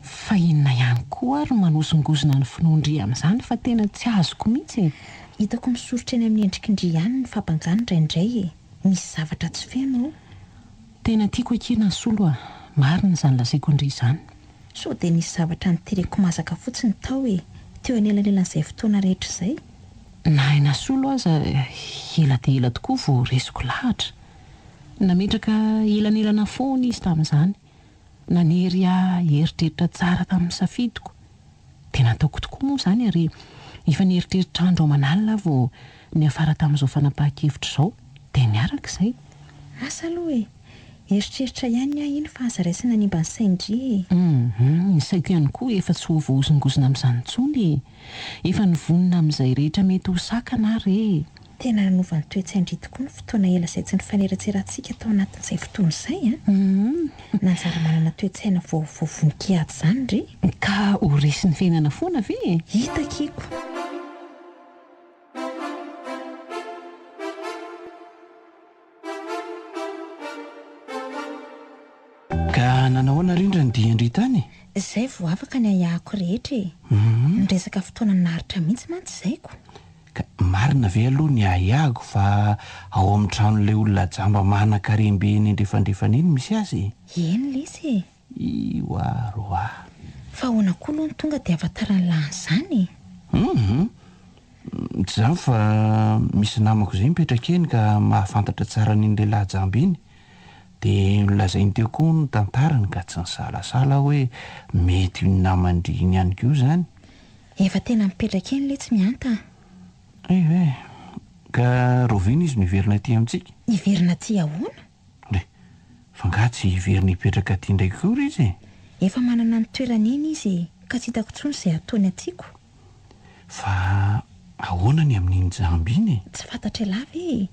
Fa inona ihany koa ary no manozongozona ny finoan-dry amin'izany fa tena tsy azoko mihitsy e! Hitako misoritra eny amin'ny endrikin-dry ihany ny fabangany indraindray e! Misy zavatra tsy feno ao. Tena tiako akia Nasolo a! Marina izany lazaiko an-dry izany. Sao dia nisy zavatra nitereko mazaka fotsiny tao e! Teo anelanelan'izay fotoana rehetra izay? Na i Nasolo aza ela dia ela tokoa vao resiko lahatra. Nametraka elanelana foana izy tamin'izany. Nanery ahy hieritreritra tsara tamin'ny safidiko. Dia nataoko tokoa moa izany ary efa nieritreritra andro aman'alina aho vao niafara tamin'izao fanapahan-kevitra izao. Dia niaraka izay. Asa aloha e! Eritreritra ihany ny ahy iny fa aza raisina hanimba ny sain-dry e! Hum, ny saiko ihany koa efa tsy ho voahozongozona amin'izany intsony e! Efa nivonona amin'izay rehetra mety ho sakana aho re e! Tena nanova ny toe-tsain-dry tokoa ny fotoana ela izay tsy nifaneratserantsika tao anatin'izay fotoana izay an! Nanjary manana toe-tsaina vaovao vonon-kiady izany ry. Ka ho resin'ny fiainana foana ve e? Hitakiko! Ka nanao ahoana rindra ny dian-dry tany e? Izay vao afaka ny ahiahiko rehetra e! Niresaka fotoana naharitra mihitsy mantsy izay ko! Ka marina ve aloha ny ahiahiko fa ao amin'ny tranon'ilay olona jamba manan-karem-be eny andrefandrefana iny misy azy e? Eny lesy e! Ioa roa. Fa ahoana koa aloha no tonga dia ahafantaran'lah an'izany e? Hum! Tsy izany fa misy namako izay mipetraka eny ka mahafantatra tsara an'iny lehilahy jamba iny. Dia nolazainy teo koa ny tantarany ka tsy nisalasala aho hoe mety io naman-dry iny ihany koa izany. Efa tena mipetraka eny letsy Mihanta a! Hay ve? Ka rahoviana izy no hiverina aty amintsika? Hiverina aty ahoana? Re, fa angaha tsy hiverina hipetraka aty indray koa ry izy e? Efa manana ny toerany eny izy e, ka tsy hitako intsony izay hataony aty ko. Fa ahoana ny amin'iny jamba iny e? Tsy fantatr'ialahy ve e?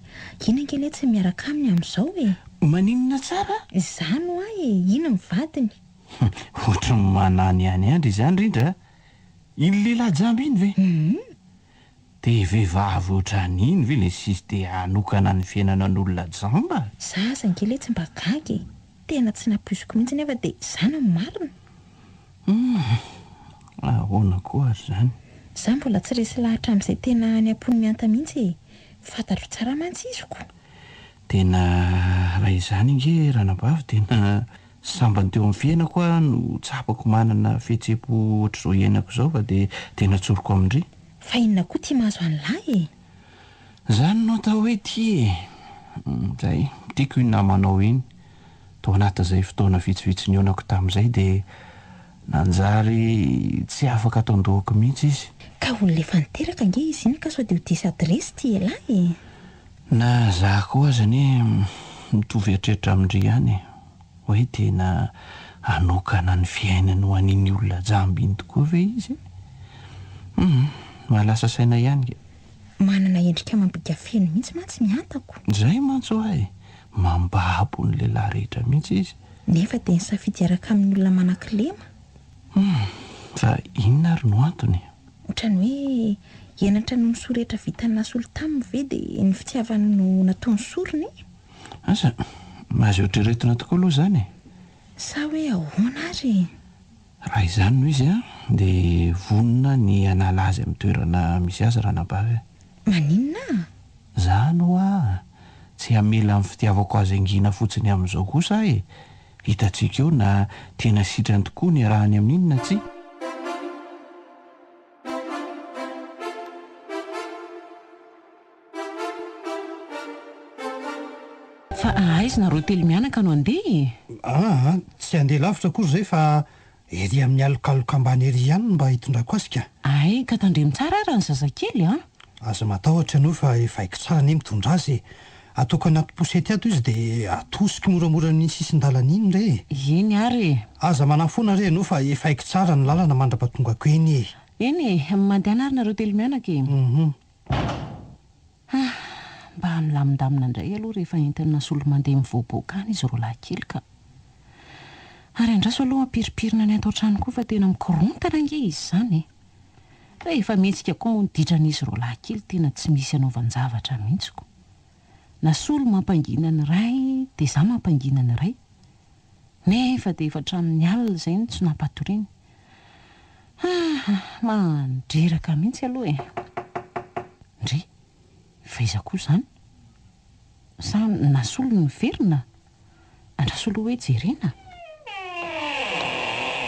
Iny ange letsy ny miaraka aminy amin'izao e! Maninona tsara? Izany hoa e, iny ny vadiny. Ohatry ny manany ihany andry izany Rindra a! Iny lehilahy jamba iny ve? Dia vehivavy ohatran'iny ve le sisy te hanokana ny fiainana an'olona jamba? Za aza ange letsy mba gaga e! Tena tsy nampoiziko mihitsy nefa dia izany no marina. Humm! Ahoana koa ary izany? Za mbola tsy resy lahatra amin'izay tena any am-pon'i Mihanta mihitsy e! Fantatro tsara mantsy izy ko! Tena raha izany ange ranabavy tena sambany teo amin'ny fiainako aho no tsapako manana fihetseham-po ohatr'izao iainako izao fa dia tena tsoriko amin-dry. Fa inona koa ity mahazo an'lah e? Izany no atao hoe tia e! Zay, tiako iny namanao iny. Tao anatin'izay fotoana vitsivitsy nihaonako tamin'izay dia nanjary tsy afaka ato an-dohako mihitsy izy. Ka olona efa niteraka ange izy iny ka sao dia ho diso adiresy ity elah e! Na za koa aza anie mitovy eritreritra amin-dry ihany e! Hoe tena hanokana ny fiainany ho an'iny olona jamba iny tokoa ve izy e? Hum, mahalasa saina ihany ka. Manana endrika amam-bika feno mihitsy mantsy ny antako. Izay mantsy hoa e! Mambabo ny lehilahy rehetra mihitsy izy. Nefa dia nisafidy hiaraka amin'ny olona manan-kilema. Hum, fa inona ary no antony? Ohatran'ny hoe henatra noho ny soa rehetra vitan'i Nasolo taminy ve dia ny fitiavany no nataony sorona e? Asa, azo eritreretina tokoa aloha izany e! Sa hoe ahoana ary e? Raha izany no izy an, dia vonona ny hanala azy amin'ny toerana misy azy ranabavy a! Maninona? Izany hoa! Tsy hamela ny fitiavako azy hangina fotsiny amin'izao kosa aho e! Hitantsika eo na tena sitrany tokoa ny iarahany amin'iny na tsia. Fa aiza nareo telo mianaka no handeha e? Aa, tsy handeha lavitra akory izay fa ery amin'ny alokaloka ambany ery ihany no mba hitondrako azy ka. Hay, ka tandremo tsara ary ny zazakely an! Aza matahotra ianao fa efa haiko tsara anie mitondra azy e! Ataoko anaty posety ato izy dia atosiko moramora amin'iny sisin-dalana iny re e! Eny ary e! Aza manahy foana re ianao fa efa haiko tsara ny lalana mandra-pahatongako eny e! Eny e! Mandehana ary nareo telo mianaka e! Ah! Mba milamindamina indray aloha rehefa entin'i Nasolo mandeha mivoaboaka any izy roalahy kely ka! Ary andraso aloha hampirimpirina ny ato an-trano koa fa tena mikorontana ange izy izany e! Rehefa mihetsika koa moa ny ditran'izy roalahy kely tena tsy misy anaovan-javatra mihitsy ko! Nasolo mampangina ny iray dia za mampangina ny iray. Nefa dia efa hatramin'ny alina izay no tsy nampatoriany. Ah! Mandreraka mihitsy aloha e! Ndry! Fa iza koa izany? Sa Nasolo no niverina? Andraso aloha hoe jerena.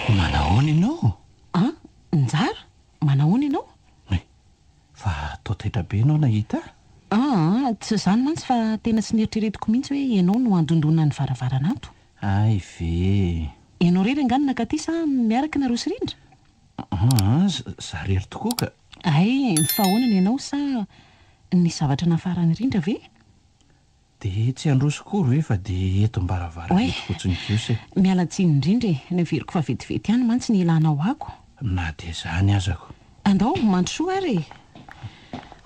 Manahoana ianao? An! Njara! Manahoana ianao? Hey! Fa toa taitra be ianao nahita ahy? Aa! Tsy izany mantsy fa tena tsy neritreretiko mihitsy hoe ianao no handondona ny varavarana ato. Hay ve e! Ianao irery angaha no nankaty sa miaraka nareo sy Rindra? Aa! Za irery tokoa ka! Hay, fa ahoana ny anao sa nisy zavatra nafaran'i Rindra ve? Dia tsy handroso akory ve fa dia eto am-baravarana Oay! eto fotsiny kosa e! Miala tsiny indrindra e! Neveriko fa vetivety ihany mantsy ny hilanao ako. Na dia izany aza ko. Andao, mandrosoa ary e!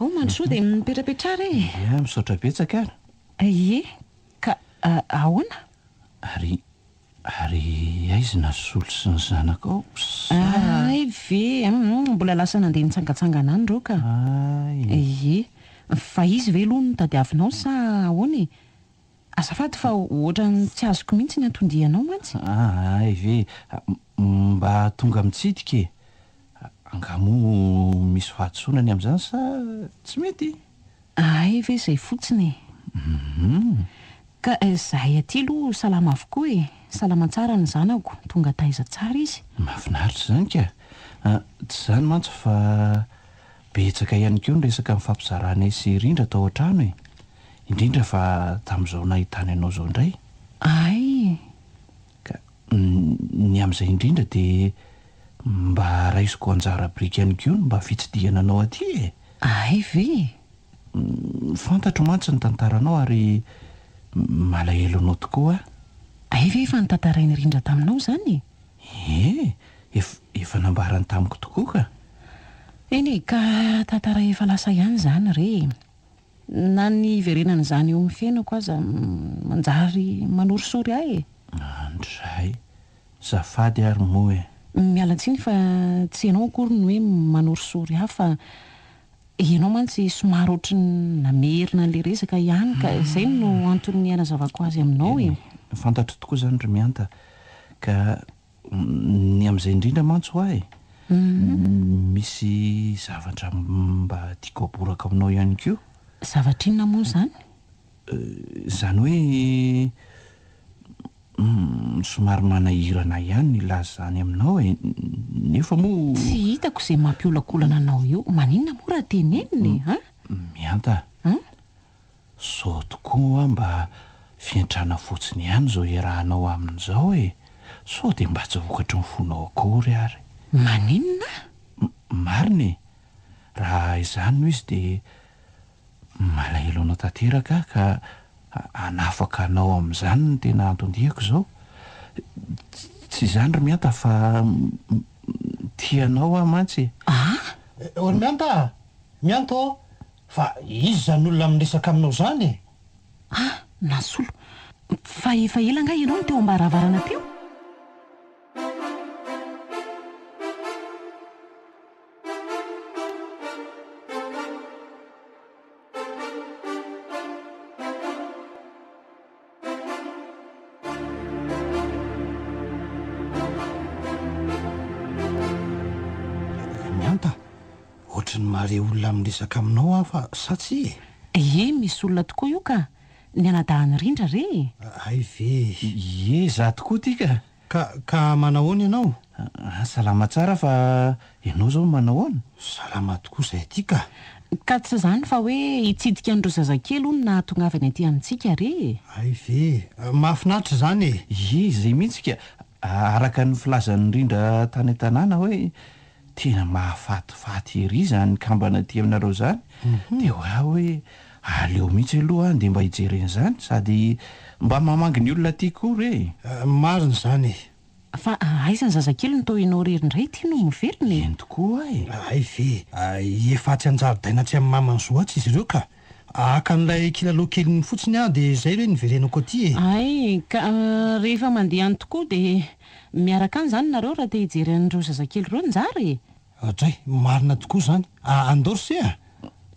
Ao, mandrosoa dia mipetrapetraha re e! Ia, misaotra betsaka ary. Ie, ka ahoana? Ary Ary aiza Nasolo sy ny zanakao sa. Hay ve, hum, mbola lasa nandeha nitsangatsangana any ireo ka. Hay. Ie. Fa izy ve aloha no tadiavinao sa ahoana e? Azafady fa ohatran'ny tsy azoko mihitsy ny anton-dianao mantsy. Hay ve, mba tonga mitsidika e. Angaha moa misy fahadisoana ny amin'izany sa tsy mety? Hay ve izay fotsiny e! Ka izahay aty aloha salama avokoa e! Salama tsara ny zanako, tonga taiza tsara izy. Mahafinaritra izany ka! Tsy izany mantsy fa betsaka ihany koa ny resaka nifampizaranay sy Rindra tao an-trano e! Indrindra fa tamin'izao nahitany anao izao indray. Hay! Ka ny amin'izay indrindra dia mba raisiko anjara biriky ihany koa ny mba fitsidihana anao aty e! Hay ve? Fantatro mantsy ny tantaranao ary malahelo anao tokoa aho. Hay ve efa notantarain'i Rindra taminao izany e? Ie, efa nambarany tamiko tokoa ka. Eny e, ka tantara efa lasa ihany izany re e. Na ny hiverenan'izany eo amin'ny fiainako aza manjary manorisory ahy e. Andray! Zafady ary moa e. Miala tsiny fa tsy ianao akory no hoe manorisory ahy fa ianao mantsy somary ohatry ny namerina an'ilay resaka ihany ka izay no antony hanazavako azy aminao e. Eny e, fantatro tokoa izany ry Mihanta ka ny amin'izay indrindra mantsy hoa e, misy zavatra mba tiako haboraka aminao ihany koa. Zavatra inona moa izany? Izany hoe Somary manahirana ihany ny hilaza izany aminao e, nefa moa. Tsy hitako izay mampiolakolana anao eo, maninona moa raha tenenina e, an? Mihanta, sao tokoa hoa mba fiantrana fotsiny ihany izao iarahanao aminy izao e, sao dia mba tsy vokatry ny fonao akory ary. Maninona? Marina e, raha izany no izy dia Malahelo anao tanteraka aho ka hanafaka anao amin'izany no tena anton-diako izao. Tsy izany ry Mihanta fa tia anao aho mantsy e. Ah! Ô ry Mihanta a! Mihanta ô! Fa iza izany olona miresaka aminao izany e? Ah! Nasolo. Fa efa ela angaha ianao no teo am-baravarana teo? Mihanta, ohatry ny mahare olona miresaka aminao aho fa sa tsia e? Ie, misy olona tokoa io ka! Ny anadahin'i Rindra re e! Hay ve e! Ie, izaho tokoa ity ka! Ka, ka manahoana ianao? Ah, salama tsara fa ianao izao manahoana? Salama tokoa izay aty ka! Ka tsy izany fa hoe hitsidika an'ireo zazakely hono nahatongavany aty amintsika re e! Hay ve! Mahafinaritra izany e! Ie, izay mihitsy ka! Araka ny filazan'i Rindra tany an-tanàna hoe tena mahafatifaty ery izany kambana aty aminareo izany, dia hoy aho hoe Aleo mihitsy aloha aho ndeha mba hijery an'izany, sady mba mamangy ny olona aty koa re e! Marina izany e! Fa aiza ny zazakely no toa ianao irery indray ity no miverina e? Eny tokoa e! Hay ve! Efa atsy an-jaridaina atsy amin'ny maman'i Zo atsy izy ireo ka! Haka an'ilay kilalao keliny fotsiny aho dia izay re niverenako aty e! Hay, ka rehefa mandeha any tokoa dia miaraka any izany nareo raha te hijery an'ireo zazakely ireo Njara e! Dray, marina tokoa izany. Andao ry se a!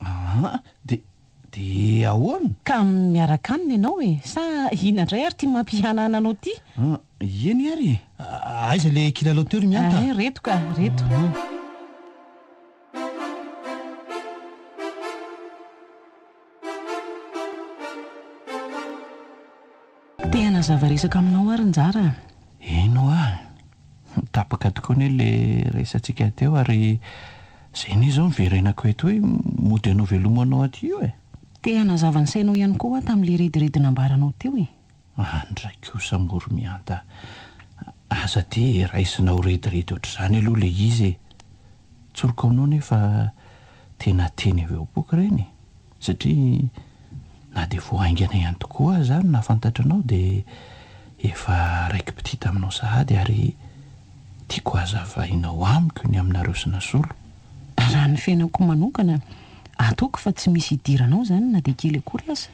Aa, dia, dia ahoana? Ka miaraka aminy ianao e! Sa inona indray ary ity mampihanahana anao ity? Aa, eny ary e! Aiza ilay kilalao teo ry Mihanta? Ay, reto ka, reto. Te hanazava resaka aminao ary Njara a! Eny hoa! Tapaka tokoa anie le resatsika teo ary zay anie zao niverenako eto hoe mody hanao veloma anao aty io e! Te hanazava ny sainao ihany koa aho tamin'le rediredy nambaranao teo e! Andray kosa moa ry Mihanta a! Aza dia raisina ho rediredy ohatr'izany aloha le izy e! Tsoriko aminao anie fa tena teny avy ao am-poko ireny e! Satria na dia vao haingana ihany tokoa aza aho no nahafantatra anao dia efa raiki-pitia taminao sahady ary tiako hazavainao amiko ny aminareo sy Nasolo. Raha ny fiainako manokana, ataoko fa tsy misy idiranao izany na dia kely akory aza.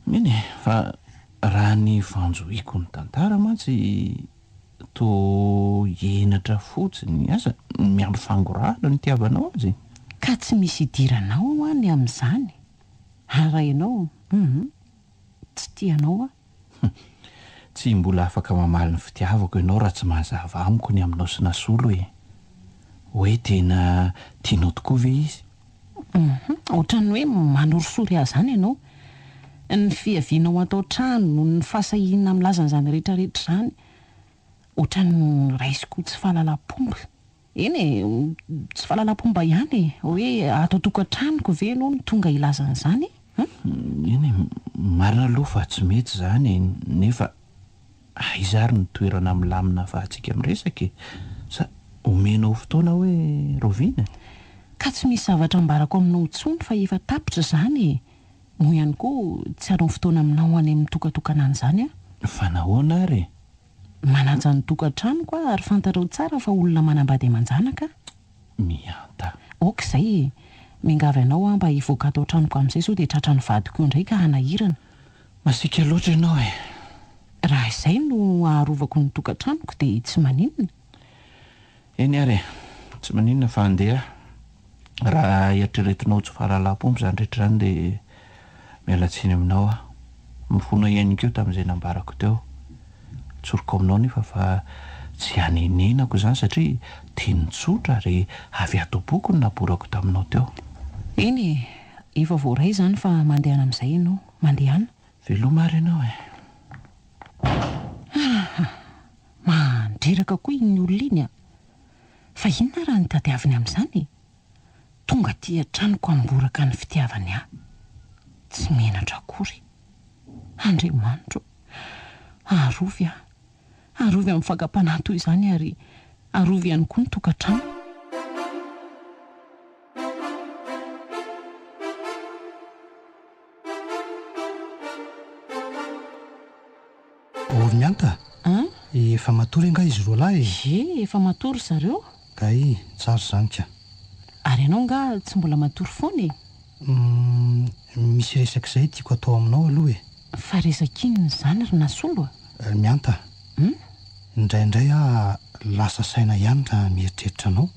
Eny e, fa raha ny fanjohiako ny tantara mantsy Toa henatra fotsiny aza miampy fangorahana no itiavanao azy e! Ka tsy misy idiranao hoa ny amin'izany, ary raha ianao hum tsy tia anao aho. Hum! Tsy mbola afaka mamaly ny fitiavako ianao raha tsy mazava amiko ny aminao sy Nasolo e! Hoe tena tianao tokoa ve izy? Hum! Ohatran'ny hoe manorisory ahy izany ianao. Ny fiavianao ato an-trano, ny fahasahiana milaza an'izany rehetra rehetra izany, ohatran'ny raisiko ho tsy fahalalam-pomba. Eny e, tsy fahalalam-pomba ihany e! Hoe ato an-tokantranoko ve ianao no tonga hilaza an'izany? Hum? Eny e, marina aloha fa tsy mety izany e, nefa Aiza ary ny toerana milamina ahafahantsika miresaka e? Sa omenao fotoana hoe rahoviana e? Ka tsy misy zavatra ambarako aminao intsony fa efa tapitra izany e! Moa ihany koa tsy hanao fotoana aminao any amin'ny tokatokana any izany aho. Fa nahoana ary e? Manaja ny tokantranoko aho ary fantatrao tsara fa olona manambady aman-janaka aho. Mihanta. Ok izay e! Miangavy anao aho mba hivoaka ato an-tranoko amin'izay sao dia tratran'ny vadiko eo indray ka hanahirana. Masiaka loatra ianao e! Raha izay no aharovako ny tokantranoko dia tsy maninona. Eny ary e, tsy maninona fa andeha aho. Raha eritreretinao tsy fahalalam-pomba izany rehetra izany dia miala tsiny aminao aho. Mifona ihany koa tamin'izay nambarako teo. Tsoriko aminao anefa fa tsy hanenenako izany satria teny tsotra ary avy ato am-poko no naborako taminao teo. Eny e, efa voaray izany fa mandehana amin'izay ianao. Mandehana. Veloma ary ianao e. Aha! Mandreraka koa iny olona iny a! Fa inona raha ny tadiaviny amin'izany e? Tonga aty an-tranoko hamboraka ny fitiavany ahy. Tsy menatra akory. Andriamanitro ô! Arovy aho. Arovy amin'ny fakam-panahy toy izany ary arovy ihany koa ny tokantrano. Ory Mianta a! Efa matory angaha izy roalahy e? Ie, efa matory ry zareo. Kay, tsara izany ka. Ary ianao angaha tsy mbola matory foana e? Humm, misy resaka izay tiako atao aminao aloha e. Fa resaka inona izany ry Nasolo a? Ry Mianta a! Indraindray aho lasa saina ihany raha mieritreritra anao.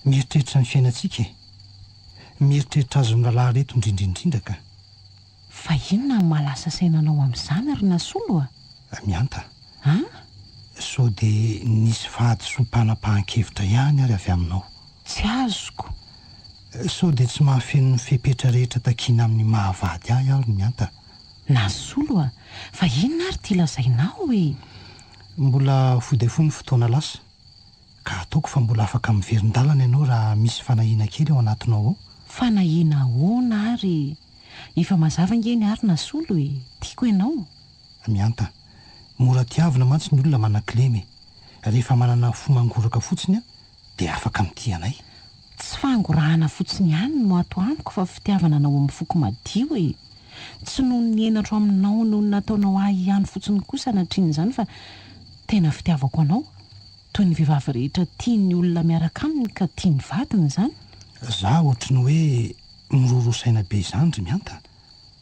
Mieritreritra ny fiainantsika e! Mieritreritra azy mirahalahy ireto indrindra indrindra ka. Fa inona no maha lasa saina anao amin'izany ry Nasolo a? Mianta a! Sao dia nisy fahadisoam-panapahan-kevitra ihany ary avy aminao? Tsy azoko. Sao dia tsy mahafeno ny fepetra rehetra takiana amin'ny maha vady ahy aho ry Mianta? Nasolo a! Fa inona ary ity lazainao e? Mbola fohy dia fohy ny fotoana lasa. Ka ataoko fa mbola afaka miverin-dalana ianao raha misy fanahiana kely ao anatinao ao. Fanahiana ahoana ary? Efa mazava ange ny ary Nasolo e! Tiako ianao. Mihanta. Mora tiavina mantsy ny olona manan-kilema e! Rehefa manana fo mangoraka fotsiny an, dia afaka mitia anay. Tsy fangorahana fotsiny ihany no ato amiko fa fitiavana anao amin'ny foko madio e! Tsy noho ny henatro aminao noho ny nataonao ahy ihany fotsiny koa sanatrian'izany fa tena fitiavako anao. Toy ny vehivavy rehetra tia ny olona miaraka aminy ka tia ny vadiny izany. Za ohatry ny hoe miroroa saina be izany ry Mihanta.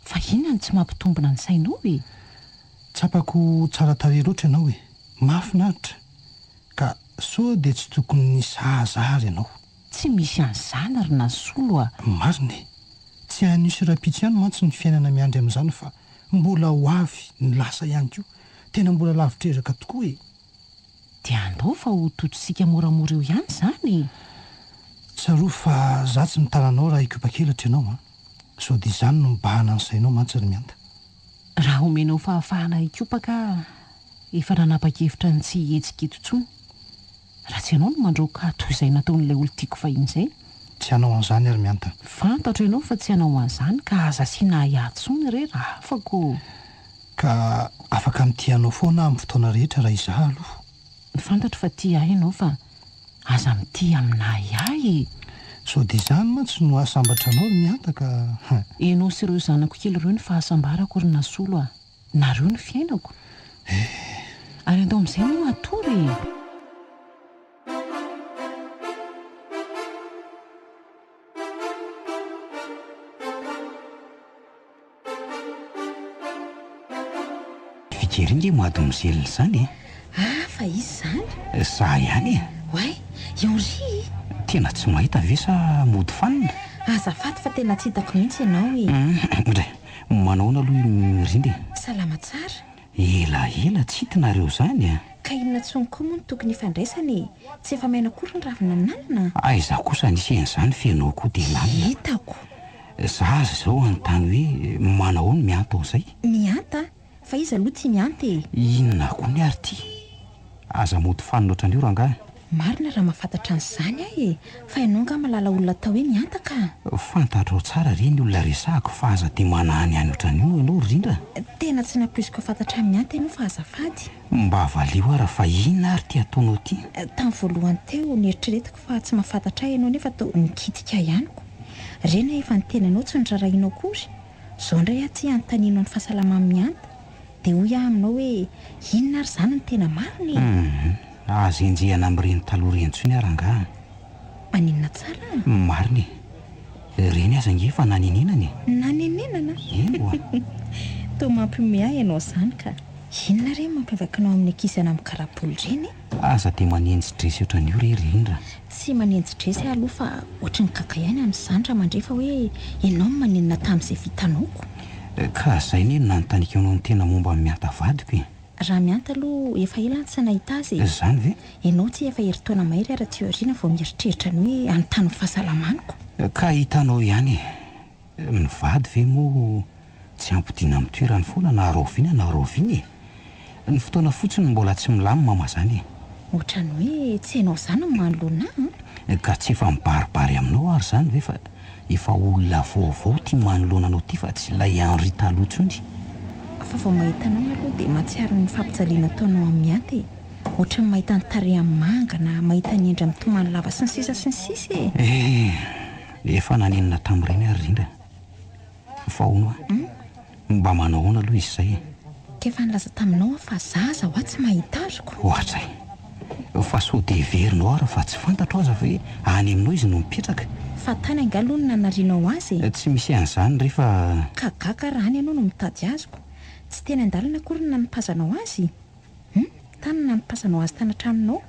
Fa inona no tsy mampitombina ny sainao e? Tsapako tsara tarehy loatra ianao e! Mahafinaritra! Ka sao dia tsy tokony nisahaza ary ianao? Tsy misy an'izany ry Nasolo a! Marina e! Tsy anio sy rahampitso ihany mantsy ny fiainana miandry amin'izany fa mbola ho avy ny lasa ihany koa. Tena mbola lavitr'ezaka tokoa e! Dia andao fa ho totosika moramora eo ihany izany e! Tsarovy fa za tsy mitana anao raha hikopa-kelatra ianao an! Sao dia izany no mibahana ny sainao mantsy ry Mianta. Raha omenao fahafahana hikopaka aho, efa nanapa-kevitra ny tsy hihetsika eto intsony. Raha tsy ianao no mandroaka ahy toy izay nataon'ilay olon-tiako fahiny izay. Tsy hanao an'izany ary Mianta. Fantatro ianao fa tsy hanao an'izany ka aza asiana ahiahy intsony re rahafako ô! Ka afaka mitia anao foana aho amin'ny fotoana rehetra raha izaho aloha. Fantatro fa tia ahy ianao fa aza mitia amin'ahiahy e! Sao dia izany mantsy no hahasambatra anao ry Mihanta ka. Ianao sy ireo zanako kely ireo ny fahasambarako ry Nasolo a! Nareo ny fiainako. Ary andao amin'izay moa hatory e! Fijery nge mademoiselle zany e! Ah fa iza izany? Za ihany e! Oay, i Henri? Tena tsy mahita ve sa mody fanina? Azafady fa tena tsy hitako mihitsy ianao e! Ndray, manahoana aloha i Mirindra e? Salama tsara. Ela ela tsy hita nareo zany a! Ka inona tsony koa moa no tokony hifandraisana e? Tsy efa maina akory ny ravina amin'anana? Aiza kosa nisy an'izany f'ianao koa dia lalina. Hitako. Za aza izao hanontany hoe manahoana Mihanta ao izay? Mihanta? Fa iza aloha ity Mihanta e? Inona kony ary ity? Aza mody fanina ohatran'io rangahy. Marina raha mahafantatra an'izany aho e! Fa ianao angaha mahalala olona atao hoe Mihanta ka? Fantatrao tsara re ny olona resahako fa aza dia manahaniany ohatran'io ianao ry Rindra. Tena tsy nampoiziko hahafantatra an'i Mihanta ianao fa azafady. Mba valio ara fa inona ary ity ataonao ity? Tamin'ny voalohany teo nieritreretiko fa tsy mahafantatra ahy ianao nefa toa nikitika ihany ko. Reny aho efa niteny anao tsy noraharahianao akory. Izao indray aho ity anontanianao ny fahasalaman'i Mihanta. Dia hoy aho aminao hoe inona ary izany no tena marina e? Hum, aza enjehina amin'ireny taloha ireny intsony aho rangaha. Maninona tsara a? Marina e. Ireny aza ange efa nanenenana e. Nanenenana? Eny oa. Toa mampihomehy ahy ianao izany ka. Inona re no mampiavaka anao amin'ny ankizy any amin'ny karaboly ireny e? Aza dia manenji-dresy ohatran'io re ry Rindra. Tsy manenji-dresy aho aloha fa ohatry ny gaga ihany amin'izany raha mandre fa hoe ianao no manenina tamin'izay vitanao ko. Ka izay anie no nanontaniako anao ny tena momba an'i Mihanta vadiko e. Raha Mihanta aloha efa ela aho tsy nahita azy e. Izany ve? Ianao ity efa herintaona mahery ary aty aoriana vao mieritreritra ny hoe hanontany ny fahasalamany ko. Ka hitanao ihany e. Ny vady ve moa tsy ampodiana amin'ny toerany foana na rahoviana na rahoviana e? Ny fotoana fotsiny no mbola tsy milamina mazàna e! Ohatran'ny hoe tsy hainao izany ny manoloana ahy an! Ka tsy efa mibaribary aminao ary izany ve fa efa olona vaovao ity manoloana anao ity fa tsy ilay Henri taloha intsony? Fa vao mahita anao aho aloha dia mahatsiaro ny fampijaliana ataonao amin'i Miaty e! Ohatran'ny mahita ny tarehiny mangana, mahita ny endriny mitomany lava sy ny sisa sy ny sisa e! Eh! Efa nanenina tamin'ireny ary rindra. Fa hono hoa, mba manao ahoana aloha izy izay e? Ka efa nilaza taminao aho fa zaza hoa tsy mahita azoko. Ohatray. Fa sao dia heverinao ary fa tsy fantatro aza fa hoe any aminao izy no mipetraka. Fa tany angaha aloha no nanarianao azy e? Tsy misy an'izany re fa. Ka gaga raha any ianao no mitady azoko. Tsy teny an-dalana akory no nanipazanao azy? Hum? Tany no nanipazanao azy tany an-tranonao?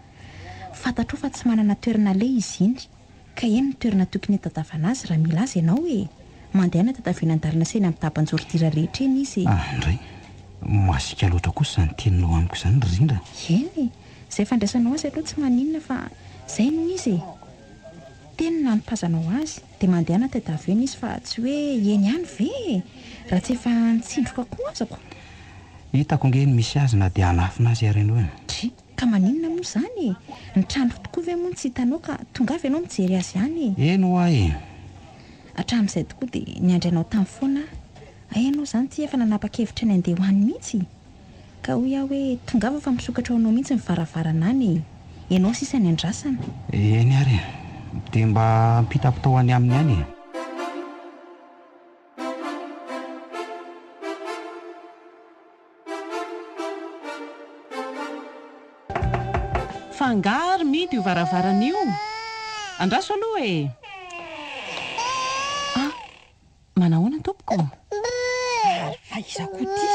Fantatrao fa tsy manana toerana aleha izy iny. Ka eny ny toerana tokony hitadiavana azy raha mila azy ianao e! Mandehana tadiavo eny an-dalana sy eny amin'ny daban-joridira rehetra eny izy e! Ah ndray! Masiaka loatra kosa izany teninao amiko izany ry Rindra. Eny e! Izay fandraisanao azy aloha tsy maninona fa izay no izy e! Teny no nanipazanao azy dia mandehana tadiavo eny izy fa tsy hoe eny ihany ve e! Raha tsy efa nitsindroka koa azako. Hitako ange ny misy azy na dia hanafina azy ary ianao e! Dry! Ka maninona moa izany e? Ny tranoko tokoa ve moa no tsy hitanao ka tongava ianao mijery azy ihany e? Eny ho'a e! Hatramin'izay tokoa dia niandry anao tany foana aho. Hay ianao izany ity efa nanapa-kevitra ny handeha ho any mihitsy? Ka hoy aho hoe tongava fa misokatra ho anao mihitsy ny varavarana any e! Ianao sisa ny andrasana. Eny ary e! Dia mba ampitapitao any aminy any e! Fa angaha ary mihidy io varavarana io? Andraso aloha e! Ah! Manahoana tompoko? Ary fa iza koa ity?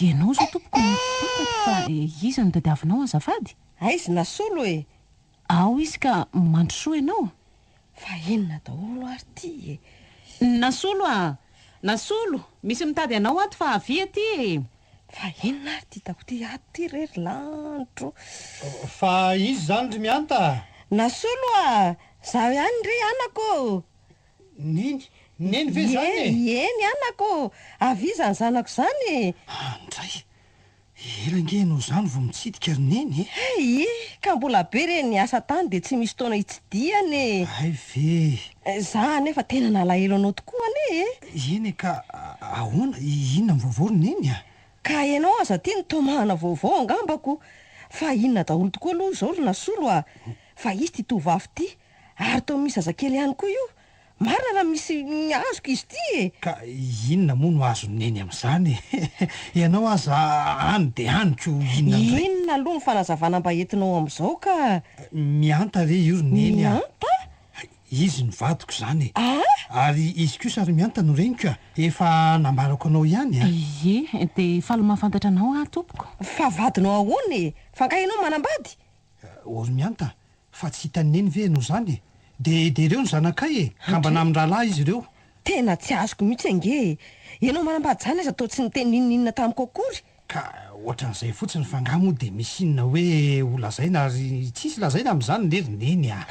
Ianao izao tompoko no tsy fantatro fa iza no tadiavinao azafady? Aiza Nasolo e? Ao izy ka mandrosoa ianao. Fa inona daholo ary ity e? Nasolo a! Nasolo! Misy mitady anao ato fa avia aty e! Fa inona ary ity hitako ity ato ity re ry lanitro o! Fa iza izany ry Mihanta a? Nasolo a! Zaho ihany re anako ô! Neny? Neny ve izany e? Ie, eny anako ô! Avia izany zanako izany e! Andray! Ela ange ianao izany vao mitsidika ry Neny e! Ie, ka mbola be re ny asa tany dia tsy misy fotoana hitsidihana e! Hay ve! Za anefa tena nalahelo anao tokoa anie e! Eny e, ka ahoana, inona ny vaovao ry Neny a? Ka ianao aza aty no tomahana vaovao angamba ko! Fa inona daholo tokoa aloha izao ry Nasolo a! Fa izy ity tovovavy ity, ary toa misy zazakely ihany koa io! Marina raha misy azoko izy ity e! Ka inona moa no azon'i Neny amin'izany e? Ianao aza any dia any ko inona indray? Inona aloha ny fanazavana mba entinao amin'izao ka? Mihanta re io ry Neny a! Mihanta? Izy no vadiko izany e! Ah! Ary izy kosa ry Mihanta no reniko a! Efa nambarako anao ihany a! Ie, dia faly mahafantatra anao aho tompoko. Fa vadinao ahoana e? Fa angaha ianao manambady? O ry Mihanta, fa tsy hitan'i Neny ve ianao izany e? Dia dia ireo ny zanakay e! Kambana amin-drahalahy izy ireo. Tena tsy azoko mihitsy ange e! Ianao manambady izany aza toa tsy niteny n'inon'inona tamiko akory. Ka ohatran'izay fotsiny fa angaha moa dia misy inona hoe ho lazaina ary tsisy lazaina amin'izany le ry Neny a!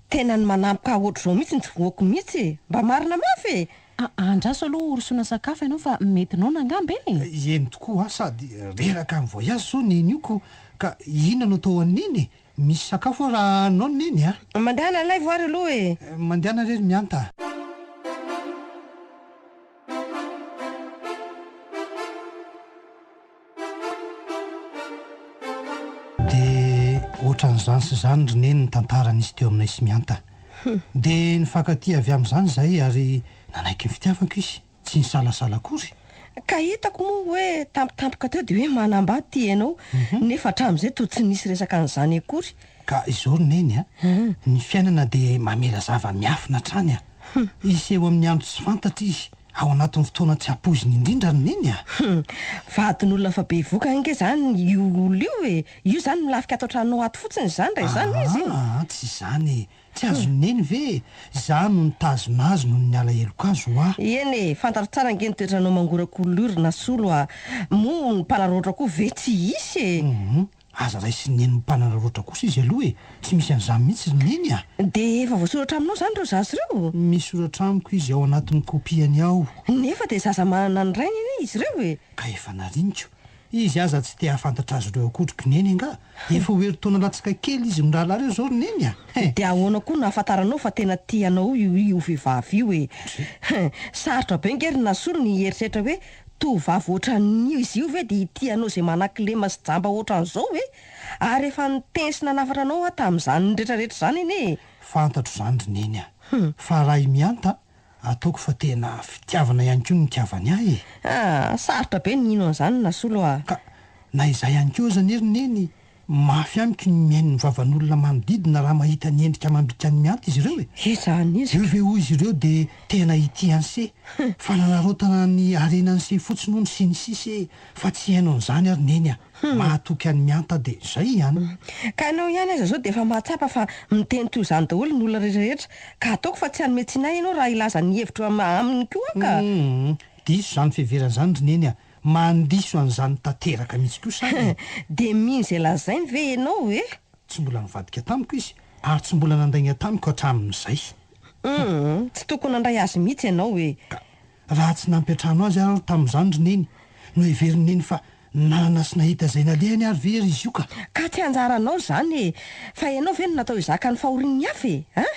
Tena ny manampoka ohatr'izao mihitsy no tsy voako mihitsy e! Mba marina mafy e! Andraso aloha horosoana sakafo ianao fa mety noana angamba e! Eny tokoa a! Sady reraka amin'ny voyage zao Neny io ko! Ka inona no atao an'i Neny e? Misy sakafo ao raha noana Neny a! Mandehana alaivo ary aloha e! Mandehana re ry Mihanta a! Dia ohatran'izany sy izany ry Neny ny tantara nisy teo aminay sy Mihanta. Dia nifankatia avy amin'izany izahay ary nanaiky ny fitiavako izy, tsy nisalasala akory. Ka hitako moa hoe tampotampoka teo dia hoe manambady ity ianao, nefa hatramin'izay toa tsy nisy resaka an'izany akory. Ka izao ry Neny a, ny fiainana dia mamela zava-miafina hatrany a. Hiseho amin'ny andro tsy fantatra izy. Ao anatin'ny fotoana tsy ampoiziny indrindra ry Neny a! Hum! Vadin'olona efa bevoka ange izany io olona io e! Io izany milafika ato an-tranonao ato fotsiny izany raha izany izy e! Aa! Tsy izany e! Tsy azon'i Neny ve e? Izaho no nitazona azy noho ny alaheloko azy hoa! Eny e! Fantatro tsara ange ny toetranao mangorak'olona io ry Nasolo a! Moa ny mpanaraotra koa ve tsy hisy e! Hum! Aza raisin'i Neny ho mpanararaotra kosa izy aloha e! Tsy misy an'izany mihitsy ry Neny a! Dia efa voasoratra aminao izany ireo zaza ireo? Misoratra amiko izy ao anatin'ny kopiany ao. Nefa dia zaza manana ny rainy anie izy ireo e! Ka efa nariniko. Izy aza tsy te hahafantatra azy ireo akory ry Neny angaha? Efa ho herintaona latsaka kely izy mirahalahy ireo izao ry Neny a! He! Dia ahoana koa no ahafantaranao fa tena tia anao io io vehivavy io e? He! Sarotra be ange ry Nasolo ny hieritreritra hoe Tovovavy ohatran'io izy io ve dia hitia anao izay manan-kilema sy jamba ohatran'izao ve? Ary efa niteny sy nanafatra anao aho tamin'izany retraretra izany anie e! Fantatro izany ry Neny a! Fa raha i Mihanta, ataoko fa tena fitiavana ihany koa no nitiavany ahy e! Ah! Sarotra be ny hino an'izany Nasolo a! Ka na izaho ihany koa aza anie ry Neny, Mafy amiko ny mihaino ny vavan'olona manodidina raha mahita ny endrika amam-bikan'i Mihanta izy ireo e! Izany izy Eo ve hoy izy ireo dia tena hitia an'se? Fanararaotana ny harenan'se fotsiny hono sy ny sisa e! Fa tsy hihaino an'izany aho ry Neny a! Mahatoky an'i Mihanta aho dia izay ihany. Ka ianao ihany aza izao dia efa mahatsapa fa miteny toy izany daholo ny olona rehetrarehetra. Ka ataoko fa tsy hanome tsiny ahy ianao raha hilaza ny hevitro aminy koa aho ka! Humm. Diso izany fiheverana izany ry Neny a! Mandiso an'izany tanteraka mihitsy kosa aho e! Dia mino izay lazainy ve ianao e? Tsy mbola nivadika tamiko izy ary tsy mbola nandainga tamiko hatramin'izay. Humm, tsy tokony nandray azy mihitsy ianao e! Ka raha tsy nampiantrano azy ary aho tamin'izany ry Neny, noheverin'i Neny fa nanana sy nahita izay nalehany ary ve ry izy io ka? Ka tsy anjaranao izany e! Fa ianao ve no natao hizaka ny fahorian'ny hafa e? Hein?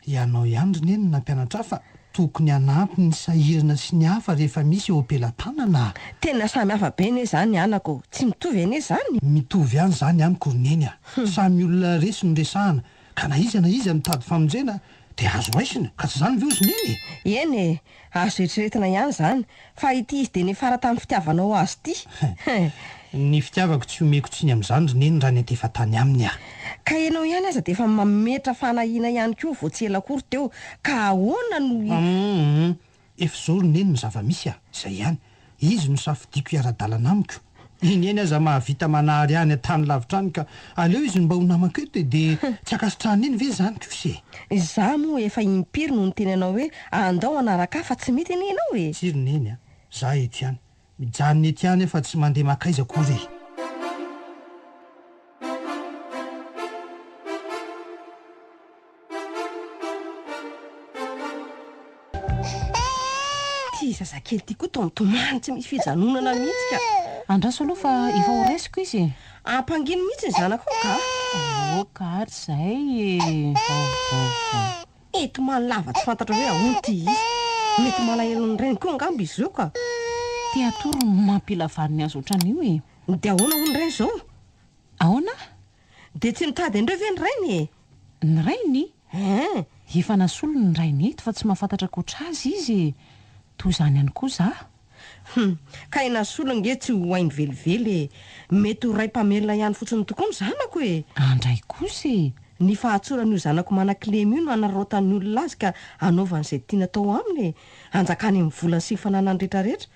Ianao ihany ry Neny no nampianatra ahy fa tokony hanampy ny sahirana sy ny hafa rehefa misy eo am-pelatanana. Tena samy hafa be anie izany anako, tsy mitovy anie izany. Mitovy ihany izany amiko ry Neny a! Samy olona resy no resahana, ka na iza na iza mitady famonjena dia azo raisina, ka tsy izany ve ozy Neny e? Eny e! Azo eritreretina ihany izany, fa ity izy dia niafara tamin'ny fitiavanao azy ity. Ny fitiavako tsy omeko tsiny amin'izany ry Neny raha niantefa tany aminy aho. Ka ianao ihany aza dia efa mametra fanahiana ihany koa vao tsy ela akory teo, ka ahoana no. Humm. Efa izao ry Neny ny zava-misy a! Izay ihany. Izy no safidiako hiara-dalana amiko. I Neny aza mahavita manary ahy any an-tany lavitra any ka aleo izy no mba ho namako eto e! Dia tsy ankasitrahan'i Neny ve izany kosa e? Izaho moa efa impiry no niteny anao hoe andao hanaraka ahy fa tsy mety anie ianao e! Tsia ry Neny a! Za eto ihany. Mijanona eto ihany aho fa tsy mandeha makaiza akory e! Ity zazakely ity koa toa mitomany tsy misy fijanonana mihitsy ka. Andraso aloha fa efa ho raisiko izy e. Ampangino mihitsy ny zanakao ka. Aoka ary izay e. Ao, ao, ao. E, tomany lava tsy fantatra hoe ahoana ity izy. Mety malahelo ny rainy koa angamba izy ireo ka. Te hatory no mampila vaniny azy ohatran'io e. Dia ahoana hono re izao? Ahoana? Dia tsy mitady an'ireo ve ny rainy e? Ny rainy? Hein! Efa nasolony ny rainy eto fa tsy mahafantatra ankoatra azy izy e! Toy izany ihany koa za. Hum! Ka i Nasolo ange tsy ho hainy velively e! Mety ho ray mpamelona ihany fotsiny tokoa ny zanako e! Andray kosa e! Ny fahatsoran'io zanako manan-kilema io no hanararaotan'ny olona azy ka hanaovany izay tiany atao aminy e! Hanjakany amin'ny volany sy ny fananany retraretra!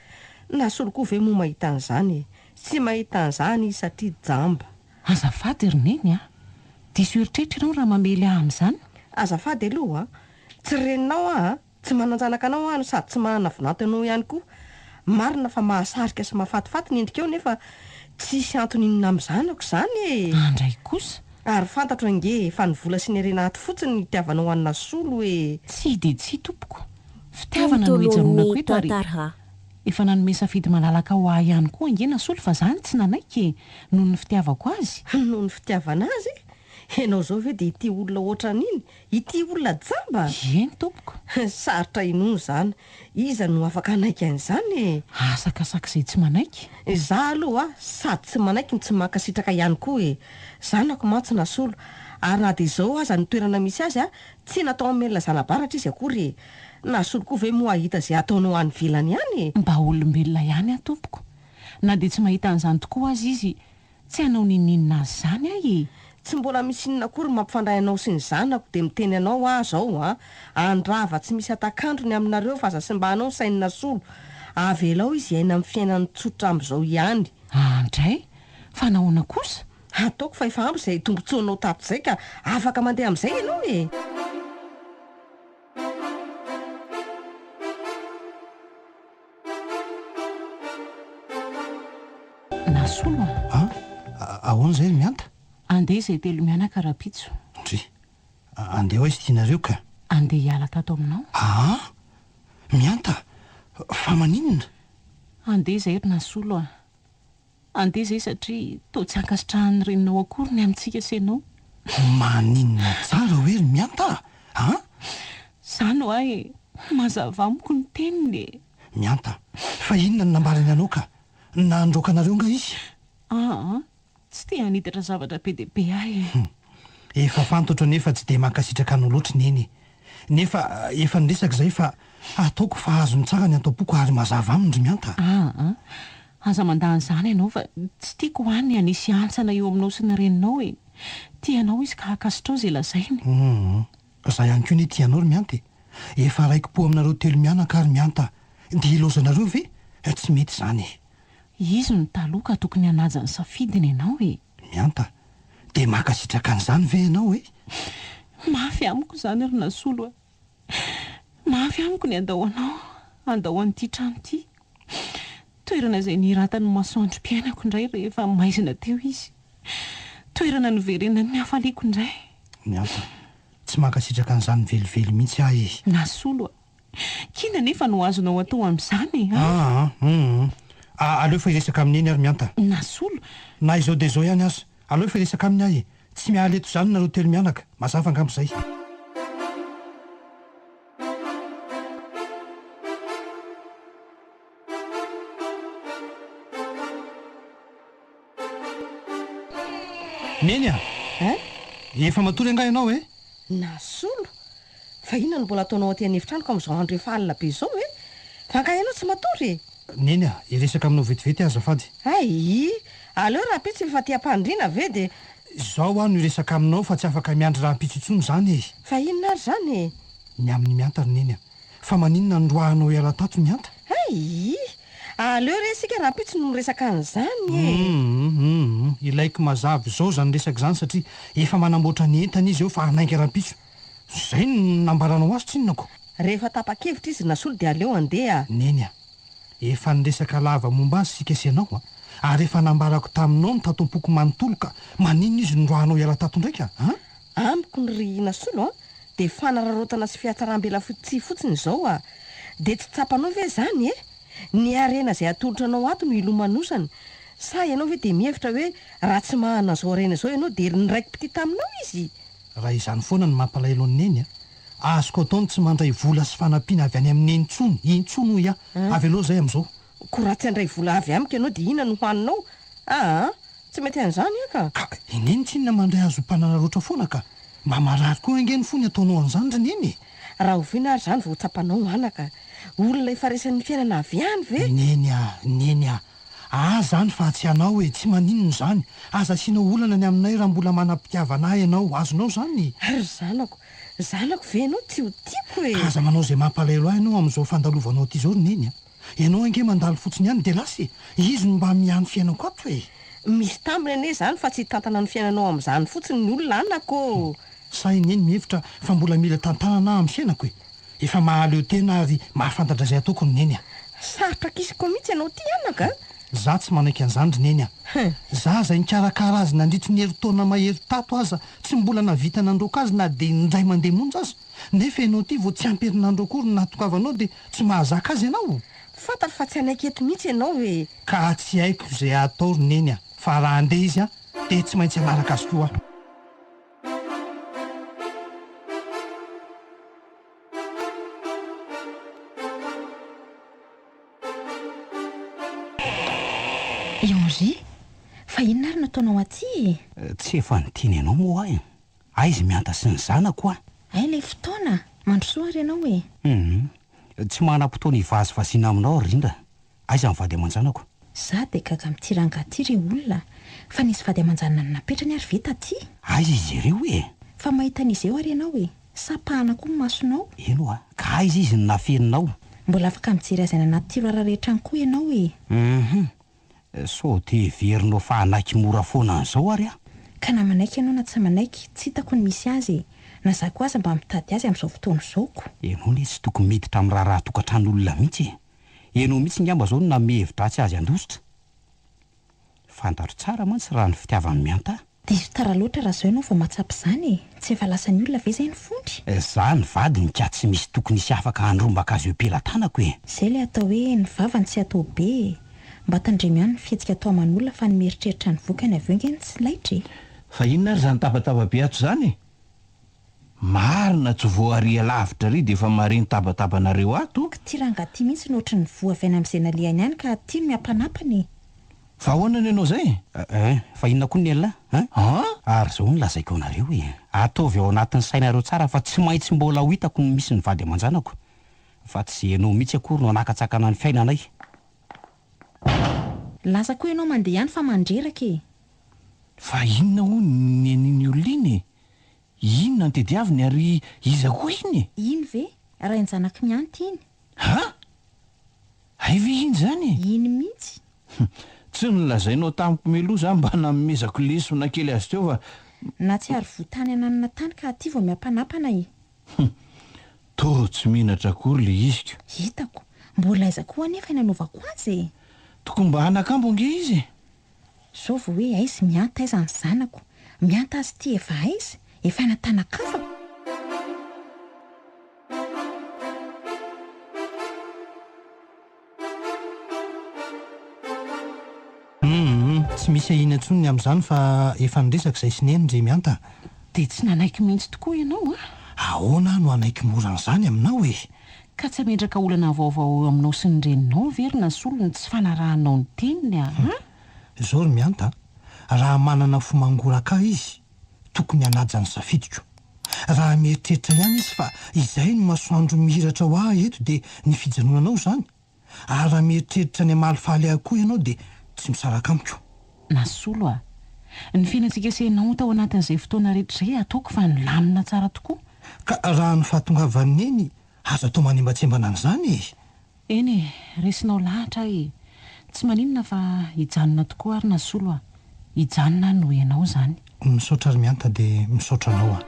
Nasolo koa ve moa mahita an'izany e! Tsy mahita an'izany izy satria jamba. Azafady ry Neny a! Diso eritreritra ianao raha mamely ahy amin'izany. Azafady aloha a! Tsy reninao aho a! Tsy manan-janaka anao aho no sady tsy manana vinanto anao ihany koa. Marina fa mahasarika sy mahafatifaty ny endrikao nefa tsisy antony inona amin'ny zanako izany e! Andray kosa! Ary fantatro ange fa ny vola sy ny harena ato fotsiny no itiavanao an'i Nasolo e! Tsia dia tsia tompoko! Fitiavana no ijanonako Tontolon'ny eto ary tantara. Efa nanome safidy malalaka ho ahy ihany koa ange Nasolo fa za no tsy nanaiky e! Noho ny fitiavako azy. Noho ny fitiavana azy? Ianao izao ve dia hitia olona ohatran'iny? Hitia olona jamba? Eny tompoko. Sarotra inoana izany. Iza no afaka hanaiky an'izany e? Asakasak'izay tsy manaiky. Izaho aloha sady tsy manaiky no tsy mankasitraka ihany koa e! Zanako mantsy Nasolo, ary na dia izao aza ny toerana misy azy, tsy natao hamelona zana-baratra izy akory e! Nasolo koa ve moa hahita izay ataonao any ivelany any e? Mba olombelona ihany aho tompoko. Na dia tsy mahita an'izany tokoa aza izy, tsy hanao n'inon'inona azy izany aho e! Tsy mbola misy inona akory mampifandray anao sy ny zanako dia miteny anao aho zao an! Andrava tsy misy atakandro ny aminareo fa aza simbanao ny sain'i Nasolo. Avelao izy hiaina amin'ny fiainany tsotra amin'izao ihany. Andray! Fa nahoana kosa? Ataoko fa efa ampy izay tombotsoanao tato izay ka afaka mandeha amin'izay ianao e! Nasolo a! An? Ahoana izay ry Mihanta? Andeha izay telomianaka rahampitso. Ndry! Andeha ho aiza ity nareo ka? Andeha hiala tato aminao. Aa! Mihanta! Fa maninona? Andeha izay ry Nasolo a! Andeha izay satria toa tsy ankasitrahan'ny reninao akory ny amintsika sy ianao. Maninona tsara hoe ry Mihanta a! Izany hoa e! Mazava amiko ny teniny e! Mihanta, fa inona no nambarany anao ka? Nandroaka anareo nga izy? Aa, tsy te hanitatra zavatra be dia be aho e! Hum. Efa fantatro anefa tsy dia mankasitraka anao loatra Neny e! Nefa efa niresaka izay fa ataoko fa azony tsara ny ato am-poko ary mazava aminy ry Mihanta a! Aa, aza mandà an'izany ianao fa tsy tiako ho any ny hanisy hantsana eo aminao sy ny reninao e! Tia anao izy ka ankasitrao izay lazainy. Hum. Za ihany koa anie tia anao ry Mihanta e! Efa raiki-po aminareo telo mianaka aho ry Mihanta a! Dia ilaozanareo ve? Tsy mety izany e! Izy no taloha ka tokony hanaja ny safidiny ianao e! Mihanta, dia mankasitraka an'izany ve ianao e? Mafy amiko izany ry Nasolo a! Mafy amiko ny handao anao, handao an'ity trano ity. Toerana izay nihiratan'ny masoandrom-piainako indray rehefa maizina teo izy. Toerana niverenan'ny hafaliako indray. Miantsa, tsy mankasitraka an'izany velively mihitsy aho e! Nasolo a! K'inona anefa no azonao atao amin'izany e? Aa, hum, aleo fa hiresaka amin'i Neny ary Mianta. Nasolo. Na izao dia izao ihany aza. Aleo fa hiresaka aminy aho e! Tsy miala eto izany nareo telo mianaka. Mazava angamba izay. Neny a! Hein? Efa matory angaha ianao e? Nasolo? Fa inona no mbola ataonao aty an'efitranoko amin'izao andro efa alina be izao e? Fa angaha ianao tsy matory e? Neny a! Hiresaka aminao vetivety aho azafady. Hay! Aleo rahampitso efa aty am-pandriana ve dia. Izao aho no hiresaka aminao fa tsy afaka miandry rahampitso intsony izany e! Fa inona ary izany e? Ny amin'i Mihanta ry Neny a! Fa maninona no roahanao hiala tato Mihanta? Hay! Aleo re isika rahampitso no miresaka an'izany e! Hum hum ilaiko mazava izao izany resaka izany satria efa manamboatra ny entana izy eo fa hanainga rahampitso. Izay no nambaranao azy tsinona ko! Rehefa tapa-kevitra izy Nasolo dia aleo handeha. Neny a! Efa niresaka lava momba azy isika sy ianao a! Ary efa nambarako taminao ny tato am-poko manontolo ka maninona izy no roahanao hiala tato indraika a? Amiko ny ry Nasolo a! Dia fanararaotana sy fihatsaram-belatsihy fotsiny izao a! Dia tsy tsapanao ve izany e? Ny harena izay atolotra anao ato no ilomanosany. Sa ianao ve dia mihevitra hoe raha tsy manana izao harena izao ianao dia niraiki-pitia taminao izy? Raha izany foana no mampalahelo an'i Neny a! Azoko atao ny tsy mandray vola sy fanampiana avy any amin'i Neny intsony, intsony hoy aho. Avelao izay amin'izao. Koa raha tsy handray vola avy amiko ianao dia inona no hohaninao? Aa! Tsy mety an'izany aho ka! Ka i Neny tsinona mandray azy ho mpanararaotra foana ka! Mba marary koa ange ny fony ataonao an'izany ry Neny e! Rahoviana ary izany vao ho tsapanao anaka? Olona efa resin'ny fiainana avy any ve? Neny a! Neny a! Ahy izany fa tsy anao e! Tsy maninona izany! Aza asiana olana ny aminay raha mbola manam-pitiavana ahy ianao, azonao izany? Ry zanako! Zanako ve ianao tsy ho tiako e! Ka aza manao izay mampalahelo ahy ianao amin'izao fandalovanao aty izao ry Neny a! Ianao ange mandalo fotsiny ihany dia lasa e! Izy no mba miahy ny fiainako ato e! Misy tambiny anie izany fa tsy hitantana ny fiainanao amin'izany fotsiny ny olona anako ô! Sa i Neny mihevitra fa mbola mila tantanana aho amin'ny fiainako e! Efa mahaleo tena ary mahafantatra izay ataoko ry Neny a! Sarotra kisiko mihitsy ianao ity anaka a! Za tsy manaiky an'izany ry Neny a! Za izay nikarakara azy nandritry ny herintaona mahery tato aza tsy mbola nahavita nandroaka azy na dia indray mandeha monja aza! Nefa ianao ity vao tsy ampy herinandro akory no nahatongavanao dia tsy mahazaka azy ianao? Fantatro fa tsy hanaiky eto mihitsy ianao e! Ka tsy haiko izay hatao ry Neny a! Fa raha handeha izy an, dia tsy maintsy hanaraka azy koa aho. I Henri, fa inona ary no ataonao aty e? Tsy efa niteny anao moa aho e! Aiza i Mihanta sy ny zanako a! Hay ilay fotoana! Mandrosoa ary ianao e! Hum. Tsy manam-potoana hivazivaziana aminao ry Rindra. Aiza ny vady aman-janako? Za dia gaga amin'ity rangahy ity re olona a! Fa nisy vady aman-janany napetrany ary ve taty? Aiza izy ireo e? Fa mahita an'izy eo ary ianao e! Sa pahana koa ny masonao? Eny oa, ka aiza izy no nafeninao? Mbola afaka mijery azy any anaty tiroir rehetra any koa ianao e! Hum, sao dia heverinao fa hanaiky mora foana an'izao ary aho? Ka na manaiky ianao na tsy manaiky, tsy hitako ny misy azy e! Na za koa aza mba mitady azy amin'izao fotoana izao ko! Ianao anie tsy tokony miditra amin'ny raharaha tokantran'olona mihitsy e! Ianao mihitsy ngamba izao no nanome hevi-dratsy azy handositra. Fantatro tsara mantsy raha ny fitiavan'i Mianta. Diso tara loatra raha zao ianao vao mahatsapa izany e! Tsy efa lasan'ny olona ve izay ny fondry? Za ny vadiny ka tsy misy tokony hisy afaka handrombaka azy eo am-pelatanako e! Izay ilay atao hoe ny vavany tsy atao be e! Mba tandremo ihany ny fihetsika atao aman'olona fa ny mieritreritra ny vokany avy eo nge no tsy laitra e! Fa inona ary izany tabataba be ato izany e? Marina tsy vao ary alavitra ary dia efa mahare ny tabatabanareo ato. K'ty rangahy ty mihitsy no ohatry ny voa avy any amin'izay nalehany any ka aty no miampanapana e! Fa ahoana ny anao zay e? Eh, fa inona koa ny an'lah an? An? Ary izao no lazaiko anareo e, ataovy ao anatin'ny sainareo tsara fa tsy maintsy mbola ho hitako ny misy ny vady aman-janako, fa tsy izay ianao mihitsy akory no hanakatsakana ny fiainanay. Lasa koa ianao mandeha any fa mandreraka e! Fa inona hono ny an'iny olona iny e? Inona no tediaviny ary iza koa iny e? Iny ve? Rain-janak'i Mianty iny. Ha? Hay ve iny izany e? Iny mihitsy. Hum, tsy nolazainao tamiko mialoha za mba nanomezako lesona kely azy teo fa. Nahatsiaro voa tany ananona tany ka aty vao miampanapana e. Hum, toa tsy menatra akory le izy ko. Hitako. Mbola aiza koa anefa ny hanaovako azy e? Tokony mba hanakambo ange izy e. Zao vao hoe aiza mihanta aiza ny zanako. Mihanta azy ity efa aiza? Efa any an-tanan-kafa? Humm, tsy misy ahiana intsony ny amin'izany fa efa niresaka izay sy Neny ry Mihanta a! Dia tsy nanaiky mihitsy tokoa ianao a! Ahoana aho no hanaiky mora an'izany aminao e? Ka tsy hametraka olana vaovao eo aminao sy ny reninao ve ry Nasolo ny tsy fanarahanao ny teniny a! Hum! Izao ry Mihanta a! Raha manana fo mangoraka ahy izy, tokony hanaja ny safidiko. Raha mieritreritra ihany izy fa izay no masoandro mihiratra ho ahy eto dia ny fijanonanao izany. Ary raha mieritreritra ny hamalifaly ahy koa ianao dia tsy misaraka amiko. Nasolo a! Ny fiainantsika sy ianao tao anatin'izay fotoana rehetra izay ataoko fa nilamina tsara tokoa. Ka raha ny fahatongavan'i Neny aza atao manembatsembana an'izany e! Eny e, resinao lahatra aho e! Tsy maninona fa hijanona tokoa ary Nasolo a! Hijanona aho noho ianao izany. Misaotra ry Mihanta dia misaotra anao a!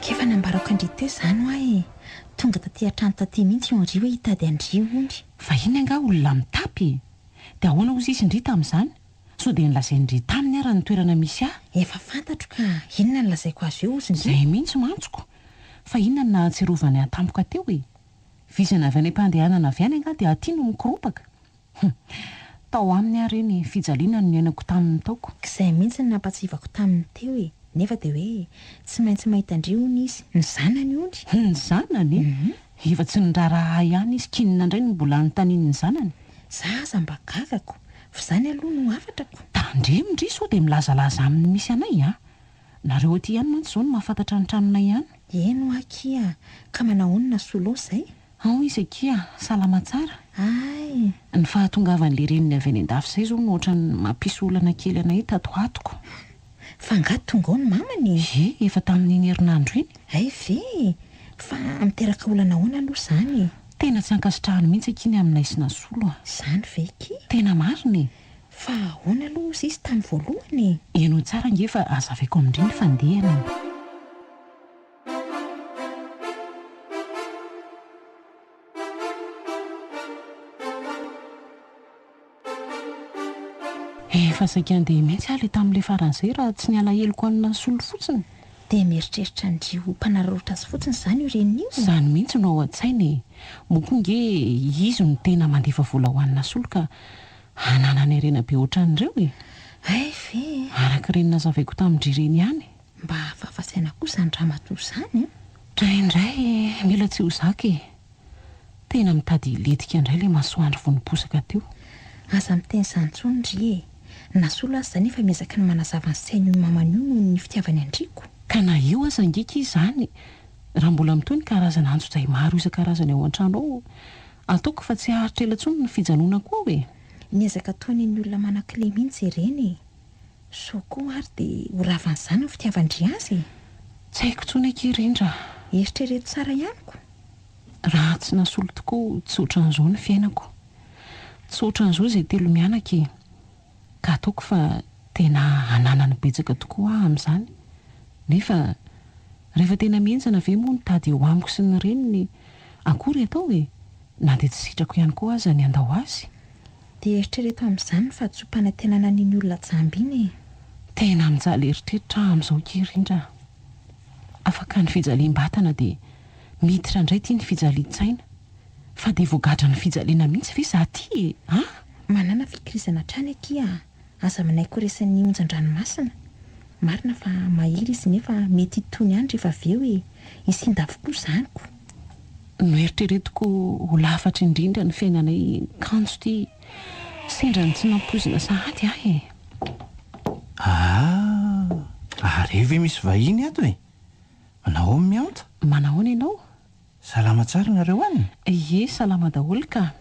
K'efa nambarako an-dry teo izany hoa e! Tonga taty an-trano taty mihitsy i Henri hoe hitady an-dry hono. Fa iny angaha olona mitapy e! Dia ahoana hozy izy ndry tamin'izany? Sao dia nolazain-dry taminy ara ny toerana misy ahy? Efa fantatro ka! Inona no lazaiko azy eo hozy ndry? Izay mihitsy mantsy ko! Fa inona no nahatsiarovany ahy tampoka teo e? Vizana avy any am-pandehanana avy any angaha dia aty no mikoropaka? Hum! Tao aminy aho ireny, fijaliana no niainako taminy taoko. K'izay mihitsy no nampatsivako taminy teo e! Nefa dia hoe tsy maintsy mahita an-dry hono izy, ny zanany hono. Ny zanany? Efa tsy niraharaha ahy ihany izy, k'inona indray no mbola anontaniany ny zanany? Za aza mba gagako, f'izany aloha no hafatrako. Tandremo ndry sao dia milazalaza aminy misy anay a! Nareo aty ihany mantsy izao no mahafantatra ny tranonay ihany. Eny hoa akia, ka manahoana Solo izay? Ao izy akia, salama tsara. Hay! Ny fahatongavan'ilay reniny avy any an-dafy izay izao no ohatran'ny mampisy olana kely anay tato ho ato ko. Fa angaha tonga ao ny mamany e? Ie, efa tamin'iny herinandro iny. Hay ve e! Fa miteraka olana ahoana aloha izany e? Tena tsy ankasitrahany mihitsy akia ny aminay sy Nasolo a. Izany ve akia? Tena marina e! Fa ahoana aloha hozy izy tamin'ny voalohany e? Henoy tsara ange fa hazavaiko amin-dry ny fandehany e. Efa saika handeha mihitsy aho ilay tamin'ilay farany izay raha tsy ny alaheloko an'i Nasolo fotsiny. Dia mieritreritra an-dry ho mpanararaotra azy fotsiny izany io reniny io? Izany mihitsy no ao an-tsaina e! Moa koa ange izy no tena mandefa vola ho an'i Nasolo ka hananany harena be ohatran'ireo e! Hay ve e! Araka ireny nazavaiko tamin-dry ireny ihany. Mba hafahafa saina koa izany ramatoa izany an! Indraindray mila tsy ho zaka e! Tena mitady hilentika indray ilay masoandro vao niposaka teo. Aza miteny izany intsony ry e! Nasolo aza izany efa miezaka ny manazava ny sain'io mamany io noho ny fitiavany an-dry ko! Ka na eo aza ange akia izany, raha mbola mitohy ny karazana antsojay maro isan-karazany ao an-trano ao, ataoko fa tsy haharitra ela intsony ny fijanonako ao e! Ny ezaka ataon'iny olona manan-kle mihitsy ireny e! Sao koa ary dia ho ravan'izany ny fitiavan-dry azy e! Tsy haiko intsony akia Rindra a! Eritrereto tsara ihany ko! Raha tsy nasolo tokoa tsy ohatran'izao ny fiainako. Tsy ohatran'izao izay telomianaka e! Ka ataoko fa tena ananany betsaka tokoa aho amin'izany. Nefa rehefa tena mihenjana ve moa ny tady eo amiko sy ny reniny, akory atao e? Na dia tsy sitrako ihany koa aza ny handao azy. Dia eritrereto amin'izany ny fahadisoam-panantenana an'iny olona jamba iny e! Tena mijaly eritreritra aho amin'izao akia Rindra a! Afaka ny fijaliam-batana dia miditra indray ity ny fijalian-tsaina. Fa dia voagadran'ny fijaliana mihitsy ve za ty e! A! Manàna fikirizana hatrany akia a! Aza manaiky ho resin'ny onjan-dranomasina. Marina fa mahery izy nefa mety hitony ihany rehefa avy eo e! Hisinda avokoa izany ko! Noeritreretiko ho lafatra indrindra ny fiainanay kanjo ity sendra ny tsy nampoizina sahady ahy e! Aa! Are ve misy vahiny ato e? Manahoana Mianta? Manahoana ianao? Salama tsara nareo any? Ie, salama daholo ka.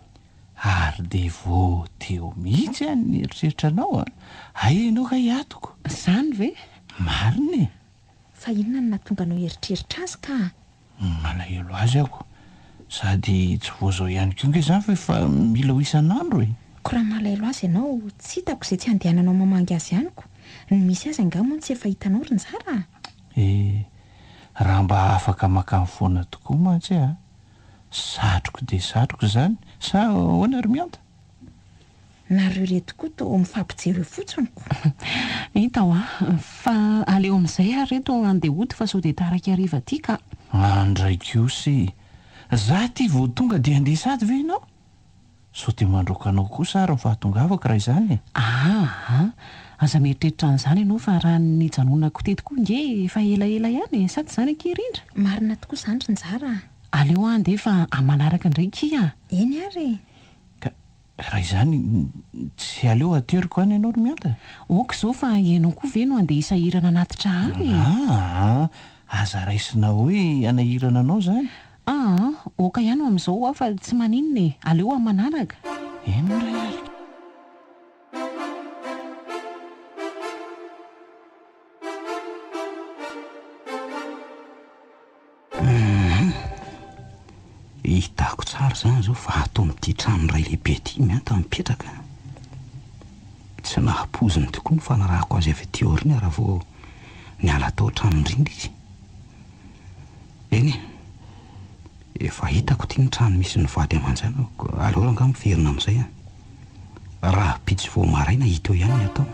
Ary dia vao teo mihitsy aho nieritreritra anao a! Hay ianao kay ato ko! Izany ve? Marina e! Fa inona no nahatonga anao hieritreritra azy ka? Malahelo azy aho ko! Sady tsy vao izao ihany koa nge izany fa efa mila ho isan'andro e! Ko raha malahelo azy ianao, tsy hitako izay tsy handehananao mamangy azy ihany ko! Ny misy azy angaha moa no tsy efa hitanao ry Njara a! Eh, raha mba afaka makany foana tokoa mantsy a! Satriko dia satriko izany, sa ahoana ry Mianta? Nareo ireto koa toa mifampijery eo fotsiny ko! Hita hoa, fa aleo amin'izay ary reto handeha hody fa sao dia taraiky hariva aty ka! Andray kosa e! Za aty vao tonga dia handeha sady ve ianao? Sao dia mandroaka anao kosa ary ny fahatongavako raha izany e? Aa! Aza mieritreritra an'izany ianao fa raha ny nijanonako teto koa nge efa elaela ihany e! Sa tsy izany akia Rindra? Marina tokoa izany ry Njara a! Aleo aho handeha fa amin'ny manaraka indray kia a! Eny ary e! Ka raha izany tsy aleo ateriko any ianao ry Mianta? Ok izao fa ianao koa ve no handeha hisahirana hanatitra ahy e? Aa! Aza raisina hoe hanahirana anao izany. Aa, ok ihany ho amin'izao ho'a fa tsy maninona e, aleo amin'ny manaraka. Eny indray ary. Hum, hitako tsara izany izao fa ato amin'ity trano iray lehibe ity Mianta mipetraka. Tsy nahapoiziny tokoa ny fanarahako azy avy aty aoriana raha vao niala tao an-tranon-drindra izy. Eny e! Efa hitako ity ny trano misy ny vady aman-janako, aleo rangaha miverina amin'izay an! Rahampitso vao maraina hita eo ihany ny atao.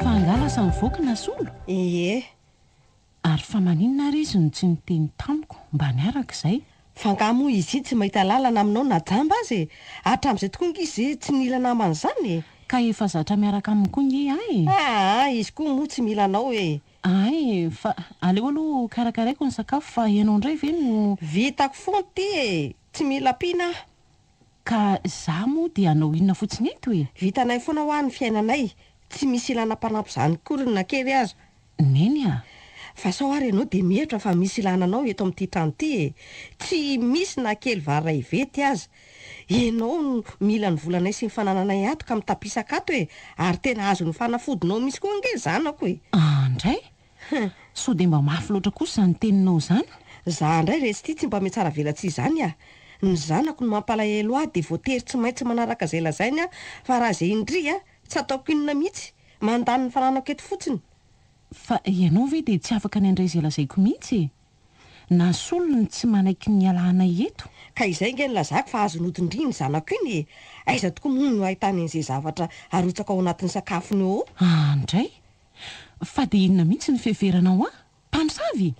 Fa angaha lasa nivoaka Nasolo? Ie. Ary fa maninona ary izy no tsy niteny tamiko mba niaraka izay? Fa angaha moa izy iny tsy mahita lalana aminao na jamba aza e! Hatramin'izay tokoa ange izy tsy nila namana izany e! Ka efa zatra miaraka aminy koa nge ahy e! Aa, izy koa moa tsy mila anao e! Hay, fa aleo aloha karakaraiko ny sakafo fa ianao indray ve no. Vitako foana ity e! Tsy mila ampiana aho. Ka za moa dia hanao inona fotsiny eto e? Vitanay foana hoa ny fiainanay, tsy misy ilana mpanampy izany akory na kely aza. Neny a! Fa sao ary ianao dia mihevitra fa misy ilana anao eto amin'ity trano ity e! Tsy misy na kely vary iray vety aza. Ianao no mila ny volanay sy ny fanananay ato ka mitapisaka ato e! Ary tena azon'ny fanafodinao mihitsy koa ange ny zanako e! Andray! Sao dia mba mafy loatra kosa izany teninao izany? Za indray retsy ity tsy mba mihatsaravelatsihy izany ah! Ny zanako no mampalahelo ahy dia voatery tsy maintsy manaraka izay lazainy aho fa raha izay indry ah, tsy ataoko inona mihitsy! Mandany ny fananako eto fotsiny! Fa ianao ve dia tsy afaka ny handray izay lazaiko mihitsy e? Na solony tsy manaiky ny hialanay eto? Ka izay ange no lazako fa azony hodin-dry iny zanako iny e! Aiza tokoa moa no ahitany an'izay zavatra arotsaka ao anatin'ny sakafony eo? Andray! Fa dia inona mihitsy ny fiheveranao ahy? Mpamosavy?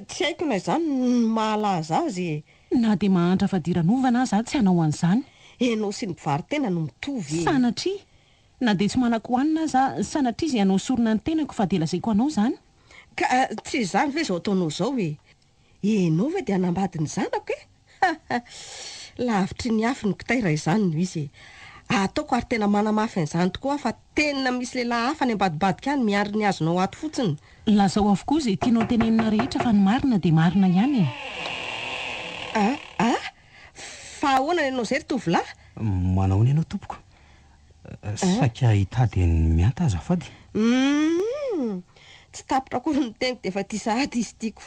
Tsy haiko na izany no mahalaza azy e! Na dia mahantra fadiranovana aza aho tsy hanao an'izany. Ianao sy ny mpivaro-tena no mitovy e! Sanatria! Na dia tsy manan-kohanina aza aho, sanatria izay hanao sorona ny tenako fa dia lazaiko anao izany. Ka tsy izany ve izao ataonao izao e! Ianao ve dia hanambady ny zanako e! Ha ha! Lavitry ny afo ny kitay raha izany no izy e! Ataoko ary tena manamafy an'izany tokoa aho fa tena misy lehilahy hafa any ambadibadika any miandry ny azonao ato fotsiny. Lazao avokoa izay tianao tenenina rehetra fa ny marina dia marina ihany e! A! A! Fa ahoana ny anao izay ry tovolahy? Manahoana ianao tompoko? Saika hitady an'i Mianta azafady. Humm! Tsy tapitra akory ny teniko dia efa tia sahady izy tiako.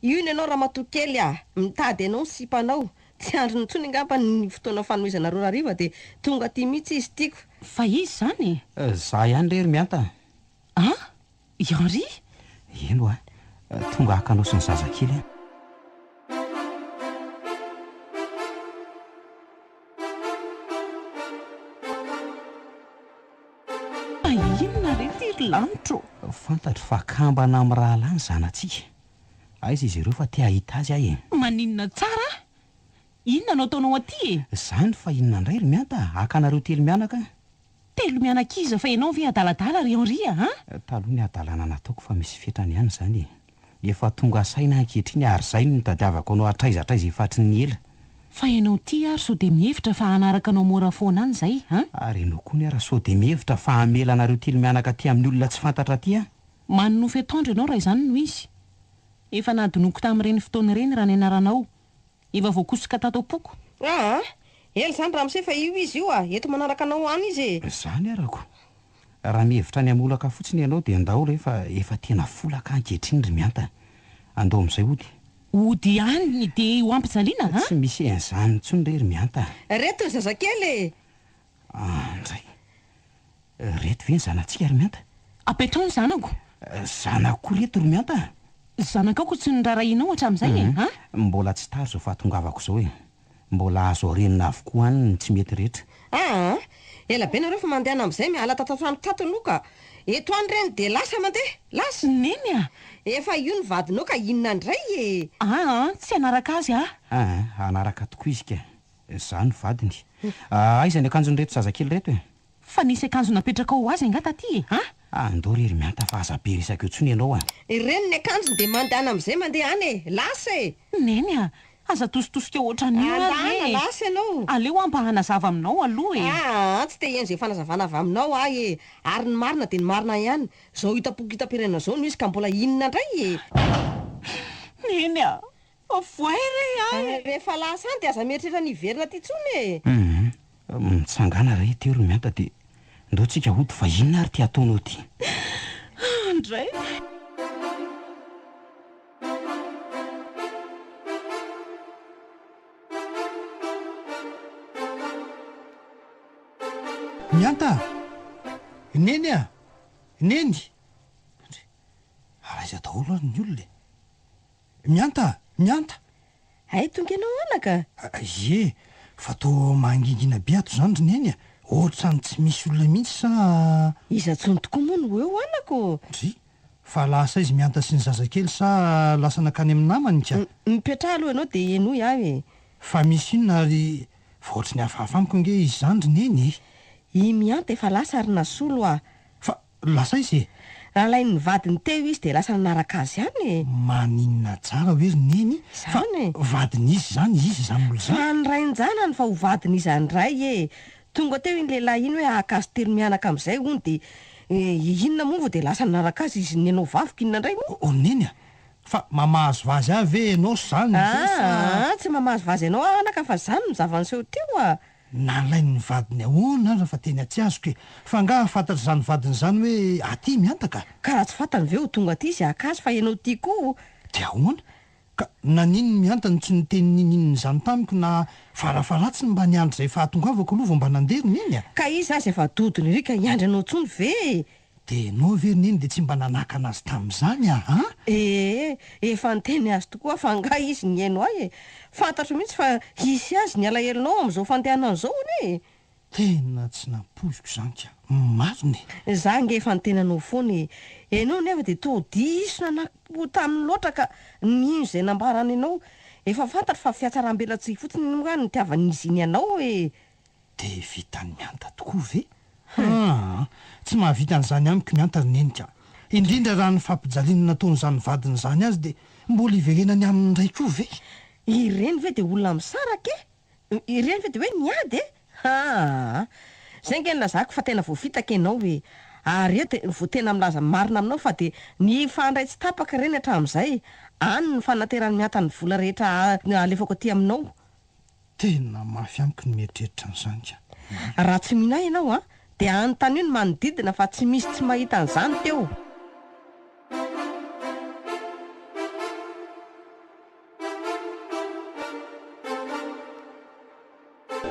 Io ny anao ramatoa kely a! Mitady anao ny sipanao. Tsy andriny intsony angamba ny fotoana fanomezanareo hariva dia tonga aty mihitsy izy tiako. Fa iza izany e? Za ihany re ry Mianta a! An! I Henri? Eny oa, tonga haka anao sy ny zazakely aho. Fa inona re ity ry lanitra ô? Fantatro fa kambana amin'ny rahalahy ny zanatsika. Aiza izy ireo fa te hahita azy aho e. Maninona tsara? Inona no ataonao aty e? Zany fa inona indray ry Mianta? Haka anareo telo mianaka aho. Telo mianaka iza fa ianao ve adaladala ry Henri a! An? Taloha ny hadalana nataoko fa misy fetrany ihany izany e. Efa tonga saina aho ankehitriny ary izay no nitadiavako anao hatraiza hatraiza efa hatry ny ela. Fa ianao ity ary sao dia mihevitra fa hanaraka anao mora foana any izay an? Ary ianao koa ny ara sao dia mihevitra fa hamela anareo telo mianaka aty amin'ny olona tsy fantatra aty aho? Manonofy atoandro ianao raha izany no izy. Efa nadinoiko tamin'ireny fotoana ireny raha ny anaranao. Efa voakosoka tato am-poko. Aa! Ela izany ramose fa io izy io a! Eto manaraka anao any izy e! Izany arako. Raha mihevitra ny hamolaka fotsiny ianao dia ndao re fa efa tena folaka ankehitriny ry Mianta. Andao amin'izay hody. Hody any dia ho ampijaliana a! Tsy misy an'izany intsony re ry Mianta a! Reto ny zazakely e! Andray. Reto ve ny zanatsika ry Mianta? Apetraho ny zanako. Zanako koa reto ry Mianta a! Zanakao ko tsy noraharahianao hatramin'izay e, an? Mbola tsy tara izao fahatongavako izao e. Mbola azo arenina avokoa any ny tsy mety rehetra. Aa! Ela be nareo fa mandehana amin'izay miala tato an-trano tato aloha ka. Eto any ireny dia lasa mandeha, lasa. Neny a! Efa io ny vadinao ka inona indray e? Aa! Tsy hanaraka azy aho. Aa! Hanaraka tokoa izy ka. Izaho no vadiny. Aiza ny akanjon'ireto zazakely ireto e? Fa nisy akanjo napetrakao ho azy angaha taty e? An? Andao re ry Mianta fa aza be resaka eo intsony ianao a! Ireny ny akanjony dia mandehana amin'izay mandeha any e! Lasa e! Neny a! Aza atositosika ohatran'io ary e! Andana, lasa ianao! Aleo aho mba hanazava aminao aloha e! Aa! Tsy te hihaino izay fanazavana avy aminao aho e! Ary ny marina dia ny marina ihany! Izao hitam-poko hitam-pirenena izao no izy ka mbola inona indray e! Neny a! Voay re ahy e! Rehefa lasa any dia aza mieritreritra ny hiverina aty intsony e! Hum, mitsangàna re teo ry Mianta dia ndao tsika hody fa inona ary ity ataonao ity? Andray! Mianta a! Neny a! Neny! Ndry! Ary aiza daholo ary ny olona e? Mianta a! Mianta! Hay tonga ianao anaka? Ie, fa toa mangingina be ato izany ry Neny a! Ohatran'ny tsy misy olona mihitsy sa. Iza intsony tokoa moa no eo anaka ô? Ndry, fa lasa aiza i Mianta sy ny zazakely sa lasa nankany amin'ny namany ka? Mipetraha aloha ianao dia henoy aho e! Fa misy inona ary fa ohatry ny hafahafa amiko ange izy izany ry Neny e! I Mianta efa lasa ry Nasolo a! Fa Lasa aiza e? Nalain'ny vadiny teo izy dia lasa nanaraka azy any e! Maninona tsara hoe ry Neny fa vadin'iza izany izy izany olona izany? Fa ny rain-janany fa ho vadin'iza indray e! Tonga teo iny lehilahy iny hoe haka azy telo mianaka amin'izay hono dia inona moa vao dia lasa nanaraka azy izy nenao vaviko inona indray moa? O Neny a! Fa mamahazovazy ahy ve ianao izany ve sa? Aa! Tsy mamahazovazy anao aho anaka fa izany no zava-niseho teo a! Nalain'ny vadiny ahoana aza fa tena tsy azoko e! Fa angaha fantatr'izany vadiny izany hoe aty miantaka? Ka raha tsy fantany ve ho tonga aty izy haka azy fa ianao ity koa? Dia ahoana? Ka naninona mianta no tsy niteny ninininona izany tamiko na farafaharatsiny mba niandry izay fahatongavako aloha vao mba nandeha ry neny a! Ka iza aza efa dodona ery ka hiandry anao intsony ve e! Dia ianao ve ry neny dia tsy mba nanakana azy tamin'izany a! An? Ee, efa niteny azy tokoa aho fa angaha izy nihaino ahy e! Fantatro mihitsy fa hisy azy ny alahelonao amin'izao fandehanana izao anie e! Tena tsy nampoiziko izany ka! Marina e! Za ange efa niteny anao foana e! Ianao nefa dia toa diso nanakimpo taminy loatra ka nino izay nambarany anao. Efa fantatro fa fihatsaram-belatsihy fotsiny moa no nitiavan'izy iny anao e! Dia vitan'i Mianta tokoa ve? Aa! Tsy mahavita an'izany amiko Mianta ry Neny ka! Indrindra raha ny fampijaliana nataon'izany vadiny izany azy dia mbola hiverenany aminy indray koa ve? Ireny ve dia olona misaraka e? Ireny ve dia hoe niady e? Haa! Izay ange no nilazako fa tena voafitaka ianao e! Ary eo dia vao tena milaza ny marina aminao fa dia nifandray tsy tapaka ireny hatramin'izay. Any no fanateran'i Mihanta ny vola rehetra alefako aty aminao. Tena mafy amiko ny mieritreritra an'izany ka. Raha tsy mino ahy ianao an, dia anontanio ny manodidina fa tsy misy tsy mahita an'izany teo.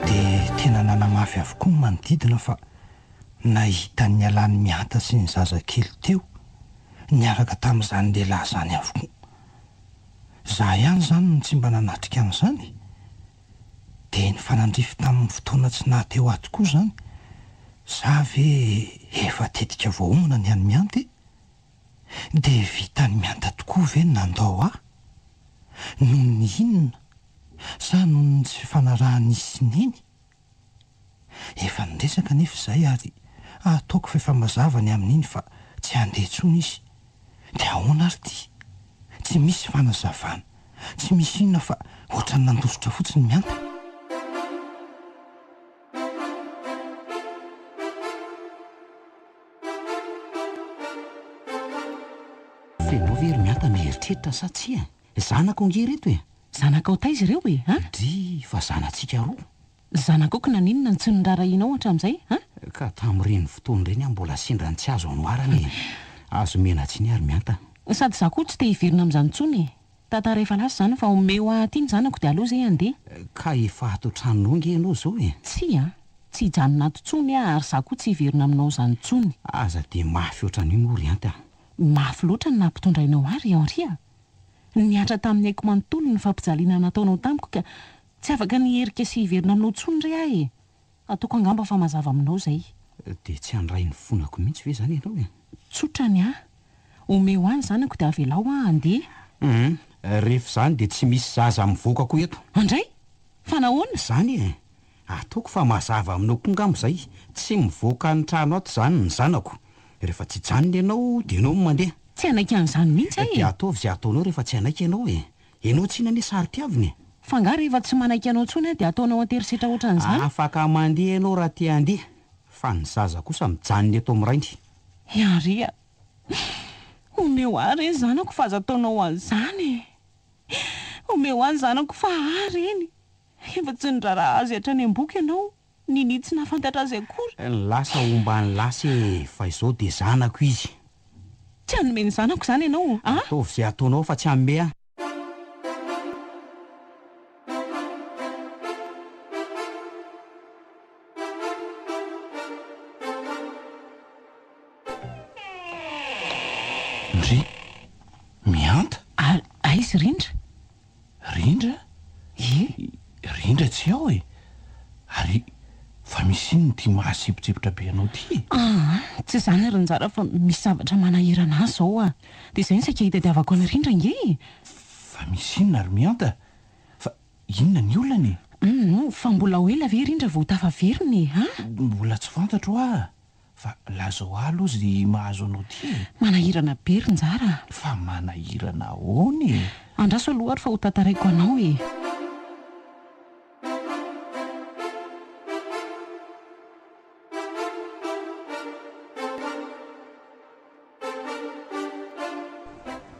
Dia tena nanamafy avokoa ny manodidina fa nahita ny nialan'i Mihanta sy ny zazakely teo niaraka tamin'izany lehilahy izany avokoa. Za ihany izany no tsy mba nanatrika an'izany? Dia nifanandrify tamin'ny fotoana tsy naha teo ahy tokoa izany. Za ve efa tetika voaomana ny an'i Mihanta e? Dia vitan'i Mihanta tokoa ve ny nandao ahy? Noho ny inona? Sa noho ny tsy fifanarahan'izy sy Neny? Efa niresaka anefa izahay ary ataoko fa efa mazava ny amin'iny fa tsy handeha intsony izy. Dia ahoana ary ity? Tsy misy fanazavana, tsy misy inona fa ohatran'ny nandositra fotsiny Mihanta. F'enao ve ry Mihanta mieritreritra sa tsia? Zanako ange ireto e! Zanakao taiza ireo e? A? Dry fa zanatsika roa. Zanakao ko naninona no tsy noraharahianao hatramin'izay a? Ka tamin'ireny fotoana ireny aho mbola sendra ny tsy azo anoharana e! Azo omena tsiny ary Mihanta. Sady za koa tsy te hiverina amin'izany intsony e! Tantara efa lasa izany fa omeo ahy aty ny zanako dia aleo izay handeha. Ka efa ato an-tranonao ange ianao izao e! Tsia a! Tsy hijanona ato intsony aho ary za koa tsy hiverina aminao izany intsony. Aza dia mafy ohatran'io moa ry Hanta a! Mafy loatra ny nampitondrainao ahy ry Henri a! Nihatra tamin'ny aiko manontolo ny fampijaliana nataonao tamiko ka tsy afaka ny hiherika sy hiverina aminao intsony re aho e! Ataoko angamba fa mazava aminao izay. Dia tsy handray ny fonako mihitsy ve izany ianao e? Tsotra ny ahy. Omeo ahy ny zanako dia avelao aho handeha. Hum, rehefa izany dia tsy misy zaza mivoaka koa eto. Andray! Fa nahoana? Izany e! Ataoko fa mazava aminao koa angamba izay, tsy mivoaka ny trano ato izany ny zanako. Rehefa tsy hijanona ianao dia ianao no mandeha. Tsy hanaiky an'izany mihitsy aho e! Dia ataovy izay ataonao rehefa tsy hanaiky ianao e! Ianao tsinona anie saro-tiavina e! Fa angaha rehefa tsy manaiky anao intsony aho dia ataonao an-terisetra ohatran'izany? Afaka mandeha ianao raha te handeha, fa ny zaza kosa mijanona eto amin'ny rainy. Henri a! Omeo ahy re ny zanako fa aza ataonao an'izany e! Omeo ahy ny zanako fa ahy ireny! Efa tsy niraharaha azy hatrany am-boky ianao. Nini tsy nahafantatra azy akory. Ny lasa homba ny lasa e, fa izao dia zanako izy. Tsy hanome ny zanako izany ianao a? Ataovy izay ataonao fa tsy hanome aho. Ndry! Mihanta? Ary aiza i Rindra? Rindra? Ie. Rindra tsy ao e! Ary fa misy inona ity maha-sepotsepitra be anao ity e? Aa, tsy izany ry Njara fa misy zavatra manahirana ahy izao a! Dia izay no saika hitadiavako an'i Rindra ange e! Fa misy inona ry Mihanta? Fa inona ny olana e? Humm, fa mbola ho ela ve Rindra vao tafaverina e? A? Mbola tsy fantatro hoa! Fa lazao ahy aloha ze mahazo anao ty e! Manahirana be ry Njara a! Fa manahirana ahoana e? Andraso aloha ary fa ho tantaraiko anao e!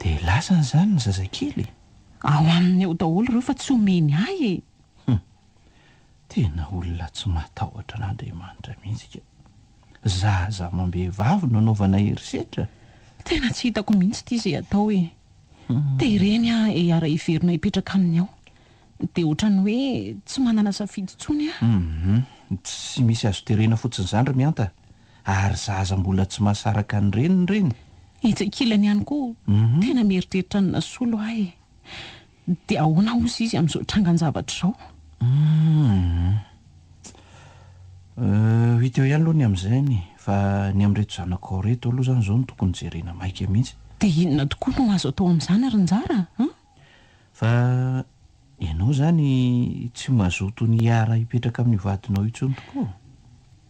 Dia lasany izany ny zazakely e? Ao aminy ao daholo ireo fa tsy omeny ahy e! Hum! Tena olona tsy matahotra an'Andriamanitra mihitsy ka. Zaza amam-behivavy no anaovana herisetra? Tena tsy hitako mihitsy ity izay atao e. Tereny aho hiara-hiverina hipetraka aminy ao. Dia ohatran'ny hoe tsy manana safidy intsony aho. Hum, tsy misy azo terena fotsiny izany ry Mihanta. Ary zaza mbola tsy mahasaraka ny reniny ireny. Etsy ankilany ihany koa, tena mieritreritra ny nasolo aho e. Dia ahoana hozy izy amin'izao trangan-javatra izao? Humm. Ho hita eo ihany aloha ny amin'izany fa ny amin'ireto zanakao ireto aloha izany izao no tokony jerena maika mihitsy. Dia inona tokoa no azo atao amin'izany ry Njara a? Fa ianao izany tsy mazoto ny hiara-hipetraka amin'io vadinao io intsony tokoa?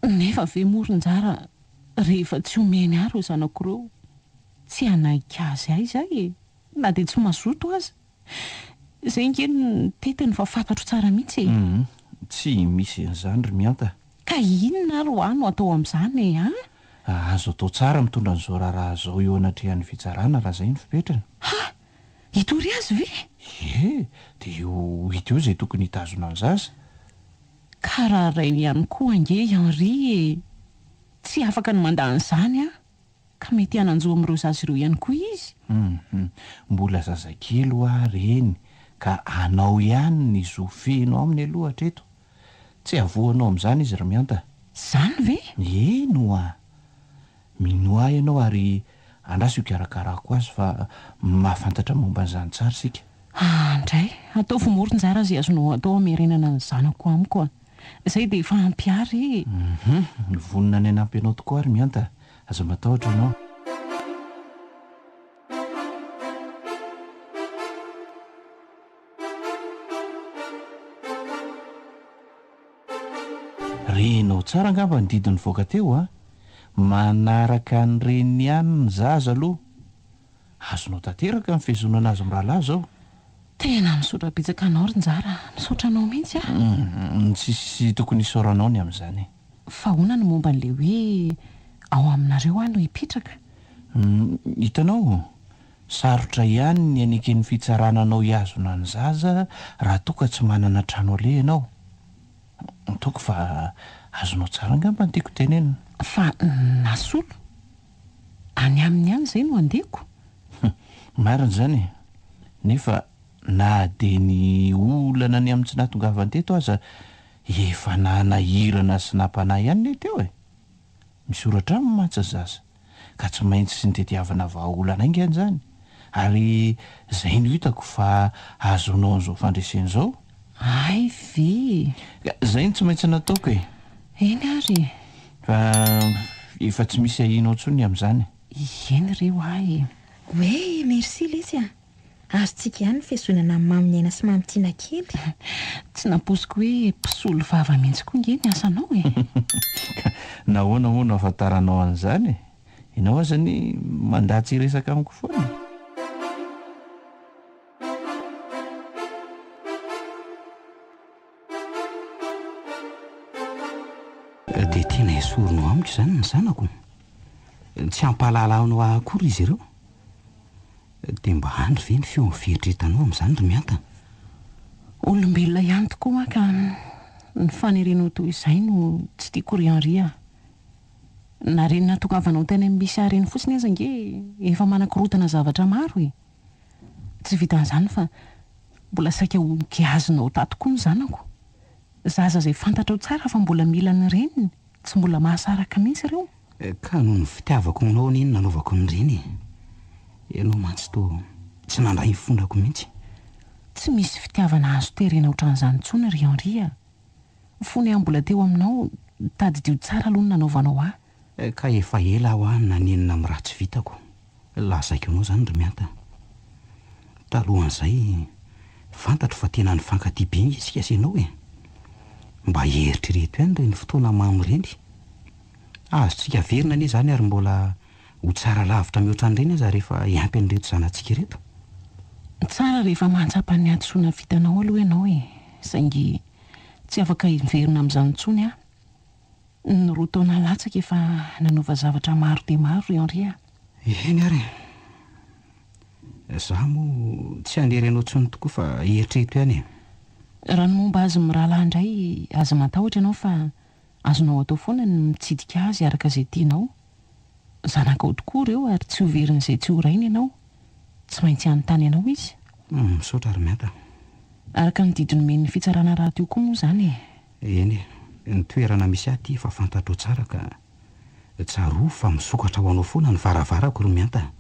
Nefa ve moa ry Njara rehefa tsy omeny ahy ireo zanako ireo, tsy hanaiky azy aiza aho e? Na dia tsy mazoto aza. Izay ange no tetiny fa fantatro tsara mihitsy e. Humm. Tsy misy an'izany ry Mihanta. Ka inona ary hoa no atao amin'izany e an? Azo atao tsara mitondra an'izao raharaha izao eo anatrehan'ny fitsarana raha izay no fipetrany. Ha! Hitory azy ve? Ie, dia eo ho hita eo izay tokony hitazona ny zaza. Ka raha rainy ihany koa ange i Henri e! Tsy afaka ny mandà an'izany aho. Ka mety hanan-jo amin'ireo zaza ireo ihany koa izy. Hum, mbola zazakely hoa reny ka anao ihany ny zo feno aminy aloha hatreto. Tsy avoanao amin'izany izy ry Mihanta. Izany ve? Eny hoa! Minoa ahy ianao ary andraso hikarakarako azy fa mahafantatra momba an'izany tsara isika. Andray, ataovy mora njara izay azonao atao hamerenana ny zanako amiko a! Izay dia efa ampy ahy re e! Hum, vonona ny hanampy anao tokoa aho ry Mihanta. Aza matahotra ianao. Renao tsara angamba ny didy nivoaka teo a! Manaraka ny reniny ihany ny zaza aloha. Azonao tanteraka ny fihazonana azy mirahalahy izao. Tena misaotra betsaka anao ry Njara a! Misaotra anao mihitsy a! Tsisy tokony hisaoranao ny amin'izany e! Fa ahoana ny momba an'ilay hoe ao aminareo aho no hipetraka? Hitanao, sarotra ihany ny haneken'ny fitsarana anao hihazona ny zaza raha toa ka tsy manana trano aleha ianao. Ataoko fa azonao tsara angamba ny tiako tenenina. Fa nasolo? Any aminy ihany izay no handehako? Marina izany e! Nefa na dia ny olana ny amin'ny tsy nahatongavany teto aza Efa nanahirana sy nampanahy ihany ne teo e! Misoratra aminy mantsy ny zaza, ka tsy maintsy nitediavana vahaolana haingana izany, ary izay no hitako fa hahazoanao an'izao fandresena izao. Hay ve e! Ka izay no tsy maintsy nataoko e! Eny ary e! Fa efa tsy misy ahianao intsony ny amin'izany. Eny re hoa e! Oey, merci letsy a! Azontsika ihany ny fihazoanana an'i Mamy Niaina sy Mamy Tiana kely. Tsy nampoiziko hoe mpisolo vava mihitsy koa nge ny asanao e! Ka nahoana moa no ahafantaranao an'izany e? Ianao aza anie mandà tsy hiresaka amiko foana e! Dia tena esorinao amiko izany ny zanako? Tsy hampahalala anao ahy akory izy ireo? Dia mba andry ve ny feon'ny fieritreretanao amin'izany ry Mihanta? Olombelona ihany tokoa aho ka ny fanerenao toy izay no tsy tiako ry Henri a! Na ireny nahatongavanao tany amin'ny misy ahy ireny fotsiny aza ange efa manakorontana zavatra maro e! Tsy vitan'izany fa mbola saika ho giazinao tato koa ny zanako. Zaza izay fantatrao tsara fa mbola mila ny reniny, tsy mbola mahasaraka mihitsy ireo. Ka noho ny fitiavako anao anie no nanaovako an'ireny e! Ianao mantsy toa tsy nandray ny fonako mihitsy. Tsy misy fitiavana azo terena ohatran'izany intsony ry Henri a! Fony aho mbola teo aminao, tadidio tsara aloha ny nanaovanao ahy. Ka efa ela aho no nanenina amin'ny ratsy vitako. Lazaiko anao izany ry Mihanta. Talohan'izay, fantatro fa tena nifankatia be ange isika sy ianao e! Mba eritrereto ihany ireny fotoana mamy ireny. Azontsika averina anie izany ary mbola ho tsara lavitra mihoatra an'ireny aza rehefa hiampy an'ireto zanatsika ireto. Tsara rehefa mahatsapa ny hadisoana vitanao aloha ianao e! Saingy tsy afaka hiverina amin'izany intsony aho. Ny roa taona latsaka efa nanova zavatra maro dia maro ry Henri a! Eny ary e! Za moa tsy hanery anao intsony tokoa fa eritrereto ihany e! Raha ny momba azy mirahalahy indray, aza matahotra ianao fa azonao atao foana ny mitsidika azy araka izay tianao. Zanakao tokoa ireo ary tsy ho verin'izay tsy ho rainy ianao. Tsy maintsy hanontany anao izy. Misaotra ry Mianta. Araka ny didy nomen'ny fitsarana rahateo koa moa izany e! Eny e, ny toerana misy ahy ity efa fantatrao tsara ka. Tsarovy fa misokatra ho anao foana ny varavarako ry Mianta a!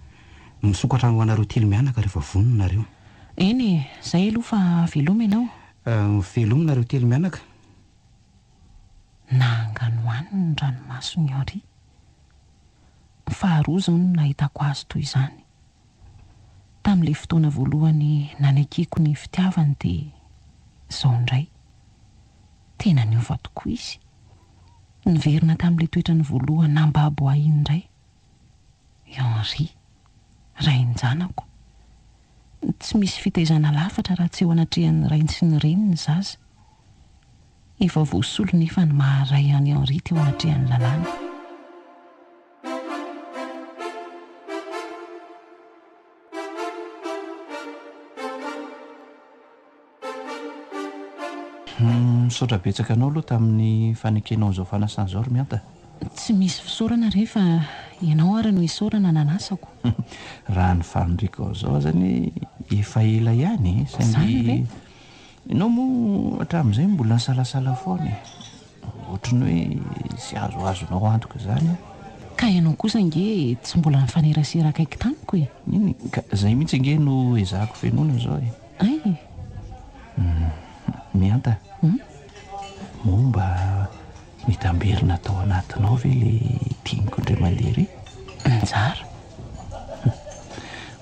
Misokatra ho anareo telo mianaka rehefa vonona nareo. Eny e, zay aloha fa veloma ianao. Veloma nareo telo mianaka. Nanganohano ny ranomason'i Henri. Faharoa izao no nahitako azy toy izany. Tamin'ilay fotoana voalohany nanekeko ny fitiavany dia izao indray. Tena niova tokoa izy. Niverina tamin'ilay toetrany voalohany nambabo ahy iny indray. I Henri, rain-janako. Tsy misy fitaizana lafatra raha tsy eo anatrehan'ny rainy sy ny reniny ny zaza. Efa voasolo nefa ny maha ray an'i Henri teo anatrehan'ny lalàna. Misaotra betsaka anao aloha tamin'ny fanekenao an'izao fanasana izao ry Mihanta. Tsy misy fisaorana re fa ianao ary no isaorana nanasako. Raha ny faniriako an'izao aza anie efa ela ihany e, Izany ve? saingy ianao moa hatramin'izay mbola nisalasala foana e. Ohatry ny hoe tsy azoazonao antoka izany aho. Ka ianao kosa ange tsy mbola nifanerasera akaiky tamiko e. Iny ka izay mihitsy ange no ezahako fenoina izao e. Hay! Mihanta, moa mba nitamberina tao anatinao ve ilay teniko indray mandeha iry? Njara.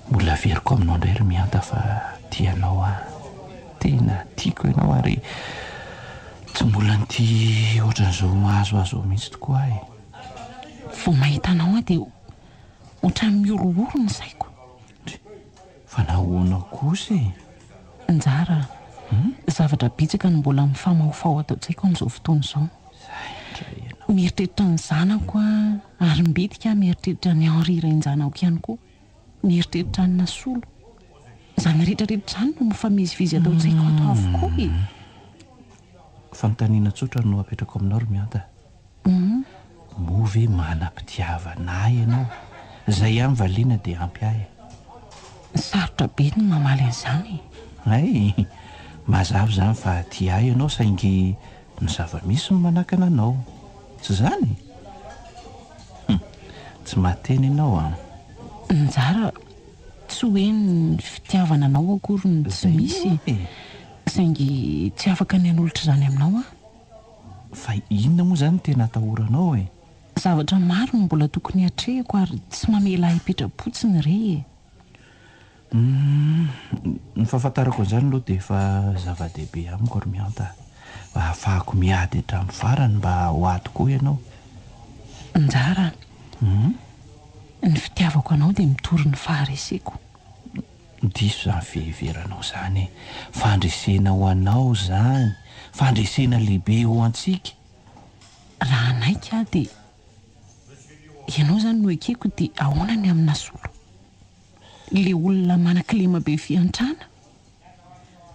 Mbola averiko aminao indray ry Mihanta fa tia anao aho. Tena tiako ianao ary tsy mbola nitia ohatran'izao mahazoazo ao mihitsy tokoa aho e. Vao mahita anao aho dia ohatran'ny mihorohoro ny saiko. Ndry, fa nahoana kosa e? Njara a! Zavatra betsaka no mbola mifamahofaho ato an-tsaiko amin'izao fotoana izao. Zay indray ianao. Mieritreritra ny zanako aho ary mbetika aho mieritreritra an'i Henri rain-janako ihany koa. Mieritreritra an'i Nasolo. Izany rehetra rehetra izany no mifamezivezy ato an-tsaiko ato avokoa e! Fanontaniana tsotra no apetrako aminao ry Mihanta. Moa ve manam-pitiavana ahy ianao? Izay ihany valiana dia ampy ahy e! Sarotra be ny mamaly an'izany e! Hay! Mazava izany fa tia ahy ianao saingy ny zava-misy no manakana anao. Tsy izany? Hum! Tsy mahateny ianao an! Njara, tsy hoe ny fitiavana anao akory no tsy misy e! Saingy tsy afaka ny hanolotra izany aminao aho. Fa inona moa izany no tena atahoranao e? Zavatra maro no mbola tokony hatrehiko ary tsy mamela ahy hipetra-potsiny re e! Humm, ny fahafantarako an'izany aloha dia efa zava-dehibe amiko ry Mihanta a! Mba hahafahako miady hatramin'ny farany mba ho ahy tokoa ianao. Njara a! Ny fitiavako anao dia mitory ny fahareseko. Diso izany fiheveranao izany e! Fandresena ho anao izany, fandresena lehibe ho antsika. Raha hanaiky aho dia ianao izany no ekeko dia ahoana ny amin'i Nasolo? Ilay olona manan-kilema be fiantrana?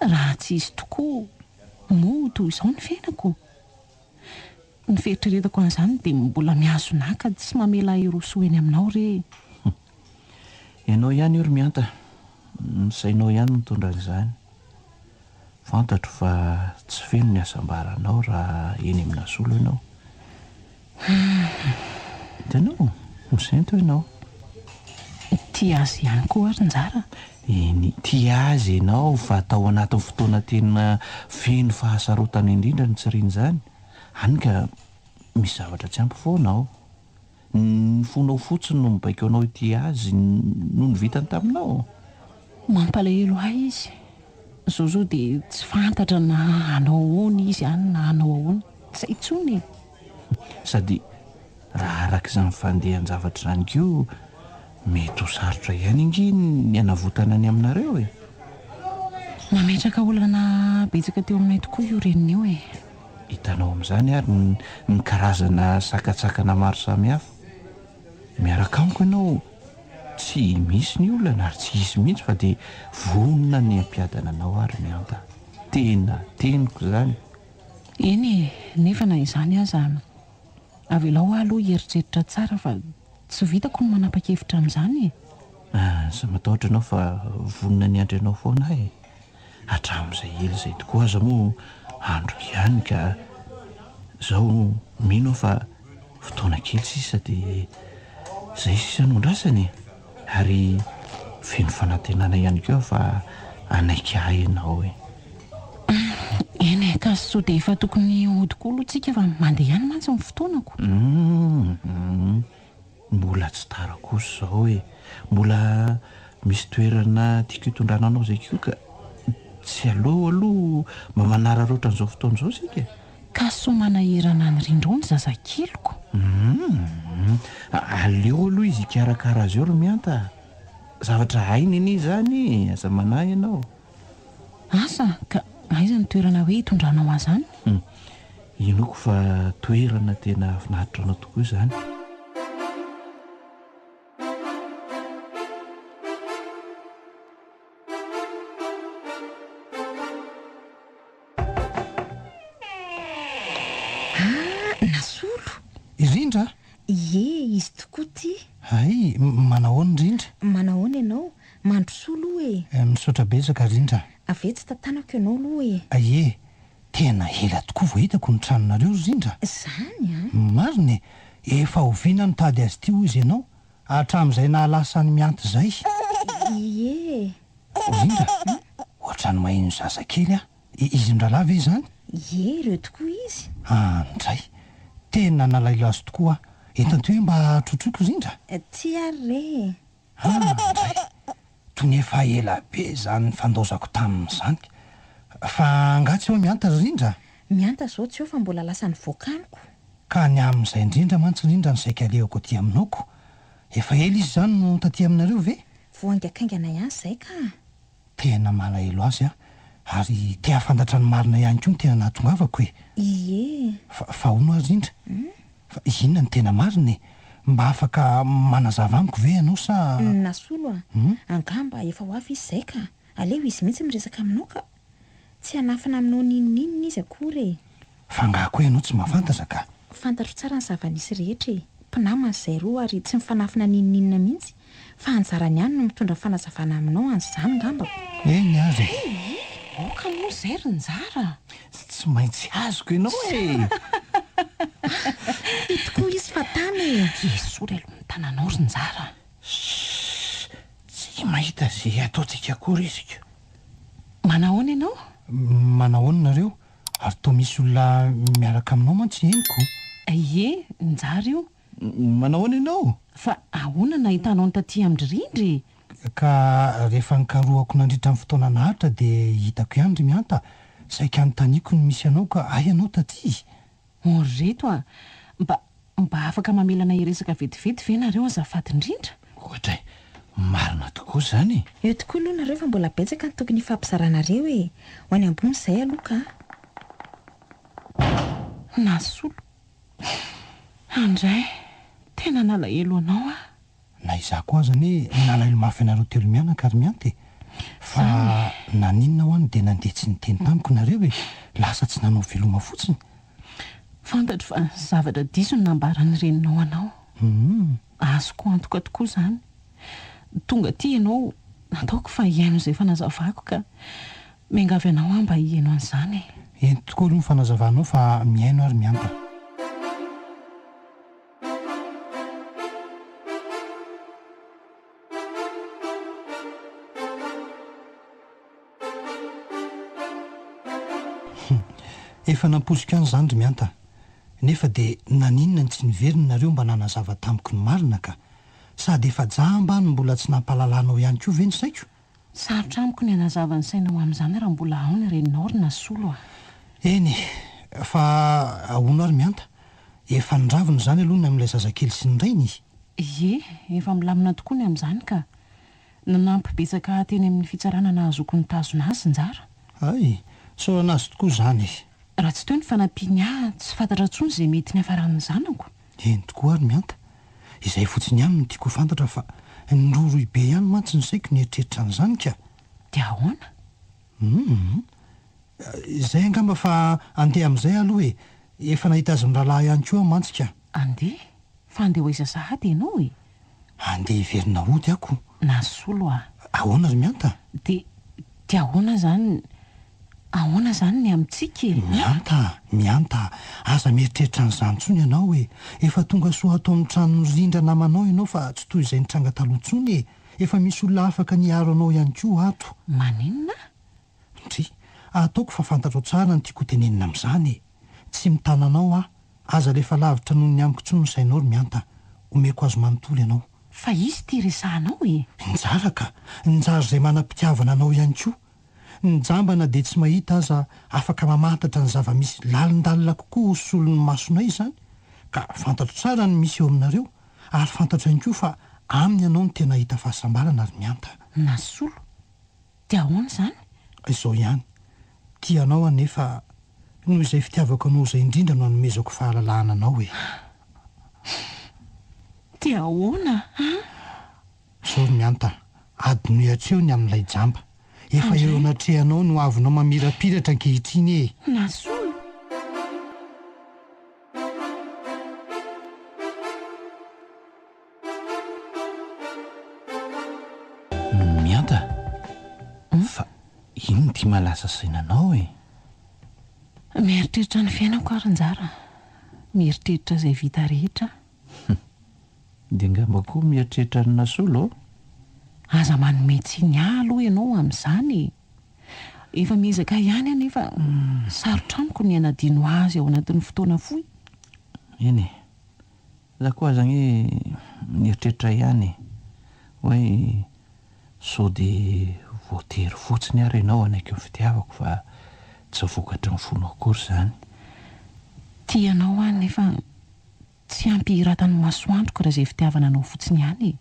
Raha tsy izy tokoa moa ho toy izao ny fiainako? Ny fieritreretako an'izany dia mbola mihazona ahy ka tsy mamela ahy hiroso ho eny aminao re e! Ianao ihany io ry Mihanta, ny sainao ihany no mitondra an'izany. Fantatro fa tsy feno ny hasambaranao raha eny amin'i Nasolo ianao. Hitanao? Misento ianao. Tia azy ihany koa aho ry Njara. Eny, tia azy ianao fa tao anatin'ny fotoana tena feno fahasarotana indrindra no tsirian'izany. Hany ka misy zavatra tsy ampy foana ao. Ny fonao fotsiny no mibaiko anao hitia azy noho ny vitany taminao. Mampalahelo ahy izy. Izao izao dia tsy fantatra na hanao ahoana izy any na hanao ahoana. Tsy hay intsony e! Sady raha araka izany fandehan-javatra izany koa, mety ho sarotra ihany ange ny hanavotana ny aminareo e! Nametraka olana betsaka teo aminay tokoa io reniny io e! Hitanao amin'izany ary ny karazana sakantsakana maro samihafa. Miaraka amiko ianao, tsy misy ny olana ary tsy hisy mihitsy fa dia vonona ny hampiadana anao aho ry Mihanta. Tena teniko izany. Eny e, nefa na izany aza, avelao aho aloha hieritreritra tsara fa tsy vitako ny manapa-kevitra amin'izany e. Aza matahotra ianao fa vonona ny hiandry anao foana aho e. Hatramin'izay ela izay tokoa aza moa andro ihany ka izao mino aho fa fotoana kely sisa dia izay sisa no andrasana e! Ary feno fanantenana ihany koa aho fa hanaiky ahy ianao e! Eny e, ka sao dia efa tokony hody koa aloha tsika fa mandeha ihany mantsy ny fotoanako. Humm. Mbola tsy tara kosa izao e! Mbola misy toerana tiako hitondrana anao izay koa ka tsy aleo aloha mba manararaotra an'izao fotoana izao isika e! Ka soa manahirana an'i Rindro ny zazakeliko. Humm! Aleo aloha izy hikarakara azy eo ry Mihanta a! Zavatra hainy anie izany e! Aza manahy ianao. Asa, ka aiza ny toerana hoe hitondranao azy any? Humm! Inoako fa toerana tena hahafinaritra anao tokoa izany. Ah, Nasolo! I Rindra a! Ie, izy tokoa ity. Hay, manahoana Rindra? Manahoana ianao? Mandrosoa aloha e! Misaotra betsaka Rindra. Avia tsy tantanako ianao aloha e! Ie, tena ela tokoa vao hitako ny tranonareo ry Rindra. Izany an! Marina e! Efa oviana no nitady azy ity hoy izy ianao? Hatramin'izay nahalasa an'i Mianty izay. Ie. Rindra, ohatran'ny maheno zazakely aho. Izy mirahalahy ve izany? Ie, ireo tokoa izy. Andray! Tena nalahelo azy tokoa aho. Ento aty hoe mba trotroiko Rindra? Tsia ary re e! Andray! Tony efa ela be izany nifandaozako taminy izany. Fa angaha tsy eo Mianta ry Rindra? Mianta izao tsy eo fa mbola lasa nivoaka any ko. Ka ny amin'izay indrindra mantsy Rindra no saika alehako aty aminao ko. Efa ela izy izany no taty aminareo ve? Vao haingakaingana ihany izay ka. Tena malahelo azy aho ary te hahafantatra ny marina ihany koa ny tena nahatongavako e! Ie. Fa fa hono ary Rindra? Fa inona no tena marina e? Mba afaka manazava amiko ve ianao sa. Nasolo a! Angamba efa ho avy izy izay ka! Aleo izy mihitsy miresaka aminao ka! Tsy hanafina aminao n'inon'inona izy akory e! Fa angaha koa ianao tsy mahafantatra ka! Fantatro tsara ny zava-nisy rehetra e! Mpinamana izay roa ary tsy mifanafina n'inon'inona mihitsy fa anjarany ihany no mitondra fanazavana aminao an'izany ngambako. Eny ary e! Hii! Aoka moa izay ry Njara a! Tsy maintsy azoko ianao e! Ty tokoa izy fa tany e! Esory aloha ny tananao ry Njara a! Ssss! Tsy mahita izay ataontsika akory izy ko! Manahoana ianao? Manahoana nareo? Ary toa misy olona miaraka aminao mantsy henoko? Ie, Njara io. Manahoana ianao? Fa ahoana nahitanao ny taty amin-dry Rindry e? Ka rehefa nikarohako nandritra ny fotoana naharitra dia hitako ihany ry Mihanta, saika anontaniako ny misy anao ka hay ianao taty? Oh ry reto a! Mba, mba afaka mamela anay hiresaka vetivety ve nareo azafady indrindra? Oadray, marina tokoa izany e! Eo tokoa aloha nareo fa mbola betsaka ny tokony hifampizaranareo e! Ho any ambony izay aloha ka! Nasolo. Andray, tena nalahelo anao aho. Na izaho koa aza anie nalahelo mafy anareo telo mianaka ry Mianta e! Fa naninona hoa no dia nandeha tsy niteny tamiko nareo e! Lasa tsy nanao veloma fotsiny. Fantatro fa zavatra diso ny nambaran'ny reninao anao. Azoko antoka tokoa izany. Tonga aty ianao, ataoko fa hihaino izay fanazavako ka. Miangavy anao aho mba hihaino an'izany e! Ento tokoa aloha ny fanazavanao fa mihaino aho ry Mianta. Hum. Efa nampoiziko ihany izany ry Mianta. Nefa dia naninona no tsy niverina nareo mba nanazava tamiko ny marina ka? Sady efa jamba aho no mbola tsy nampahalalanao ihany koa ve ny saiko? Sarotra amiko ny hanazava ny sainao amin'izany raha mbola ao ny reninao ry Nasolo a! Eny e! Fa ahoana ary Mianta? Efa niravina izany aloha ny amin'ilay zazakely sy ny rainy? Ie, efa milamina tokoa ny amin'izany ka. Nanampy betsaka ahy teny amin'ny fitsarana nahazoako nitazona azy Njara. Hay! Tsaorana azy tokoa izany e! Raha tsy teo ny fanampiany ahy, tsy fantatra intsony izay mety niafaran'ny zanako. Eny tokoa ary Mianta. Izay fotsiny ihany no tiako ho fantatra fa nirohirohy be ihany mantsy ny saiko nieritreritra an'izany ka. Dia ahoana? Humm. Izay angamba fa andeha amin'izay aloha e! Efa nahita azy mirahalahy ihany koa aho mantsy ka. Andeha? Fa andeha ho aiza sahady ianao e? Andeha hiverina hody aho ko. Nasolo a! Ahoana ry Mianta? Dia, dia ahoana izany, ahoana izany ny amintsika e? Mianta a! Mianta a! Aza mieritreritra an'izany intsony ianao e! Efa tonga soa ato amin'ny tranon'i Rindra namanao ianao fa tsy toy izay nitranga taloha intsony e! Efa misy olona afaka ny hiaro anao ihany koa ato. Maninona? Ndry, ataoko fa fantatrao tsara ny tiako hotenenina amin'izany e! Tsy mitana anao aho, aza alefa lavitra noho ny amiko intsony ny sainao ry Mianta, omeko azy manontolo ianao. Fa izy ity resahanao e! Njara ka! Njara izay manam-pitiavana anao ihany koa. Ny jamba na dia tsy mahita aza afaka mamantatra ny zava-misy lalindalina kokoa ho solon'ny masonay izany, ka fantatro tsara ny misy eo aminareo, ary fantatro ihany koa fa aminy ianao no tena hahita fahasambarana ry Mianta. Nasolo. Dia ahoana izany? Izao ihany, tia anao aho nefa. Noho izay fitiavako anao izay indrindra no anomezako fahalalahana anao e. Dia ahoana an? Zao ry Mihanta, adinoy hatreo ny amin'ilay jamba. Efa eo anatrehanao ny hoavinao mamirapiratra ankehitriny e! Nasolo. Mihanta, fa inona ity mahalasa saina anao e? Mieritreritra ny fiainako aho ry Njara, mieritreritra izay vita rehetra aho. Hum. Dia angamba koa mieritreritra an'i Nasolo ô? Aza manome tsiny ahy aloha ianao amin'izany e! Efa miezaka ihany aho nefa sarotra amiko ny hanadino azy ao anatin'ny fotoana fohy. Eny e. Za koa aza anie nieritreritra ihany e. Hoe sao dia voatery fotsiny ary ianao hanaiky ny fitiavako fa tsy vokatry ny fonao akory izany. Tia anao aho nefa Tsy ampy hiratan'ny masoandroko raha izay fitiavana anao fotsiny ihany e!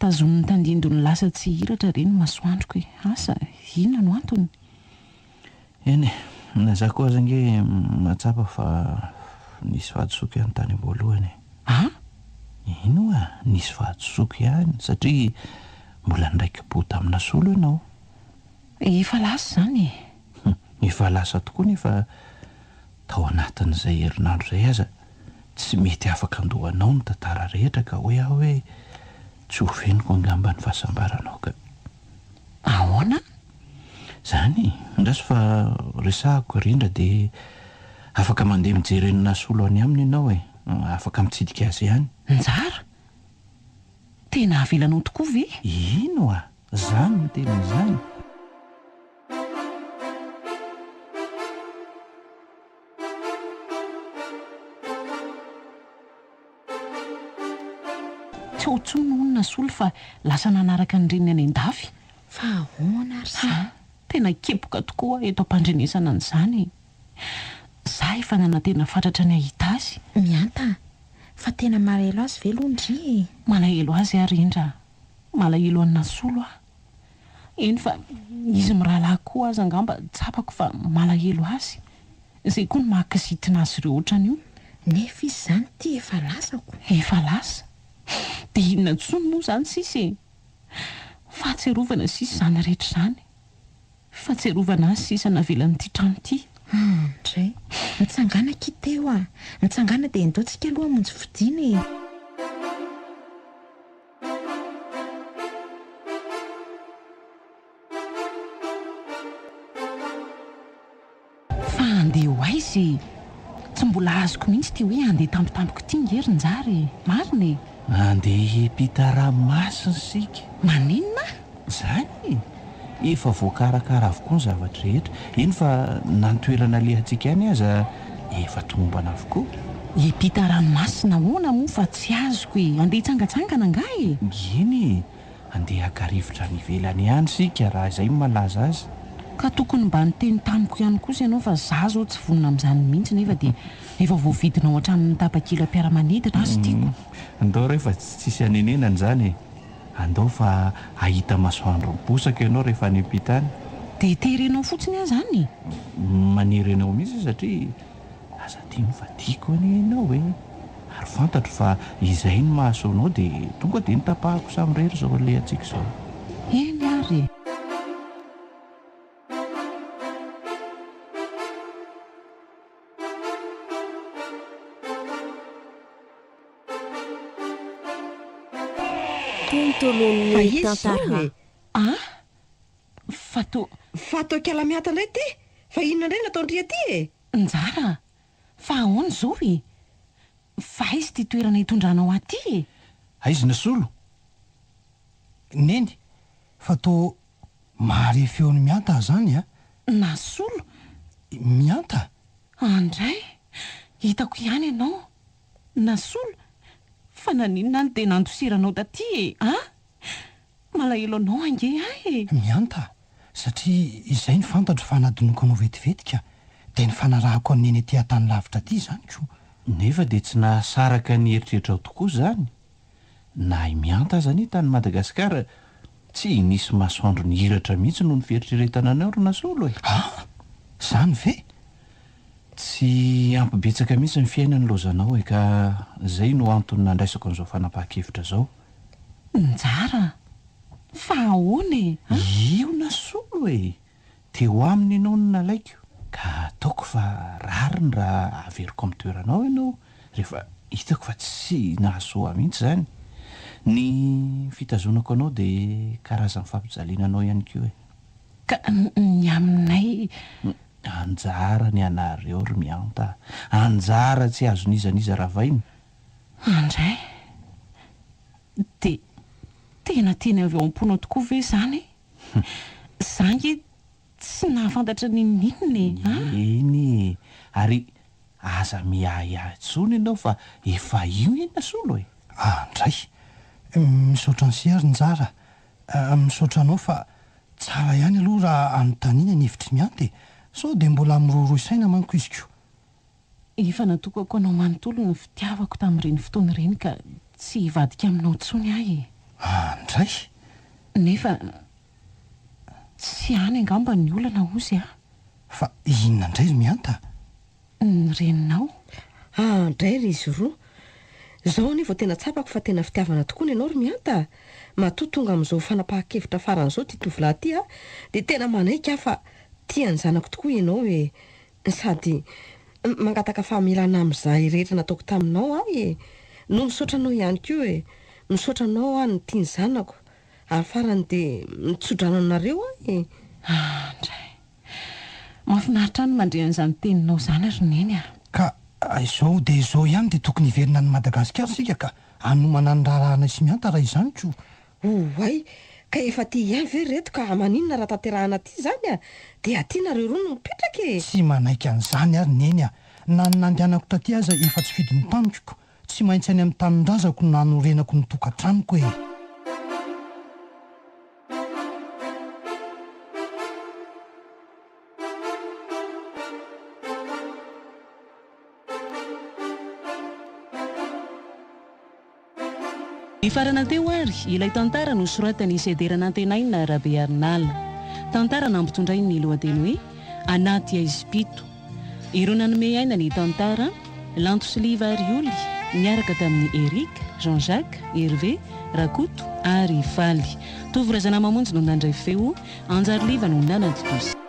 Tazonin'ny tandindon'ny lasa tsy hihiratra re ny masoandroko e! Asa, inona no antony? Eny e, na za koa aza ange mahatsapa fa nisy fahadisoako ihany tany am-boalohany e! A? Eny oa, nisy fahadisoako ihany satria mbola niraiki-po tamin'i Nasolo ianao. Efa lasa izany e! Hum, efa lasa tokoa nefa Tao anatin'izay herinandro izay aza tsy mety afaka an-dohanao ny tantara rehetra ka hoy aho hoe tsy ho fenoko angamba ny fahasambaranao ka. Ahoana? Izany e! Andraso fa resahako Rindra dia afaka mandeha mijery an'i Nasolo any aminy ianao e! Afaka mitsidika azy ihany. Njara! Tena avelanao tokoa ve? Ino a! Za no miteny an'izany? Tsy ao intsony hono Nasolo fa lasa nanaraka ny reniny any an-dafy. Fa ahoana ary izany? Tena kepoka tokoa aho eto am-pandrenesana an'izany e! Za efa nanantena fatratra ny hahita azy. Mihanta a! Fa tena malahelo azy ve aloha ndry e? Malahelo azy aho Rindra a! Malahelo an'i Nasolo aho. Eny fa izy mirahalahy koa aza angamba tsapako fa malahelo azy. Izay koa no maha kizitina azy ireo ohatran'io. Nefa izy izany ity efa lasako. Efa lasa? Dia inona intsony moa izany sisa e? Fahatsiarovana sisa izany rehetra izany. Fahatsiarovana azy sisa navelan'ity trano ity. Andray. Mitsangàna akia Teo a! Mitsangàna dia endao tsika aloha hamonjy fodiana e! Fa handeha ho aiza e? Tsy mbola azoko mihitsy ity hoe handeha tampotampoka ity nge ry Njara e! Marina e! Handeha hiampita ranomasina isika. Maninona? Izany e! Efa voakarakara avokoa ny zavatra rehetra. Eny fa na ny toerana alehantsika any aza efa tomombana avokoa. Hiampita ranomasina ahoana moa fa tsy azoko e! Handeha hitsangatsangana angaha e? Eny e! Handeha haka rivotra any ivelany ihany isika raha izay no malaza azy. Ka tokony mba niteny tamiko ihany kosa ianao fa za zao tsy vonona amin'izany mihitsy nefa dia efa voavidinao hatramin'ny tapakilam-piaramanidina aza tiako. Ndao re fa tsisy hanenenana izany e! Andao fa hahita masoandro miposaka ianao rehefa any am-pita any. Dia terenao fotsiny aho izany e! Maniry anao mihitsy aho satria aza adino fa tiako anie ianao e! Ary fantatro fa izay no mahasoa anao dia tonga dia notapahako samirery izao alehantsika izao. Eny ary e! Fa Tontolon'ny izy izao tantara. e! Ah! Fa to. Fa toa kiala mihanta indray ity! Fa inona indray no ataon-dry aty e? Njara a! Fa ahoana izao e? Fa aiza ity toerana itondranao ahy ity e? Aiza Nasolo? Neny, fa toa mahare feon'i Mihanta aho izany a! Nasolo? Mihanta? Andray! Hitako ihany ianao! Nasolo, fa naninona aho no dia nandosiranao taty e? A! Malahelo anao ange aho e! Mihanta, satria izay no fantatro fa hanadinoako anao vetivety ka, dia ny fanarahako an'i Neny aty an-tany lavitra aty izany ko. Nefa dia tsy nahasaraka ny eritreritrao tokoa izany. Na i Mihanta aza anie tany Madagasikara tsy nisy masoandro nihiratra mihitsy noho ny fieritreretana anao ry Nasolo e! A! Izany ve? Tsy ampy betsaka mihitsy ny fiainany laozanao e ka zay no antony nandraisako an'izao fanapahan-kevitra zao. Njara! Fa ahoana e? An? Io Nasolo e! Teo aminy ianao no nalaiko ka ataoko fa rariny raha averiko amin'ny toeranao ianao rehefa hitako fa tsy nahasoa ahy mihitsy izany. Ny fitazonako anao dia karazan'ny fampijaliana anao ihany koa e. Ka ny aminay. Anjara ny anareo ry Mihanta a! Anjara tsy azon'iza n'iza ravaina. Andray! Dia tena teny avy ao am-ponao tokoa ve izany e? Za ange tsy nahafantatra n'inon'inona e! An! Eny e! Ary aza miahiahy intsony ianao fa efa io i Nasolo e! Andray! Misaotra an'i Sia ry Njara a! Misaotra anao fa tsara ihany aloha raha anontaniana ny hevitr'i Mianta e! Sao dia mbola mirohirohy saina manko izy ko! Efa natokako anao manontolo ny fitiavako tamin'ireny fotoana ireny ka tsy hivadika aminao intsony aho e! Andray! Nefa tsy any angamba ny olana hozy a! Fa inona indray ry Mihanta? Ny reninao? Andray ry izy roa! Izao anie vao tena tsapako fa tena fitiavana tokoa ny anao ry Mihanta a! Matoa tonga amin'izao fanapahan-kevitra farany izao ity tovolahy ity a, dia tena manaiky aho fa tia ny zanako tokoa ianao e! Sady mangataka famelana amin'izay rehetra nataoko taminao aho e! No misaotra anao ihany koa e! Misaotra anao aho nitia ny zanako ary farany dia mitsodrano anareo aho e! Andray! Mahafinaritra ahy ny mandre an'izany teninao izany ry Neny a! Ka izao dia izao ihany dia tokony hiverina any Madagasikara isika ka hanomana ny raharahanay sy Mihanta raha izany ko! Oay! Ka efa aty ihany ve ry reto ka maninona raha tanterahana aty izany a! Dia aty nareo roa no mipetraka e! Tsy manaiky an'izany ary Neny a! Na ny nandehanako taty aza efa tsy fidiny tamiko ko! Tsy maintsy any amin'ny tanindrazako no nanorenako ny tokantranoko e! Nifarana teo àry ilay tantara nosoratan'i Sedera Nantenaina Rabearinala. Tantara nampitondrainy ny lohateny hoe Anaty Aizim-pito. Ireo nanome aina ny tantara, Lanto sy Liva ary Oly, niaraka tamin'i Eric, Jean Jacques, Hervé, Rakoto ary Faly. Tovo Razanamamonjy no nandray feo, Anjary Liva no nanatontosa.